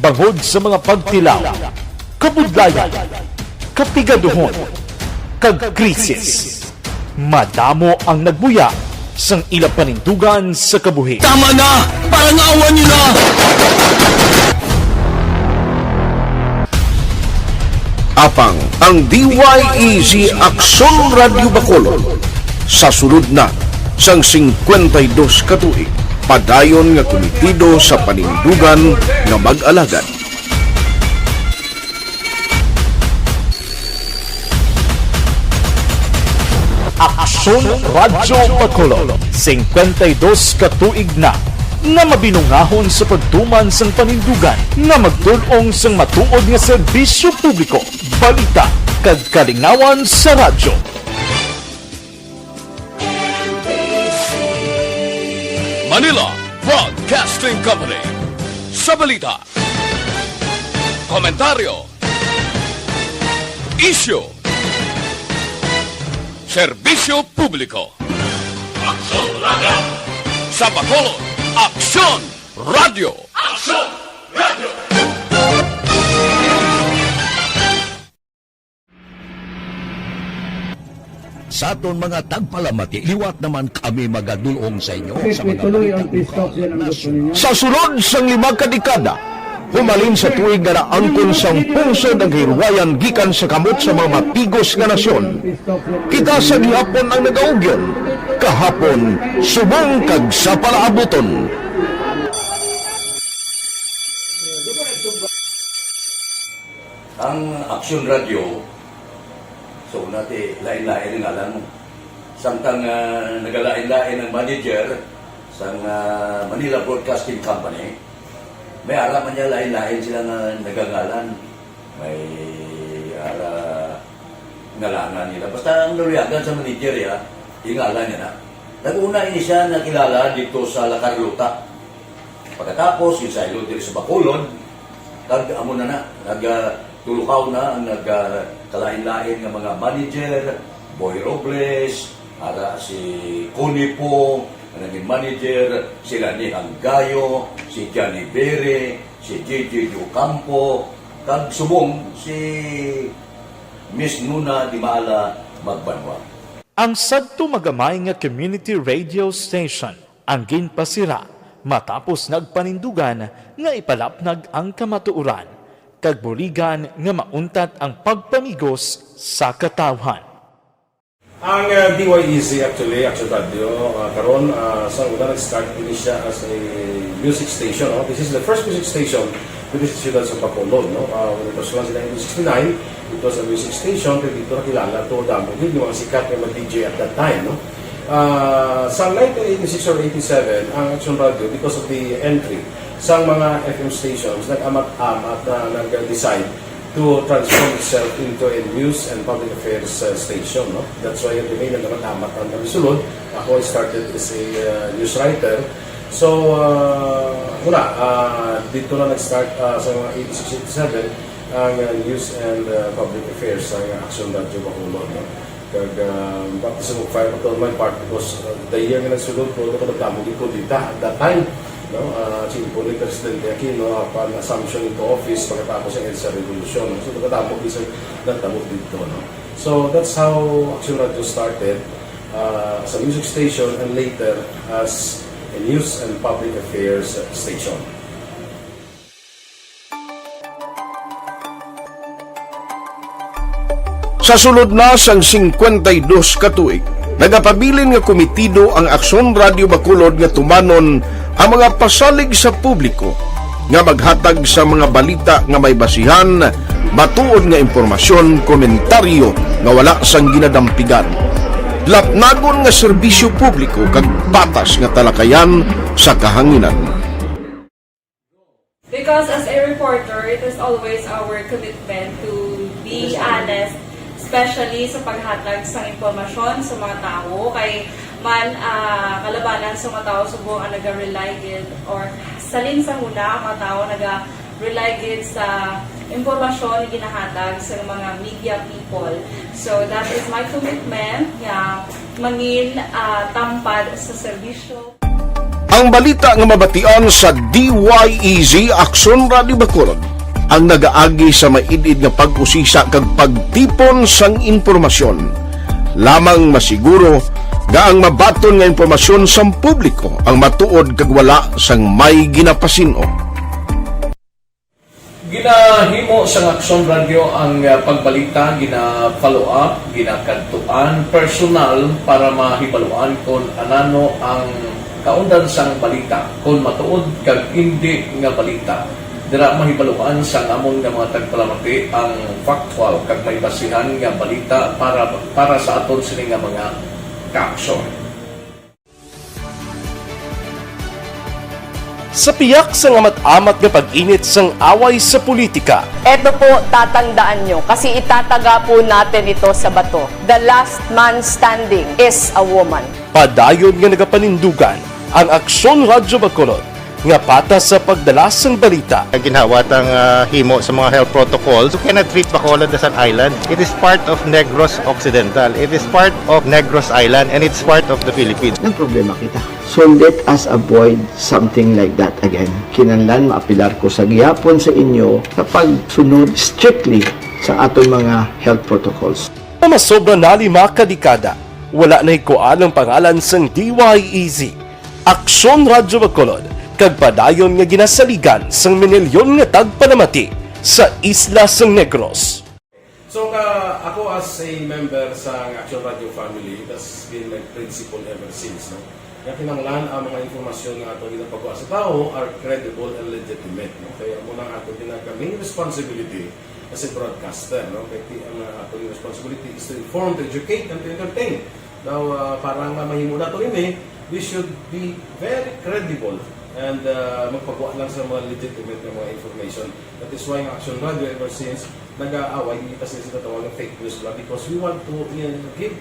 Bangod sa mga pagtilaw, kabudlayan, kapigaduhon, kag krisis, madamo ang nagbuya sang ila panindugan sa kabuhi. Tama na! Parangawan niyo na! Apang ang D Y E G Aksyon Radyo Bacolod sa sulod na sang singkwenta y dos ka tuig, padayon nga kumitido sa panindugan nga mag-alagad. Aksyon Radyo Bacolod, singkwenta y dos ka tuig na nga mabinungahon sa pagtuman sang panindugan nga magtul-ong sang matuod nga serbisyo publiko, balita, kag kalingawan sa radyo. Manila Broadcasting Company. Sa balita, komentaryo, isyu, serbisyo publiko. Aksyon Radyo. Sa Bacolod, Aksyon Radyo. Aksyon Radyo. Sa aton mga tagpalamati, liwat naman kami magadul-ong sa inyo sa mga balita lokal, nasyonal. Sa sulod sang lima ka dekada, humalin sa tuig nga naangkon sang pungsod ang kahilwayan gikan sa kamot sa mga mapigos nga nasyon, kita sa gihapon ang nagaugyon, kahapon, subong kag sa palaabuton. Ang Aksyon Radyo, so, una ti, lain-lain ang ngalan mo. Samtang, ah, nagalain-lain ang manager sang, ah, Manila Broadcasting Company, may ara man niya lain-lain sila nga nagangalan. May ara ngalangan nila. Basta ang naluyagan sa manager, ya, yung ngalan niya na. Nag-una ini siya nakilala dito sa La Carlota. Pagkatapos, yung saylo diri sa Bacolod, kag amo na na, nag, ah, Tulukaw na ang nagkalain-lain nga mga manager, Boy Robles, ara si Connie Pong, ang naging manager, sila ni Anggayo, si Johnny Bere, si J J Ocampo, kag subong si Miss Nuna Dimala Magbanwa. Ang sadto magamay nga community radio station ang ginpasira matapos nagpanindugan nga ipalapnag ang kamatuoran kag buligan nga mauntat ang pagpamigos sa katawhan. Ang, uh, D Y E Z actually, Action Radio, uh, karon, uh, sa una nag-start ini siya as a music station, no? This is the first music station diri sa siyudad sa Bacolod, no? Uh, when it was launched in nineteen sixty-nine, it was a music station, pero dito nakilala to damo gid yung mga sikat nga mga D J at that time, no? Uh, sa nineteen eighty-six or eighty-seven, ang Action Radio, because of the entry sa mga F M stations, nag-amat-amat na nag-decide to transform itself into a news and public affairs, uh, station, no? That's why the main nag-amat-amat ang kami sulod. Ako, I started as a, uh, news writer. So, uh, wala, uh, dito na nag-start, uh, sa mga eighty-six, eighty-seven ang, uh, news and, uh, public affairs sa Action Radio Bacolod, no? Kag, uh, baptism of fire pa to on my part because, uh, the year nga nagsulod ko, ako nagdamo gid ko dita at that time, no? Uh, simple ni Presidente Aquino, uh, upon assumption into office pagkatapos sa EDSA Revolution, no? So, nagdamo gid sa nagdamo dito, no? So, that's how Action Radio started, uh, as a music station and later as a news and public affairs station. Sa sulod na sang singkwenta y dos ka tuig, nagapabilin nga komitido ang Aksyon Radio Bacolod nga tumanon ang mga pasalig sa publiko nga maghatag sa mga balita nga may basihan, matuod nga impormasyon, komentaryo nga wala sang ginadampigan, lapnagon nga serbisyo publiko kag patas nga talakayan sa kahanginan. Because as a reporter, it is always our commitment to be honest, especially sa paghatag sa impormasyon sa mga tawo. Kay man, ah, kalabanan sa mga tawo subong ang naga-rely gid, or salin sa huna ang mga tawo naga-rely gid sa impormasyon nga ginahatag sa mga media people. So that is my commitment nga mangin, ah, tampad sa serbisyo. Ang balita nga mabatian sa D Y E Z Aksyon Radio Bacolod ang nagaagi sa maid-id nga pag-usisa kag pagtipon sang impormasyon. Lamang masiguro nga ang mabaton nga impormasyon sang publiko ang matuod kag wala sang may ginapasin-o. Ginahimo sang Aksyon Radio ang, ah, pagbalita, gina-follow up, ginakadtuan personal para mahibaluan kon anano ang kaundan sang balita, kon matuod kag indi nga balita. Dira mahibaluan sang amon nga mga tagpalamati ang factual kag may basihan nga balita para, para sa aton sini nga mga kaaksyon. Sa piyak sang amat-amat nga pag-init sang away sa politika, Eto po, tatandaan nyo, kasi itataga po natin ito sa bato. The last man standing is a woman. Padayon nga nagapanindugan ang Aksyon Radyo Bacolod nga patas sa pagdala sang balita. Ginhawa tang, ah, himo sa mga health protocols. You cannot treat Bacolod as an island. It is part of Negros Occidental. It is part of Negros Island, and it's part of the Philippines. Nagproblema kita. So let us avoid something like that again. Kinahanglan maapelar ko sa gihapon sa inyo sa pagsunod strictly sa aton mga health protocols. Sa masobra na lima ka dekada, wala nahikuan ang pangalan sang D Y E Z, Aksyon Radyo Bacolod, kag padayon nga ginasaligan sang minilyon nga tagpalamati sa isla sang Negros. So, ka, ako as a member sa Action Radio family, that's been my principle ever since, no? Nga kinahanglan ang mga impormasyon nga ato ginapagwa sa tawo are credible and legitimate, no? Kaya amo na ang ato ginag-, main responsibility as a broadcaster, no? Kaya ti-, ang, uh, ato responsibility is to inform, to educate, and to entertain. Now, uh, para nga mahimo nato ini, we should be very credible and, uh, magpagwa lang sa mga legitimate nga mga information. That is why ang Action Radio ever since nag-aaway, hindi kasi sa tatawag ng fake news ba? Because we want to, uh, give,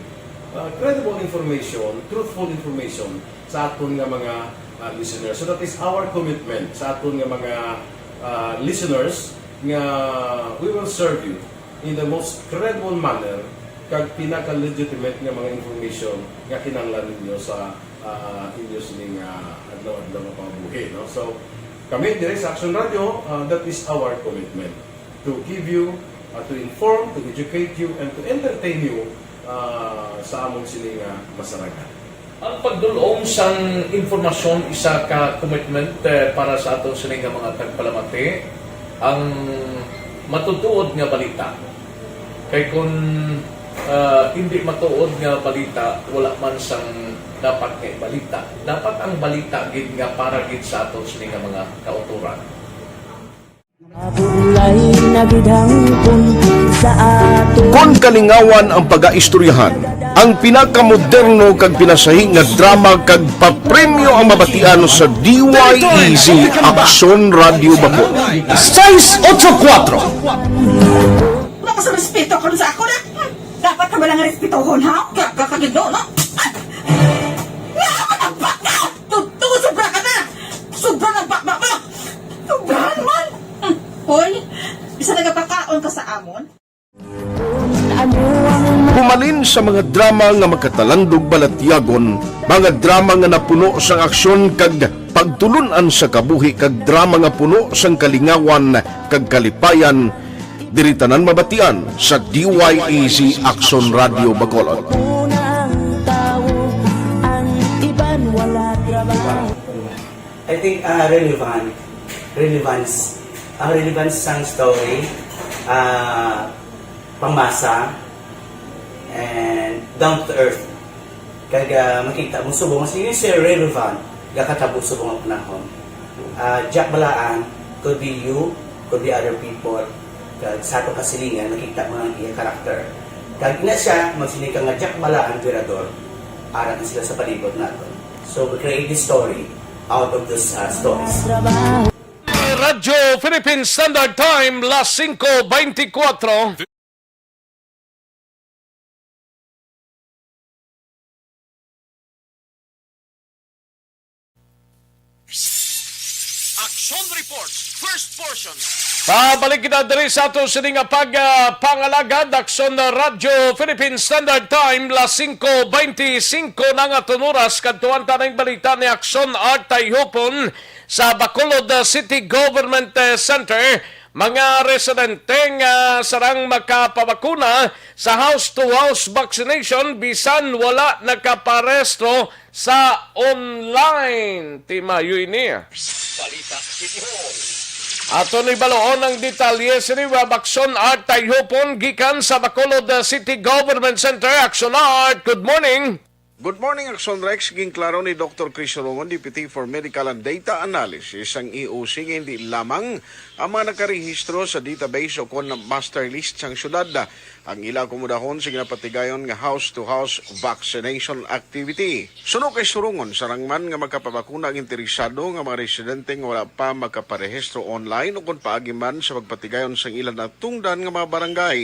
uh, credible information, truthful information sa aton nga mga, uh, listeners. So that is our commitment sa aton nga mga, uh, listeners, nga we will serve you in the most credible manner kag pinaka-legitimate nga mga information nga kinahanglan ninyo sa, ah, inyo sining, ah, adlaw-adlaw nga pangabuhi, no? So, kami diri sa Action Radio, ah, that is our commitment to give you, ah, to inform, to educate you, and to entertain you, ah, sa amon sini nga masarangan. Ang pagdul-ong sang impormasyon isa ka commitment, eh, para sa aton sini nga mga tagpalamati. Ang matutuod nga balita. Kay kun, ah, hindi matuod nga balita, wala man sang dapat nga ibalita. Dapat ang balita gid nga para gid sa aton sini nga mga kautoran. Mabulay na gid hangpon sa aton. Kon kalingawan ang pagaistoryahan, ang pinakamoderno kag pinasahi nga drama kag papremyo ang mabatian sa D Y E Z Aksyon Radio Bacolod. Seis ocho kuatro. Wala ka sa respeto karon sa ako na. Hmm, dapat ka ba lang respetohon, ha? Ka-, ka-, kagido, no? Ah! Nga ako nagbaka! Tuto, sobra ka na! Sobra ng bakbak mo! Sobrahan man! Hmm. Hoy, bisa nagapakaon ka sa amon? Humalin sa mga drama nga makatalandog balatyagon, mga drama nga napuno sang aksyon kag pagtulun-an sa kabuhi kag drama nga puno sang kalingawan kag kalipayan, diri tanan mabatian sa D Y E Z Aksyon Radio Bacolod. I think, ah, relevant. Relevance. Ang relevance sang story, ah, pangmasa, and down to earth. Kag, ah, makita mo subong, sige, sir, relevant, gakatabo subong ang panahon. Ah, Jack Balaan, could be you, could be other people. Kag sa ato kasilingan, makita mo ang iya character. Kag ina siya, magsiling ka nga Jack Balaan, Virador, ara na sila sa palibot nato. So, we create this story out of those, uh, stories. Radyo Philippine Standard Time, las singko beintikwatro. Action Report, first portion. Pabalik kita diri sa ato sini nga pag, ah, pangalagad, Action Radyo Philippine Standard Time, las singko beintisinko na nga tunuras, kadtuan ta ning balita ni Action Art Tayhupon sa Bacolod, ah, City Government, eh, Center. Mga residente nga sarang makapabakuna sa house-to-house vaccination bisan wala nakaparehistro sa online. Timayo ini. Balita City Hall. Aton ibaloon ang detalye sini, Web Action Art Tayhupon gikan sa Bacolod City Government Center. Action Art, good morning. Good morning, Action Rex. Ginklaro ni Doktor Chris Surungon, Deputy for Medical and Data Analysis sang E O C, nga hindi lamang ang mga nakarehistro sa database o kon master list sang syudad ang ila akomodahon sa ginapatigayon nga house-to-house vaccination activity. Suno kay Surungon, sarang man nga makapabakuna ang interesado nga mga residente nga wala pa makaparehistro online o kon paagi man sa pagpatigayon sang ila natungdan nga mga barangay.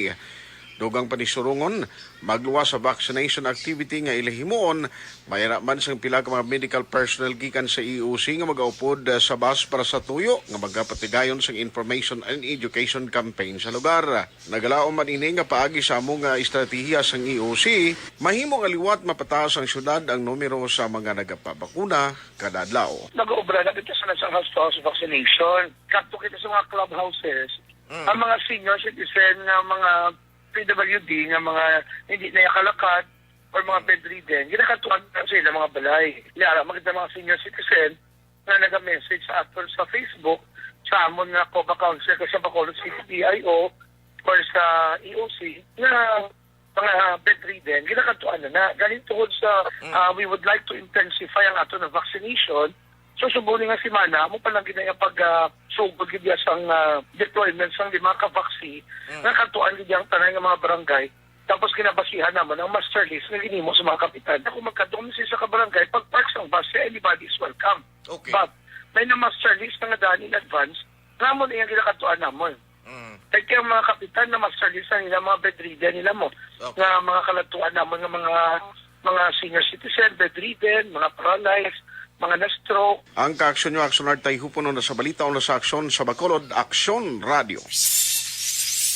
Dugang pa ni Surungon, magluwas sa vaccination activity nga ila himuon, may ara man sang pila ka mga medical personnel gikan sa E O C nga magaupod, ah, sa bus para sa tuyo nga magapatigayon sang information and education campaign sa lugar. Nagalaom man ini nga paagi sa amo nga estratehiya sang E O C, mahimo nga liwat mapataas ang syudad ang numero sa mga nagapabakuna kada adlaw. Nag-obra na kita sa, sa house-to-house vaccination. Kadto kita sa mga clubhouses. Mm. Ang mga senior citizen nga mga P W D nga mga hindi na yakalakad or mga bedridden, ginakadtuan na sa ilang mga balay. Niya, ara, makita mga senior citizen nga naga-message sa aton sa Facebook, sa amon nga COVA Council, sa Bacolod City P I O, or sa E O C, nga mga bedridden, ginakadtuan na na. Galing tungod sa, Mm. ah, we would like to intensify ang ato na vaccination. So, subong nga semana, amo pa lang ginaya pag, ah, sugod gid ya sang, ah, deployment sang lima ka vaccine, Mm. nga kadtuan gid ang tanan nga mga barangay. Tapos kinabasihan naman ang master list nga ginhimo sa mga kapitan. Kung magkadto kami sa isa ka barangay, pag-park sang bus, anybody is welcome. Okay. But may na master list na nga daan in advance, namon iyang ginakadtuan namon. Mm. Kay ang mga kapitan na master list na nila, mga bedridden nila mo, Okay. nga mga kaladtuan namon nga mga, mga senior citizen, bedridden, mga paralyzed, mga na-stroke. Ang kaaksyon nyo, Aksyon Art Tayhupon, una sa balita, una sa aksyon sa Bacolod, Aksyon Radio.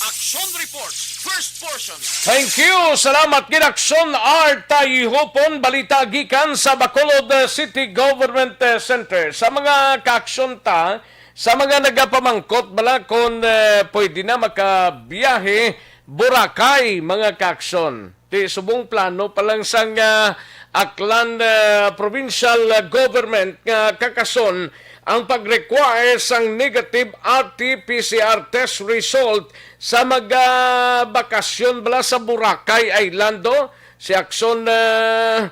Action Reports, first portion. Thank you. Salamat gid, Aksyon Art Tayhupon. Balita gikan sa Bacolod, uh, City Government, uh, Center. Sa mga kaaksyon ta, sa mga nagapamangkot bala kung, uh, pwede na makabiyahe Boracay, mga kaaksyon. Ti subong plano pa lang sang, ah, Aklan, ah, Provincial, ah, Government nga kakason ang pag-require sang negative R T P C R test result sa magabakasyon bala sa Boracay Island, do? Si Akson, ah,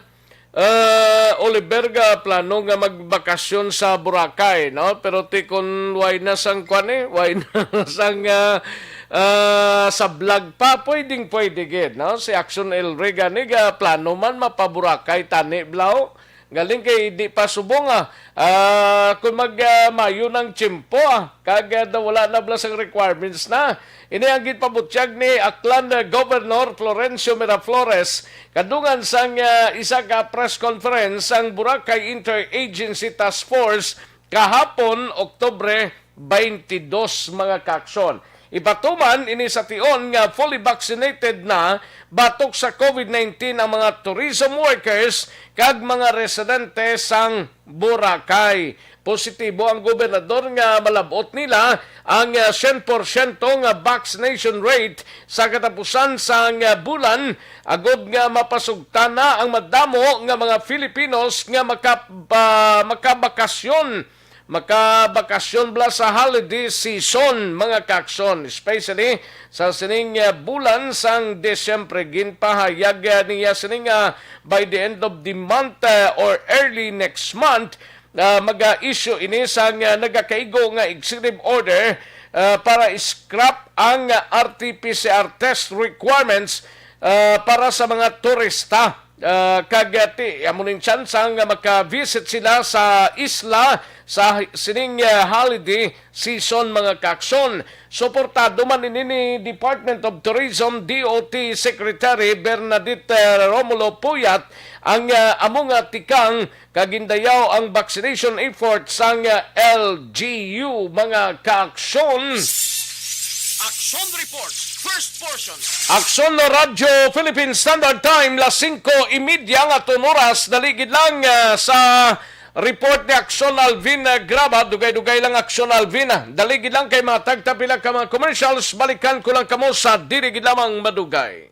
ah, Oliver ga plano nga magbakasyon sa Boracay, no? Pero ti kun way na sang kwan, eh, way na sang, ah, ah, sa vlog pa, pwedeng pwede gid, no? Si Action El Rey gani ga plano man mapaburakay tani, blaw. Galing kay di pa subong, ah, ah, kung mag, ah, mayo ng tiyempo, ah, kag, ah, wala na bala sang requirements na. Ini ang ginpabutyag ni Aklan, ah, Governor Florencio Miraflores kadungan sang, ah, isa ka press conference ang Boracay Interagency Task Force kahapon, Oktubre twenty-two, mga kaaksyon. Ipatuman ini sa tion nga fully vaccinated na batok sa COVID nineteen ang mga tourism workers kag mga residente sang Boracay. Positibo ang gobernador nga malab-ot nila ang, ah, syen porsyento nga vaccination rate sa katapusan sang, ah, bulan, agod nga mapasugtan na ang madamo nga mga Filipinos nga makap-, ah, makabakasyon, makabakasyon bala sa holiday season, mga kaaksyon, especially sa sining, ah, bulan sang Disyembre. Ginpahayag, ah, niya sining, ah, by the end of the month, ah, or early next month, ah, maga-issue ini sang, ah, nagakaigo nga executive order, ah, para scrap ang, ah, R T P C R test requirements, ah, para sa mga turista. Ah, kag, ah, ti, amo ning tsansa nga maka-visit sila sa isla sa sining, ah, holiday season, mga kaaksyon. Suportado man ini ni Department of Tourism, D O T Secretary Bernadette, ah, Romulo Puyat, ang, ah, amo nga tikang kag gindayaw ang vaccination effort sang L G U, mga kaaksyon. Action Reports, first portion. Aksyon Radyo Philippine Standard Time, las singko y media nga aton oras. Dali gid lang, ah, sa report ni Aksyon Alvin, ah, Graba. Dugay-dugay lang, Aksyon Alvin, ah. Dali gid lang kay mga tagtapila ka mga commercials. Balikan ko lang kamo sa dili gid lamang madugay.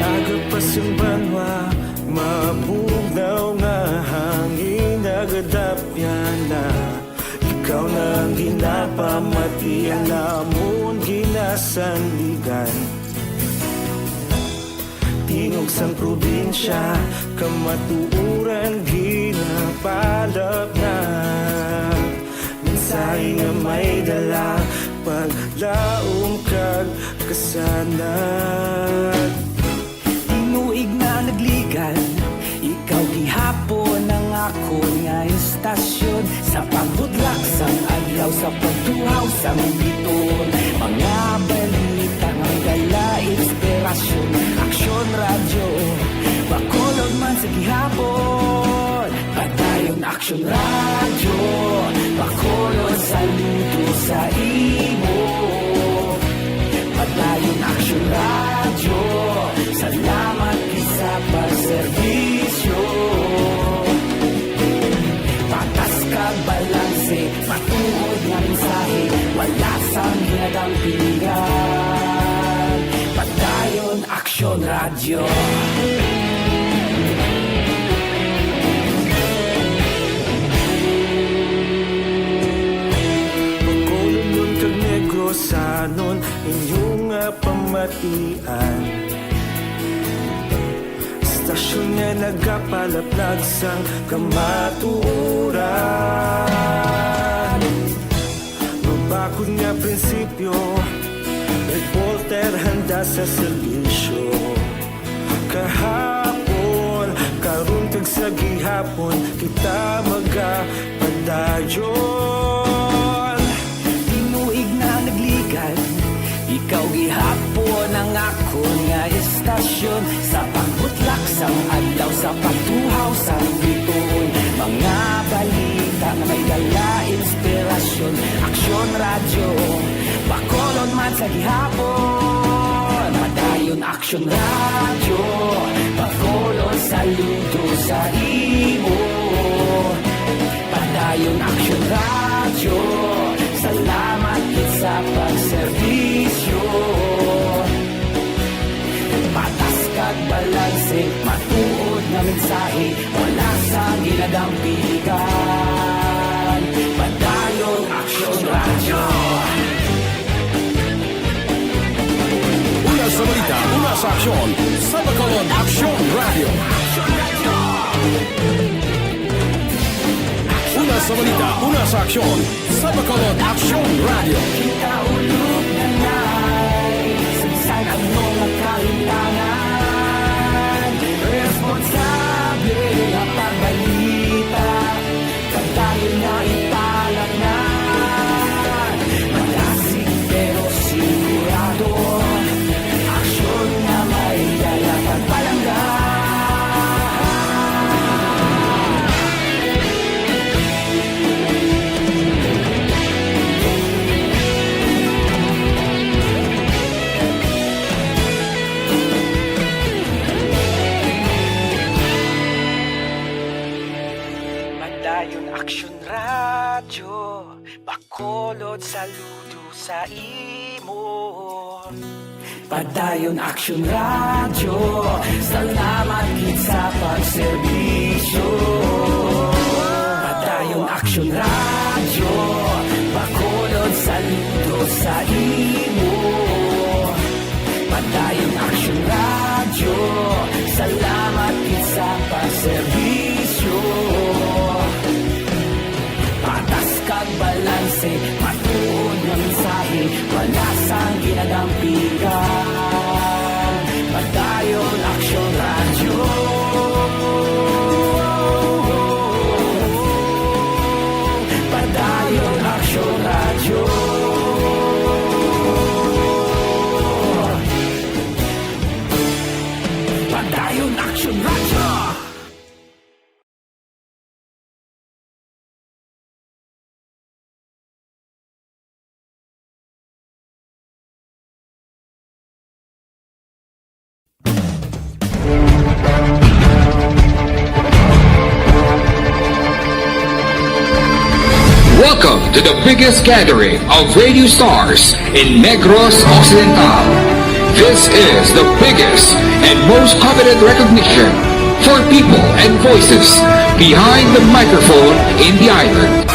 Aga pa sing banwa, mabugnaw nga hangin, nagadapyan na. Ikaw na ang ginapamati, ang lamon ginasandigan. Tingog sang probinsya, kamatuoran ginapalapnag. Mensahe nga may dala, paglaom kag kasanag. Tinuig na nagligan, ikaw gihapon ang akon nga istasyon. Sa pagbudlak sang adlaw, sa pagtuhaw sang biton, mga balita nga dala inspirasyon. Aksyon Radyo, Bacolod man sa gihapon. Padayon Aksyon Radyo, Bacolod, saludo sa imo. Padayon Aksyon Radyo, salamat gid sa pagserbisyo. Patas kag balanse, matuod nga mensahe, wala sang ginadampingan. Padayon Aksyon Radyo. Bacolodnon kag Negrosanon, inyo nga pamatian. Hasta Istasyon nga nagapalaplag sang kamatuoran. Mabakod nga prinsipyo, reporter handa sa serbisyo. Kahapon, karon kag sa gihapon, kita magapadayon. Tinuig na nagligad, ikaw gihapon ang akon nga istasyon. Sa pagbutlak sang adlaw, sa pagtuhaw sang bituon, mga balita nga may dala inspirasyon. Aksyon Radyo Bacolod man sa gihapon. Padayon Aksyon Radyo Bacolod, saludo sa imo. Padayon Aksyon Radyo, salamat gid sa pagserbisyo. Patas kag balanse, matuod nga mensahe, wala sang ginadampigan. Padayon Aksyon Radyo. Una sa balita, una sa aksyon, sa Bacolod Aksyon Radyo. Una sa balita, una sa aksyon, sa Bacolod Aksyon Radyo. Kita ulog na na'y sansan ang mga kahintangan. Responsable nga pagbalita, pagdayon na ipalaknan. Malasig pero sigurado, aksyon nga may dala pagpalangga. Padayon Aksyon Radyo Bacolod, saludo sa imo. Padayon Aksyon Radyo, salamat gid sa pagserbisyo. Padayon Aksyon Radyo Bacolod, saludo sa imo. Padayon Aksyon Radyo, salamat gid sa pagserbisyo. Patas kag balanse, matuod nga mensahe, wala sang ginadampigan. Padayon Aksyon Radyo. Padayon Aksyon Radyo. Padayon Aksyon Radyo. Welcome to the biggest gathering of radio stars in Negros Occidental. This is the biggest and most coveted recognition for people and voices behind the microphone in the island.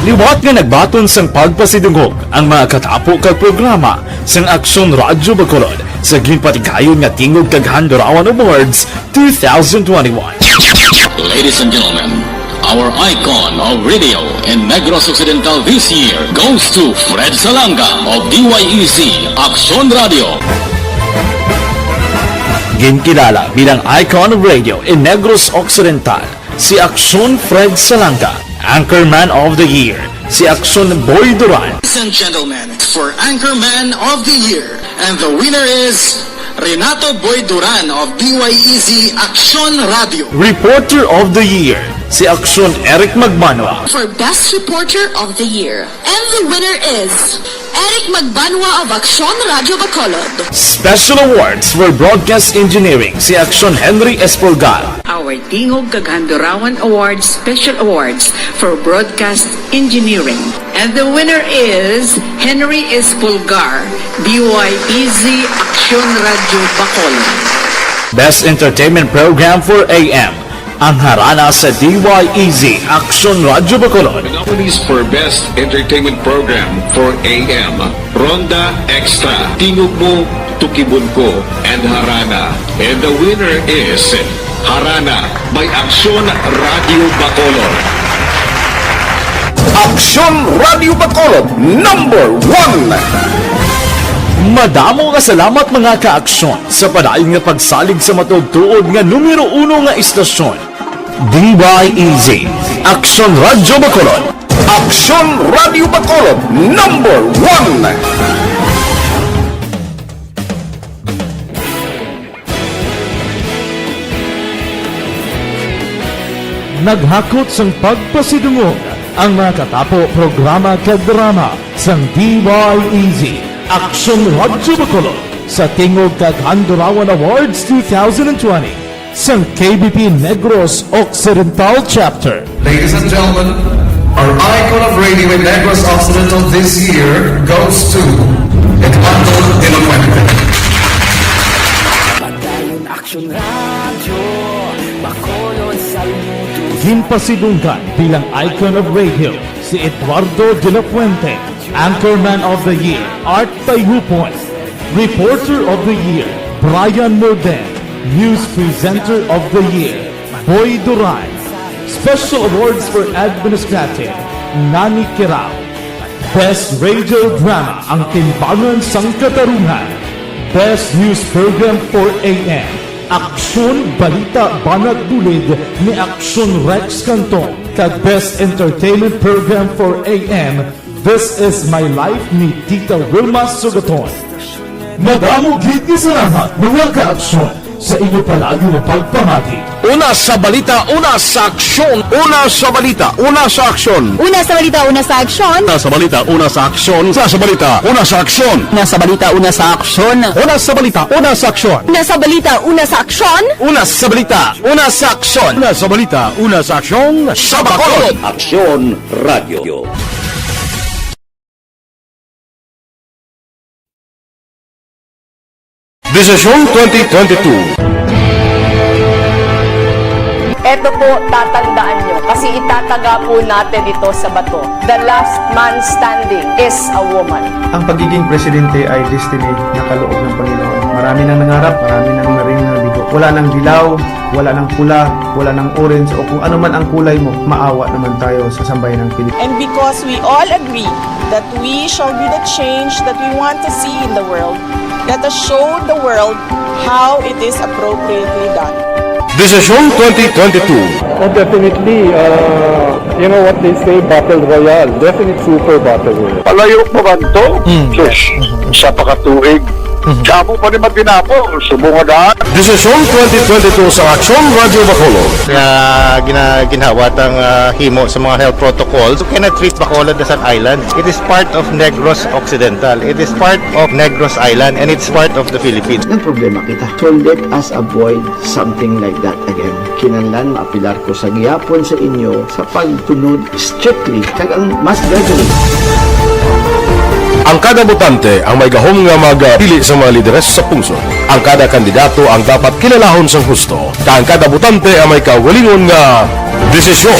Liwat nga nagbaton sang pagpasidungog ang mga katapo kag programa sang Aksyon Radyo Bacolod sa ginpatigayon nga Tingog kag Handurawan Awards two thousand twenty-one. Ladies and gentlemen, our icon of radio in Negros Occidental this year goes to Fred Salanga of D Y E Z Aksyon Radyo. Ginkilala bilang icon of radio in Negros Occidental si Aksyon Fred Salanga, Anchorman of the Year si Aksyon Boy Duran. Ladies and gentlemen, for Anchorman of the Year, and the winner is Renato Boy Duran of D Y E Z Aksyon Radyo. Reporter of the Year si Aksyon Eric Magbanwa. For Best Reporter of the Year, and the winner is Eric Magbanwa of Aksyon Radyo Bacolod. Special Awards for Broadcast Engineering si Aksyon Henry Espolgar. Our Tingog kag Handurawan Awards Special Awards for Broadcast Engineering. And the winner is Henry Espolgar, D Y E Z Aksyon Radyo Bacolod. Best Entertainment Program for A M, ang harana sa D Y E Z Aksyon Radyo Bacolod. The nominees for Best Entertainment Program for A M Ronda Extra, Tingog Mo, Tukibon Ko, and Harana. And the winner is Harana by Aksyon Radio Bacolod. Aksyon Radio Bacolod, number one! Madamo nga salamat, mga ka-aksyon, sa padayon nga pagsalig sa matuod-tuod nga numero uno nga istasyon. D Y E Z, Aksyon Radyo Bacolod. Aksyon Radyo Bacolod, number one. Naghakot sang pagpasidungog ang mga katapo, programa kag drama sang D Y E Z, Aksyon Radyo Bacolod, sa Tingog kag Handurawan Awards two thousand twenty sang K B P Negros Occidental Chapter. Ladies and gentlemen, our icon of radio in Negros Occidental this year goes to Eduardo de la Fuente. Padayon Aksyon Radyo, Bacolod, saludo. Ginpasidunggan bilang icon of radio si Eduardo de la Fuente, Anchorman of the Year, Art Tayupon, Reporter of the Year, Brian Morden, News Presenter of the Year, Boy Duran, Special Awards for Administrative, Nani Kirao, Best Radio Drama, Ang Timbangan sang Katarungan, Best News Program for A M, Aksyon Balita Banat Bulid ni Aksyon Rex Canton, kag Best Entertainment Program for A M, This Is My Life ni Tita Wilma Sugaton. Madamo gid nga salamat, mga ka-aksyon, sa inyo palagi nga pagpamati. Una sa balita, una sa aksyon. Una sa balita, una sa aksyon. Una sa balita, una sa aksyon. Una sa balita, una sa aksyon. Una sa balita, una sa aksyon. Una sa balita, una sa aksyon. Una sa balita, una sa aksyon. Una sa balita, una sa aksyon. Una sa balita, una sa aksyon. Una sa balita, una sa aksyon. Sa Bacolod. Aksyon Radio. Desisyon twenty twenty-two. Eto po, tatandaan nyo, kasi itataga po natin ito sa bato. The last man standing is a woman. Ang pagiging presidente ay destiny na kaloob ng Panginoon. Marami nang nangarap, marami nang naring nabigo. Wala nang dilaw, wala nang pula, wala nang orange, o kung ano man ang kulay mo, maawa naman tayo sa sambayan ng Pilipinas. And because we all agree that we shall be the change that we want to see in the world, let us show the world how it is appropriately done. Desisyon twenty twenty-two. Oh, definitely, uh, you know what they say, battle royale. Definitely super battle royale. Palayo pa ba to? Mm, sus, yes. Mm-hmm. Sa pakatuig. Mm-hmm. Damo pa ni matinapol, subong nga daan. Desisyon twenty twenty-two sa Aksyon Radyo Bacolod. Nga gina-, ginhawat ang, ah, himo sa mga health protocols. You cannot treat Bacolod as an island. It is part of Negros Occidental. It is part of Negros Island, and it's part of the Philippines. Ang problema kita. So let us avoid something like that again. Kinahanglan maapilar ko sa gihapon sa inyo sa pagsunod strictly kag ang mas gradually. Ang kada botante ang may gahom nga magpili sa mga lideres sa pungsod. Ang kada kandidato ang dapat kilalahon sang husto, kag ang kada botante ang may kaugalingon nga desisyon.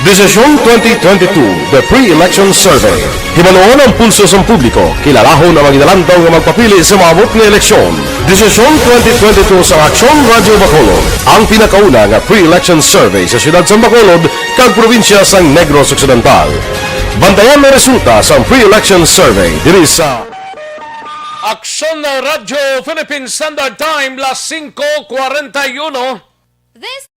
Desisyon twenty twenty-two, The Pre-Election Survey. Hibaluon ang pulso sang publiko, kilalahon ang mga ginalantaw nga magpapili sa maabot nga eleksyon. Desisyon twenty twenty-two sa Aksyon Radyo Bacolod, ang pinakauna nga pre-election survey sa siyudad sang Bacolod kag probinsya sang Negros Occidental. Bantayan ang resulta sang pre-election survey diri sa Aksyon Radyo Philippine Standard Time, las singko kwarenta y uno. This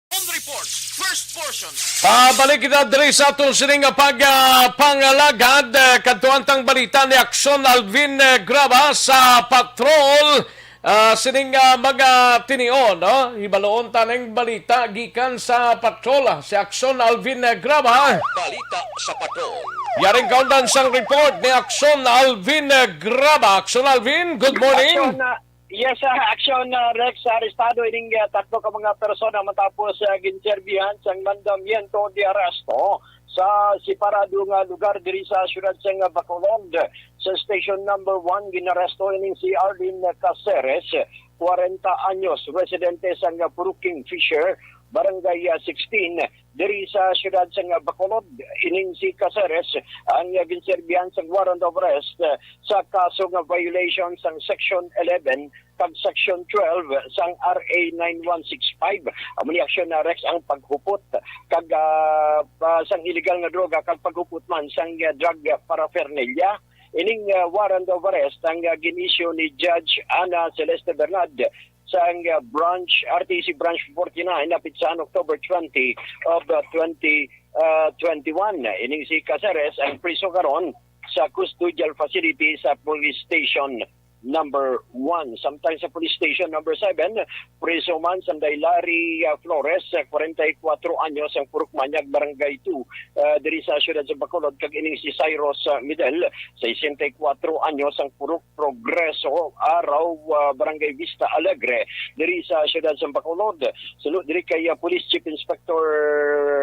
On report, first portion. Pabalik kita diri sa aton sining nga pag, ah, pangalagad, ah, kadtuan tang balita ni Aksyon Alvin, eh, Graba sa patrol, ah, sining, ah, mga tinion, no? Hibaluon ta ning balita gikan sa patrol, ah, si Aksyon Alvin, eh, Graba. Balita sa patrol. Yaring kaundan sang report ni Aksyon Alvin, eh, Graba. Aksyon Alvin, good morning. Aksyon, ah, Yes, ah, aksyon, ah, Rex, arestado ining, ah, tatlo ka mga persona matapos, ah, ginserbihan sang mandamiento de arresto sa separado nga lugar diri sa siyudad sang Bacolod. Sa station number one, ginaresto ining si Arlene Caceres, kwarenta anyos, residente sang Brooking Fisher, Barangay, ah, sixteen, diri sa siyudad sang Bacolod. Ining si Caceres ang, ah, ginserbihan sang warrant of arrest, ah, sa kaso nga violation sang Section eleven kag Section twelve sang R A nine one six five. Amo ni aksyon na, Rex, ang paghupot kag, ah, ah, sang illegal nga droga kag paghupot man sang, ah, drug paraphernalia. Ining, ah, warrant of arrest ang, ah, gin-issue ni Judge Ana Celeste Bernad sang, ah, branch, R T C Branch forty-nine, napitsahan October twenty of, ah, twenty, ah, twenty-one. Ining si Caceres ang priso karon sa custodial facility sa Police Station Number One. Samtang sa Police Station Number Seven, priso man sanday Larry, ah, Flores, ah, kwarenta y kuwatro anyos, ang purok Manyag, Barangay Two, ah, diri sa siyudad sa Bacolod, kag ining si Cyrus, ah, Midel, sesenta y kuwatro anyos, ang purok Progreso, Araw, ah, Barangay Vista Alegre, diri sa siyudad sa Bacolod. Suno diri kay, ah, Police Chief Inspector,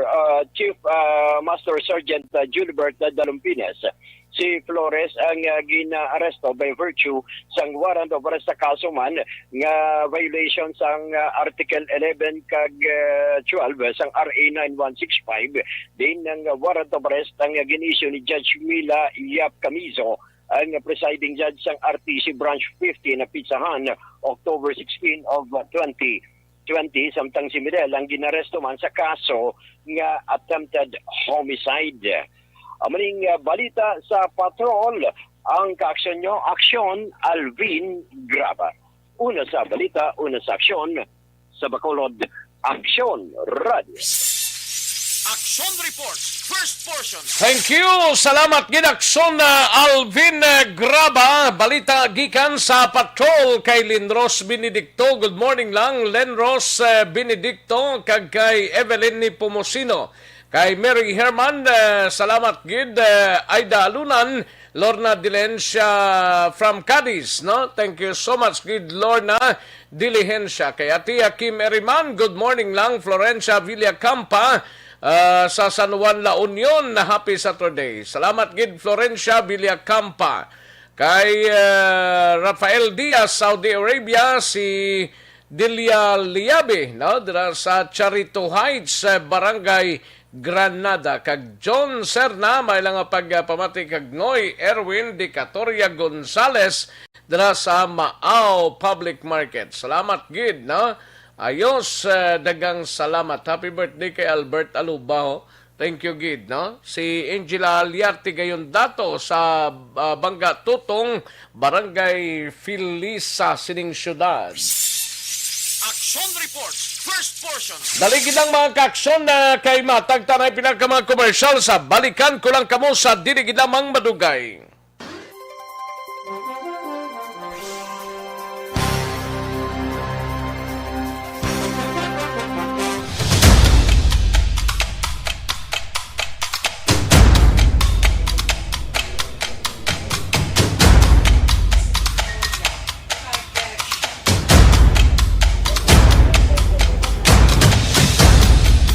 ah, Chief, ah, Master Sergeant, ah, Julibert Dalumpines, si Flores ang, ah, gin-aresto by virtue sang warrant of arrest sa kaso man nga violation sang, ah, Article eleven kag, ah, twelve sang R A nine one six five. Din ang, ah, warrant of arrest ang, ah, gin-issue ni Judge Mila Yap Camizo, ang presiding judge sang R T C Branch fifty, na pitsahan October sixteen of twenty twenty, samtang si Midel ang ginaresto man sa kaso nga attempted homicide. Amo ning, ah, balita sa Patrol, ang kaaksyon nyo, aksyon, Alvin Graba. Una sa balita, una sa aksyon, sa Bacolod, Aksyon Radio. Action Report, first portion. Thank you. Salamat gid, Aksyon, uh, Alvin, uh, Graba. Balita gikan sa Patrol kay Lenros Benedicto. Good morning lang, Lenros, uh, Benedicto, kag kay Evelyn Nepomuceno. Kay Mary Herman, uh, salamat gid, uh, Aida Alunan, Lorna Dilencia from Cadiz, no? Thank you so much gid, Lorna Diligencia. Kay Atia Kim Eriman, good morning lang. Florencia Villacampa, ah, sa San Juan, La Union, na happy Saturday. Salamat gid, Florencia Villacampa. Kay, ah, Rafael Diaz, Saudi Arabia, si Delia Liabe, no? Dira sa Charito Heights, eh, Barangay Granada, kag John Serna, may lang nga pagpamati kag Noy Erwin Dicatoria Gonzales dira sa Maao Public Market. Salamat gid, no? Ayos, eh, daghang salamat. Happy birthday kay Albert Alubaho. Thank you gid, no? Si Angela Liarte gayon dato sa, ah, Bangga Tutong, Barangay Filisa sining siyudad. Action Report, first portion. Dali gid lang, mga kaaksyon, na kay matagtanay pila ka mga komersyal sa balikan ko lang kamo sa dili gid lamang madugay.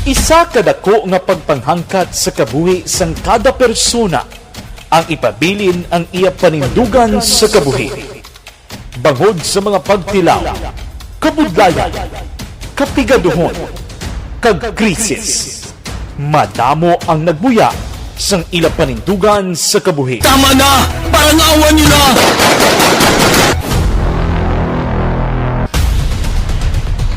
Isa ka dako nga pagpanghangkat sa kabuhi sang kada persona ang ipabilin ang iya panindugan sa kabuhi. Bangod sa mga pagtilaw, kabudlayan, kapigaduhon, kag krisis, madamo ang nagbuya sang ila panindugan sa kabuhi. Tama na! Parangawan niyo na!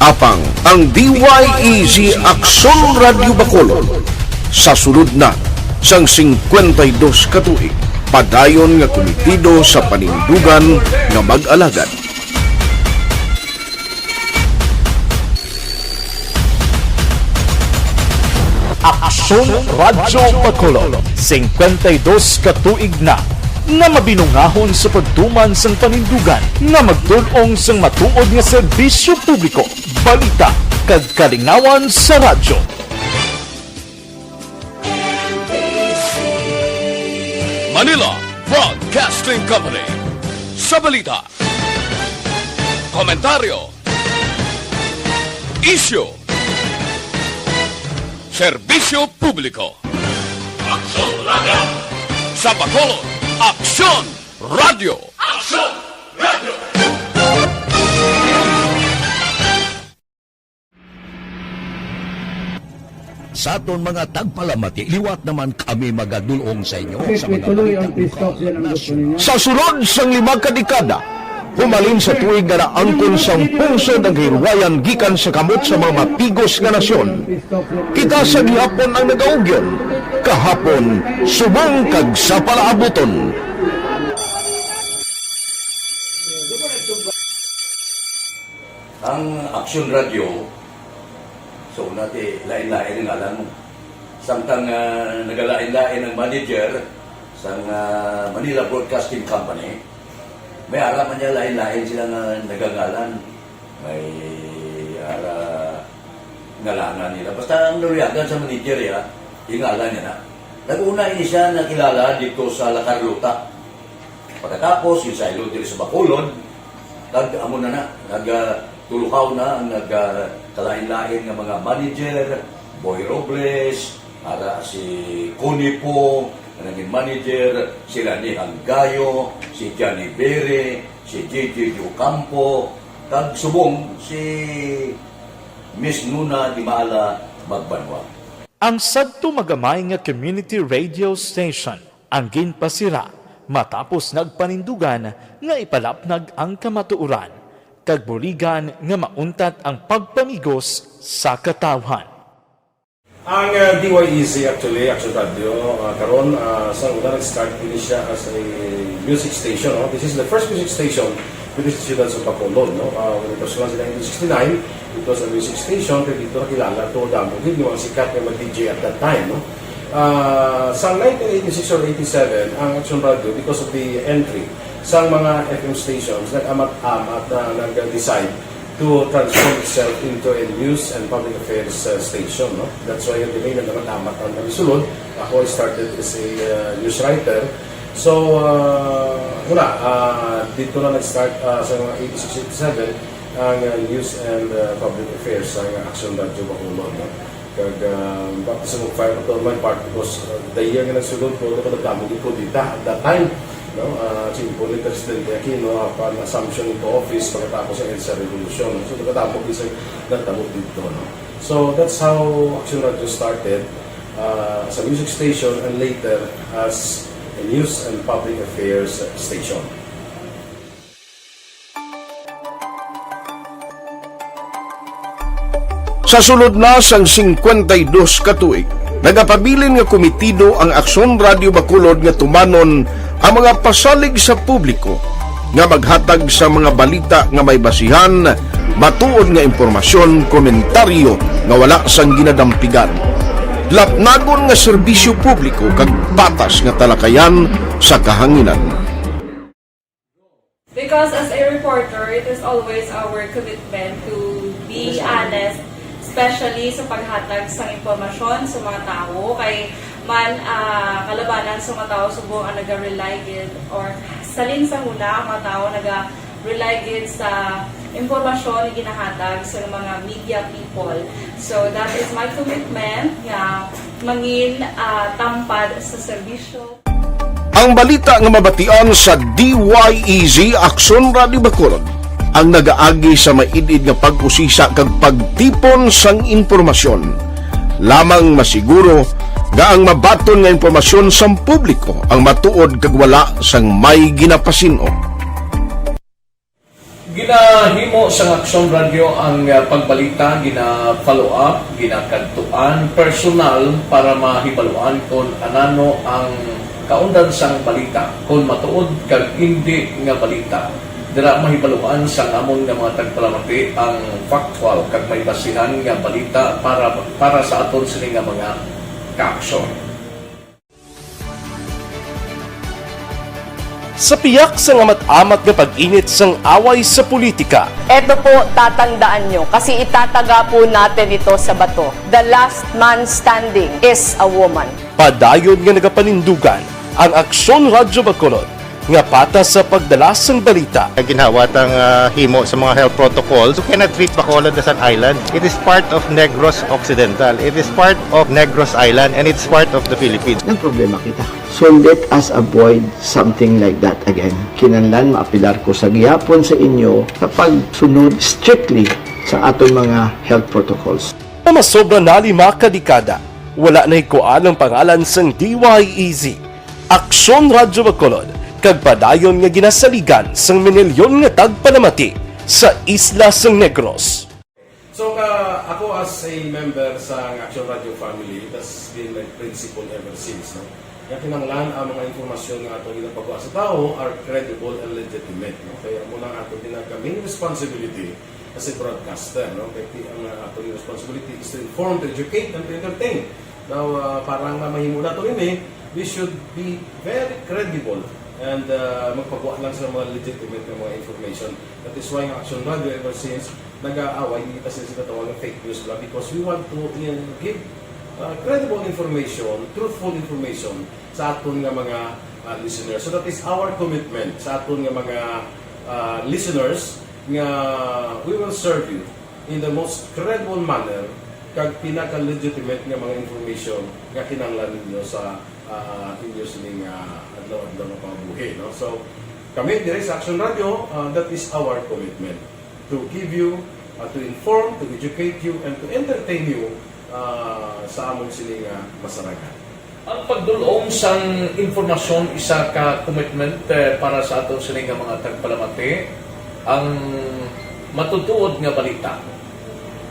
Apang ang D Y E G Aksyon Radyo Bacolod sa sulod na sang singkwenta y dos ka tuig, padayon nga kumitido sa panindugan nga mag-alagad. Aksyon Radyo Bacolod, singkwenta y dos ka tuig na nga mabinungahon sa pagtuman sang panindugan nga magtul-ong sang matuod nga serbisyo publiko, balita, kag kalingawan sa radyo. Manila Broadcasting Company. Sa balita, komentaryo, isyu, serbisyo publiko. Aksyon Radyo. Sa Bacolod, Aksyon Radyo. Aksyon Radyo. Sa aton mga tagpalamati, liwat naman kami magadulong sa inyo sa mga balita bukaw sa nasyon. Sa sulod sang lima ka dekada, humalin sa tuig nga naangkon sang pungsod ang kahilwayan gikan sa kamot sa mga mapigos nga nasyon, kita sa gihapon ang nagaugyon, kahapon, subong kag sa palaabuton. Ang Aksyon Radio, so, una ti, lain-lain ang ngalan mo. Samtang, ah, nagalain-lain ang manager sang, ah, Manila Broadcasting Company, may ara man niya lain-lain sila nga nagangalan. May ara ngalangan nila. Basta ang naluyagan sa manager, ya, ingalan niya na. Nag-una ini siya nakilala dito sa La Carlota. Pagkatapos, ginsaylo diri sa Bacolod, kag amo na na, nag, ah, tuluhaw na ang nag, ah, kalain-lain nga mga manager, Boy Robles, ara si Connie Po, nga naging manager, si Rani Hanggayo, si Johnny Bere, si J J Ocampo, kag subong si Miss Nuna Dimala Magbanwa. Ang sadto magamay nga community radio station ang ginpasira matapos nagpanindugan nga ipalapnag ang kamatuoran kag buligan nga mauntat ang pagpamigos sa katawhan. Ang, uh, D Y E Z actually, Action Radio, uh, karon, uh, sa una nag-start ini siya as a music station, no? This is the first music station with the Ciudad sa Bacolod, no? Uh, when it was launched in nineteen sixty-nine, it was a music station, kay dito nakilala to damo gid yung mga sikat nga mga D J at that time, no? Ah, sa nineteen eighty-six or eighty-seven, ang Action Radio, because of the entry sa mga F M stations, nag-amat-amat na nag-decide to transform itself into a news and public affairs, uh, station, no? That's why yung delay na naman amat ang nagsulod. Ako, I started as a, uh, news writer. So, uh, muna, uh, dito na nag-start, uh, sa mga eighty-six, eighty-seven, ang, uh, news and, uh, public affairs sa Action Radio Bacolod, no? Kag, uh, baptism of fire to my part because, uh, the year nga nagsulod ko, ako nagdamo gid ko dita at that time, no? Uh, simple ni Presidente Aquino, uh, upon assumption into office pagkatapos ng EDSA Revolution. So, nagdamo gid sa nagdamo dito, no? So, that's how Action Radio started, uh, as a music station and later as a news and public affairs station. Sa sulod na sang singkwenta y dos ka tuig, nagapabilin nga komitido ang Aksyon Radio Bacolod nga tumanon ang mga pasalig sa publiko nga maghatag sa mga balita nga may basihan, matuod nga impormasyon, komentaryo nga wala sang ginadampigan, lapnagon nga serbisyo publiko kag patas nga talakayan sa kahanginan. Because as a reporter, it is always our commitment to be honest, especially sa paghatag sang impormasyon sa mga tawo. Kay man, ah, kalabanan sa mga tawo subong ang naga-rely gid, or salin sa huna ang mga tawo naga-rely gid sa impormasyon nga ginahatag sa mga media people. So that is my commitment nga mangin, ah, tampad sa serbisyo. Ang balita nga mabatian sa D Y E Z Aksyon Radio Bacolod ang nagaagi sa maid-id nga pag-usisa kag pagtipon sang impormasyon. Lamang masiguro nga ang mabaton nga impormasyon sang publiko ang matuod kag wala sang may ginapasin-o. Ginahimo sang Aksyon Radio ang, ah, pagbalita, gina-follow up, ginakadtuan personal para mahibaluan kon anano ang kaundan sang balita, kon matuod kag indi nga balita. Dira mahibaluan sang amon nga mga tagpalamati ang factual kag may basihan nga balita para, para sa aton sini nga mga kaaksyon. Sa piyak sang amat-amat nga pag-init sang away sa politika, Eto po, tatandaan nyo, kasi itataga po natin ito sa bato. The last man standing is a woman. Padayon nga nagapanindugan ang Aksyon Radyo Bacolod nga patas sa pagdala sang balita. Ginhawa tang, ah, himo sa mga health protocols. You cannot treat Bacolod as an island. It is part of Negros Occidental. It is part of Negros Island, and it's part of the Philippines. Nagproblema kita. So let us avoid something like that again. Kinahanglan maapelar ko sa gihapon sa inyo sa pagsunod strictly sa aton mga health protocols. Nga masobra na lima ka dekada, wala nahikuan ang pangalan sang D Y E Z, Aksyon Radyo Bacolod, kag padayon nga ginasaligan sang minilyon nga tagpalamati sa isla sang Negros. So, ka, ako as a member sa Aksyon Radyo family, it has been my principle ever since, no? Nga kinahanglan ang mga impormasyon nga ato ginapagwa sa tawo are credible and legitimate, no? Kaya amo na ang ato pinaka main responsibility as a broadcaster, no? Kay ti-, ang, uh, ato responsibility is to inform, to educate, and to entertain. Now, uh, para nga mahimo nato ini, we should be very credible and, uh, magpagwa lang sa mga legitimate nga mga information. That is why ang Action Radio ever since nag-aaway, hindi pa sila sinatawag ng fake news lang because we want to, uh, give, uh, credible information, truthful information sa aton nga mga, uh, listeners. So that is our commitment sa aton nga mga, uh, listeners nga we will serve you in the most credible manner kag pinaka-legitimate nga mga information nga kinahanglan ninyo sa, uh, inyo sining, uh, adlaw-adlaw nga pangabuhi, no? So, kami diri sa Action Radio, uh, that is our commitment to give you, uh, to inform, to educate you, and to entertain you, uh, sa among sini nga masarangan. Ang pagdul-ong sang impormasyon isa ka commitment, eh, para sa aton sini nga mga tagpalamati, ang matutuod nga balita.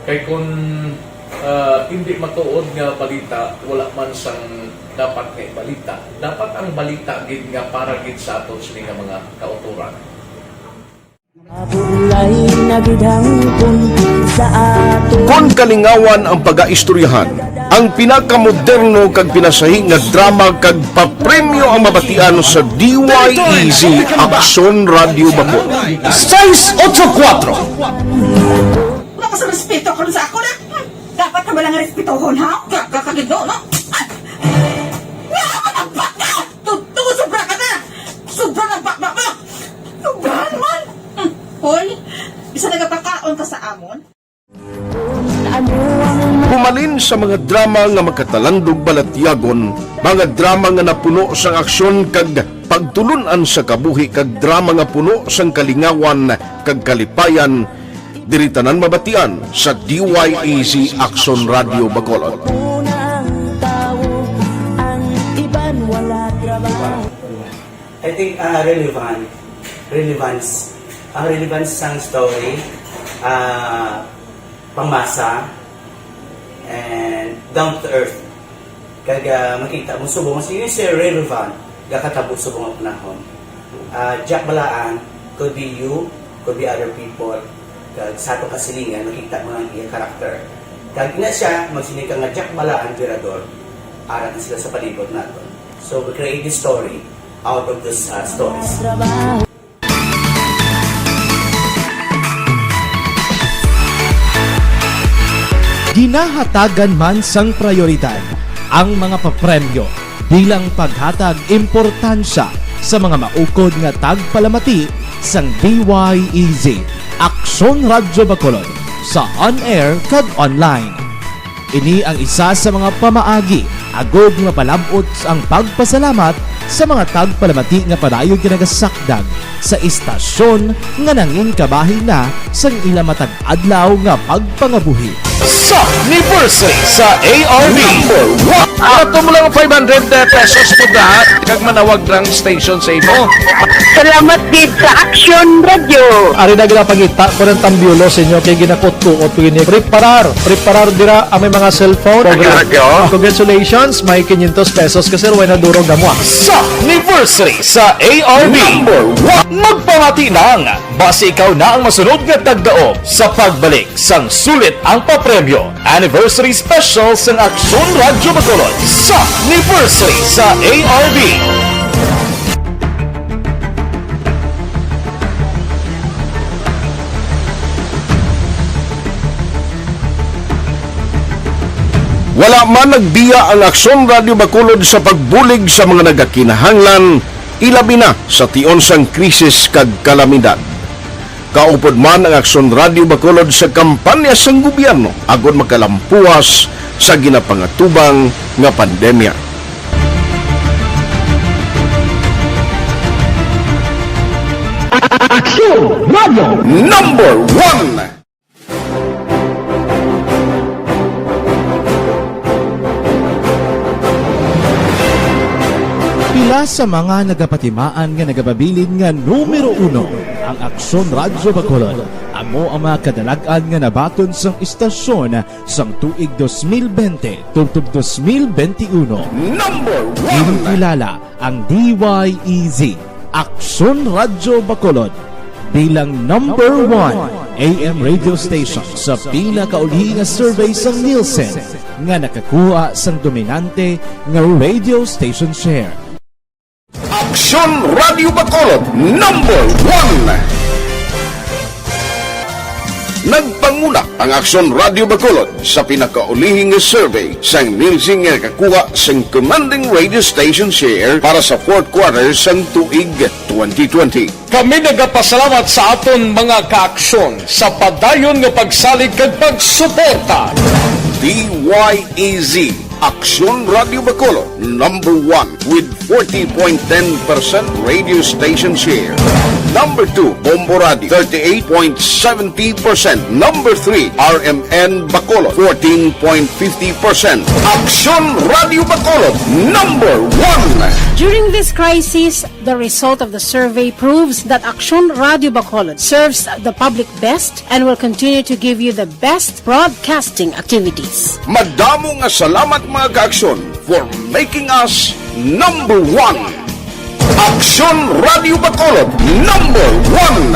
Kay kun, ah, hindi matuod nga balita, wala man sang dapat nga ibalita. Dapat ang balita gid nga para gid sa aton sini nga mga kautoran. Mabulay na gid hangpon sa aton. Kon kalingawan ang pagaistoryahan, ang pinakamoderno kag pinasahi nga drama kag papremyo ang mabatian sa D Y E Z Aksyon Radio Bacolod. Seis ocho kuatro. Wala ka sa respeto karon sa ako na. Hmm, dapat ka ba lang respetohon, ha? Gaga ka gid, no? Ah! Nga ka nagbata! Totoo, sobra ka na! Sobra na ba, ba, ba? Sobrahan man! Hmm, hoy, isa nagapakaon ka sa amon? Humalin sa mga drama nga makatalandog balatyagon, mga drama nga napuno sang aksyon kag pagtulun-an sa kabuhi, kag drama nga puno sang kalingawan kag kalipayan, diri tanan mabatian sa D Y E Z Aksyon Radio Bacolod. Unang tawo, ang iban wala trabaho. I think, ah, relevant, relevance, ang relevance sang story, ah, pamasa, and down to earth. Kag, ah, makita mo subong, sige, sir, relevant, gakatabo subong ang panahon. Ah, Jack Balaan, could be you, could be other people. Kag sa ato kasilingan, makita mo ang iya karakter. Kag ina siya, magsiling ka nga Jack Balaan, Virador, ara na sila sa palibot naton. So, we create this story out of those, ah, stories. Ginahatagan man sang prayoridad ang mga papremyo bilang paghatag importansya sa mga maukod nga tagpalamati sang D Y E Z, Aksyon Radyo Bacolod, sa on-air kag online. Ini ang isa sa mga pamaagi agod nga mapalab-ot ang pagpasalamat sa mga tagpalamati nga padayon nga nagasakdag sa istasyon nga nangin kabahin na sang ila matag adlaw nga pagpangabuhi. Sa anniversary sa A R B. Number one. Ato mo lang five hundred pesos po na kag manawag lang station sa imo. Salamat gid sa Action Radio. Ari na ginapangita ko ng tambiulo sa inyo kay ginakutkuot ko ini. Preparar, preparar dira ang may mga cellphone. Action Radio. Congratulations, may quinientos pesos ka, sir, way na durog na mo, ah. Sa anniversary sa A R B. Number one. Magpamati lang. Basi ikaw na ang masunod nga tagdaog sa pagbalik sang sulit ang papremyo. Anniversary Special sang Aksyon Radyo Bacolod sa anniversary sa A R B. Wala man nagbiya ang Aksyon Radyo Bacolod sa pagbulig sa mga nagakinahanglan, ilabi na sa tion sang krisis kag kalamidad. Kaupod man ang Aksyon Radyo Bacolod sa kampanya sang gobyerno agod makalampuas sa ginapangatubang nga pandemya. Aksyon Radyo Number One. Sa mga nagapatimaan nga nagapabilin nga numero uno, ang Aksyon Radyo Bacolod amo ang mga kadalag-an nga nabaton sang istasyon sang tuig dos mil bente tubtob dos mil bente uno. Number one. Ginkilala ang D Y E Z, Aksyon Radyo Bacolod, bilang number one A M radio station sa pinakauli nga survey sang Nielsen nga nakakuha sang dominante nga radio station share. Aksyon Radio Bacolod, number one. Nagpanguna ang Aksyon Radio Bacolod sa pinakaulihing survey sang Nielsen nga nakakuha sang commanding radio station share para sa fourth quarter sang tuig twenty twenty. Kami nagapasalamat sa aton mga kaaksyon sa padayon nga pagsalig kag pagsuporta. D Y E Z, Aksyon Radio Bacolod, number one with forty point ten percent radio station share. Number two, Bombo Radio, thirty-eight point seventy percent. Number three, R M N Bacolod, fourteen point fifty percent. Aksyon Radio Bacolod, number one. During this crisis, the result of the survey proves that Aksyon Radio Bacolod serves the public best and will continue to give you the best broadcasting activities. Madamo nga salamat, mga kaaksyon, for making us number one. Aksyon Radio Bacolod, number one.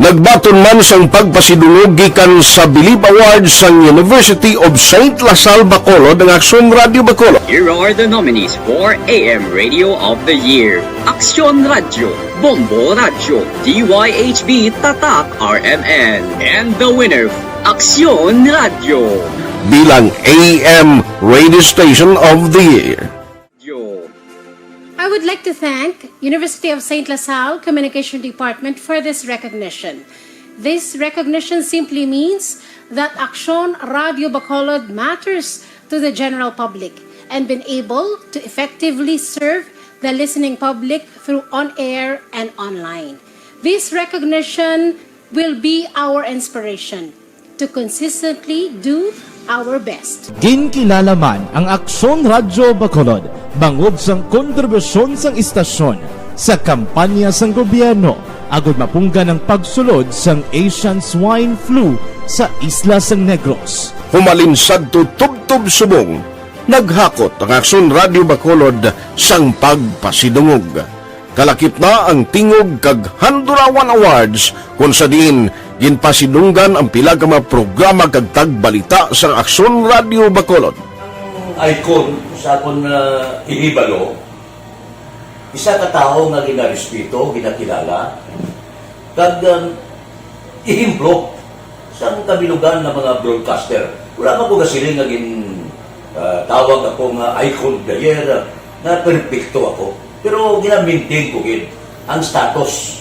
Nagbaton man sang pagpasidungog gikan sa Bilib Awards sang University of Saint La Salle Bacolod ang Aksyon Radio Bacolod. Here are the nominees for A M Radio of the Year. Aksyon Radyo, Bombo Radyo, D Y H B Tatak R M N, and the winner, Aksyon Radyo. Bilang A M Radio Station of the Year. Radyo. I would like to thank University of Saint La Salle Communication Department for this recognition. This recognition simply means that Aksyon Radio Bacolod matters to the general public and been able to effectively serve the listening public through on-air and online. This recognition will be our inspiration to consistently do our best. Ginkilala man ang Aksyon Radyo Bacolod bangod sang kontribusyon sang istasyon sa kampanya sang gobyerno agud mapunggan ang pagsulod sang Asian Swine Flu sa isla sang Negros. Humalin sadto tubtob subong, naghakot ang Aksyon Radyo Bacolod sang pagpasidungog. Kalakip na ang Tingog kag Handurawan Awards, kung sa diin ginpasidunggan ang pila ka mga programa kag tagbalita sa Aksyon Radio Bacolod. Ang icon sa akon, ah, hinibalo, isa ka tawo nga ginarespeto, ginakilala, kag, um, ehemplo sang kabilugan nga mga broadcaster. Wala pa ko gasiling nga gin, ah, tawag ako nga icon of the year, ah, nga perpekto ako. Pero gina-maintain ko gid ang status.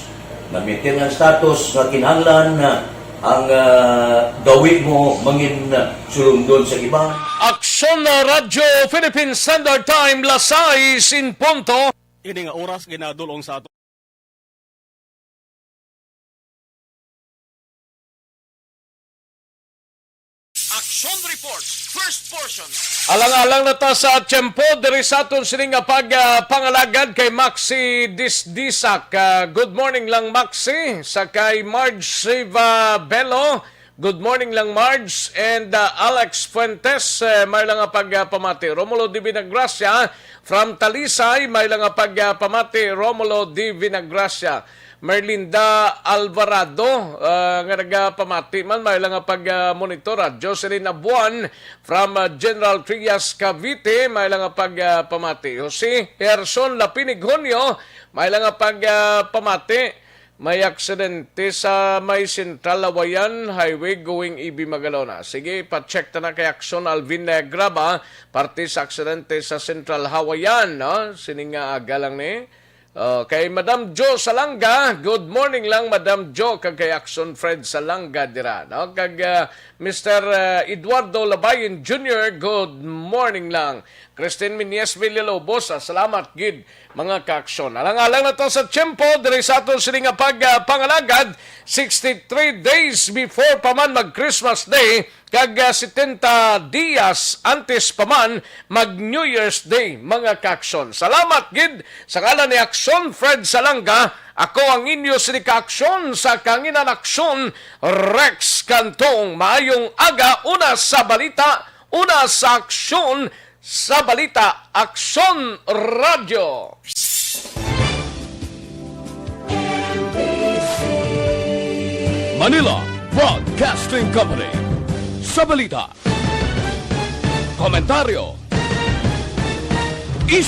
Na-maintain ang status nga kinahanglan na ang, ah, gawi mo mangin, ah, sulundon sa iba. Aksyon na Radyo Philippine Standard Time, las sais en punto. Ini nga oras ginadul-ong sa ato. Action Report, first portion. Alang-alang na ta sa tiyempo diri sa aton sini nga pag, ah, pangalagad kay Maxi Disdisak. Ah, good morning lang, Maxi. Sa kay Marge Siva Bello, good morning lang, Marge. And, ah, Alex Fuentes, eh, may lang nga pag, ah, pamati. Romulo Divinagracia from Talisay, may lang nga pag, ah, pamati. Romulo Divinagracia. Merlinda Alvarado, ah, nga nagapamati man, may lang nga pag, ah, monitor. Ah, Jocelyn Abuan from, ah, General Trias, Cavite, may lang nga pag, ah, pamati. Jose Herson Lapinig Junio, may lang nga pag, ah, pamati. May aksidente sa may Central Hawaiian Highway going E B Magalona. Sige, pa-check ta na kay Action Alvin, eh, Graba, parte sa aksidente sa Central Hawaiian, no? Sining nga aga lang ni. Oh, kay Madam Jo Salanga, good morning lang, Madam Jo, kag kay Action Fred Salanga dira, no? Kag, ah, Mister, ah, Eduardo Labayon Junior, good morning lang. Christine Minyes Villalobos, ah, salamat gid Mga kaaksyon, alang-alang na ta sa tiyempo diri sa aton sini nga pagpangalagad, sixty-three days before pa man mag Christmas Day, kag ah, setenta dias antes pa man mag New Year's Day, mga kaaksyon. Salamat gid sa ngalan ni Aksyon Fred Salanga. Ako ang inyo sini kaaksyon sa Kanginan Aksyon, Rex Cantong. Maayong aga, una sa balita, una sa aksyon, sa balita, Aksyon Radyo. Manila Broadcasting Company. Sa balita, komentaryo, isyu,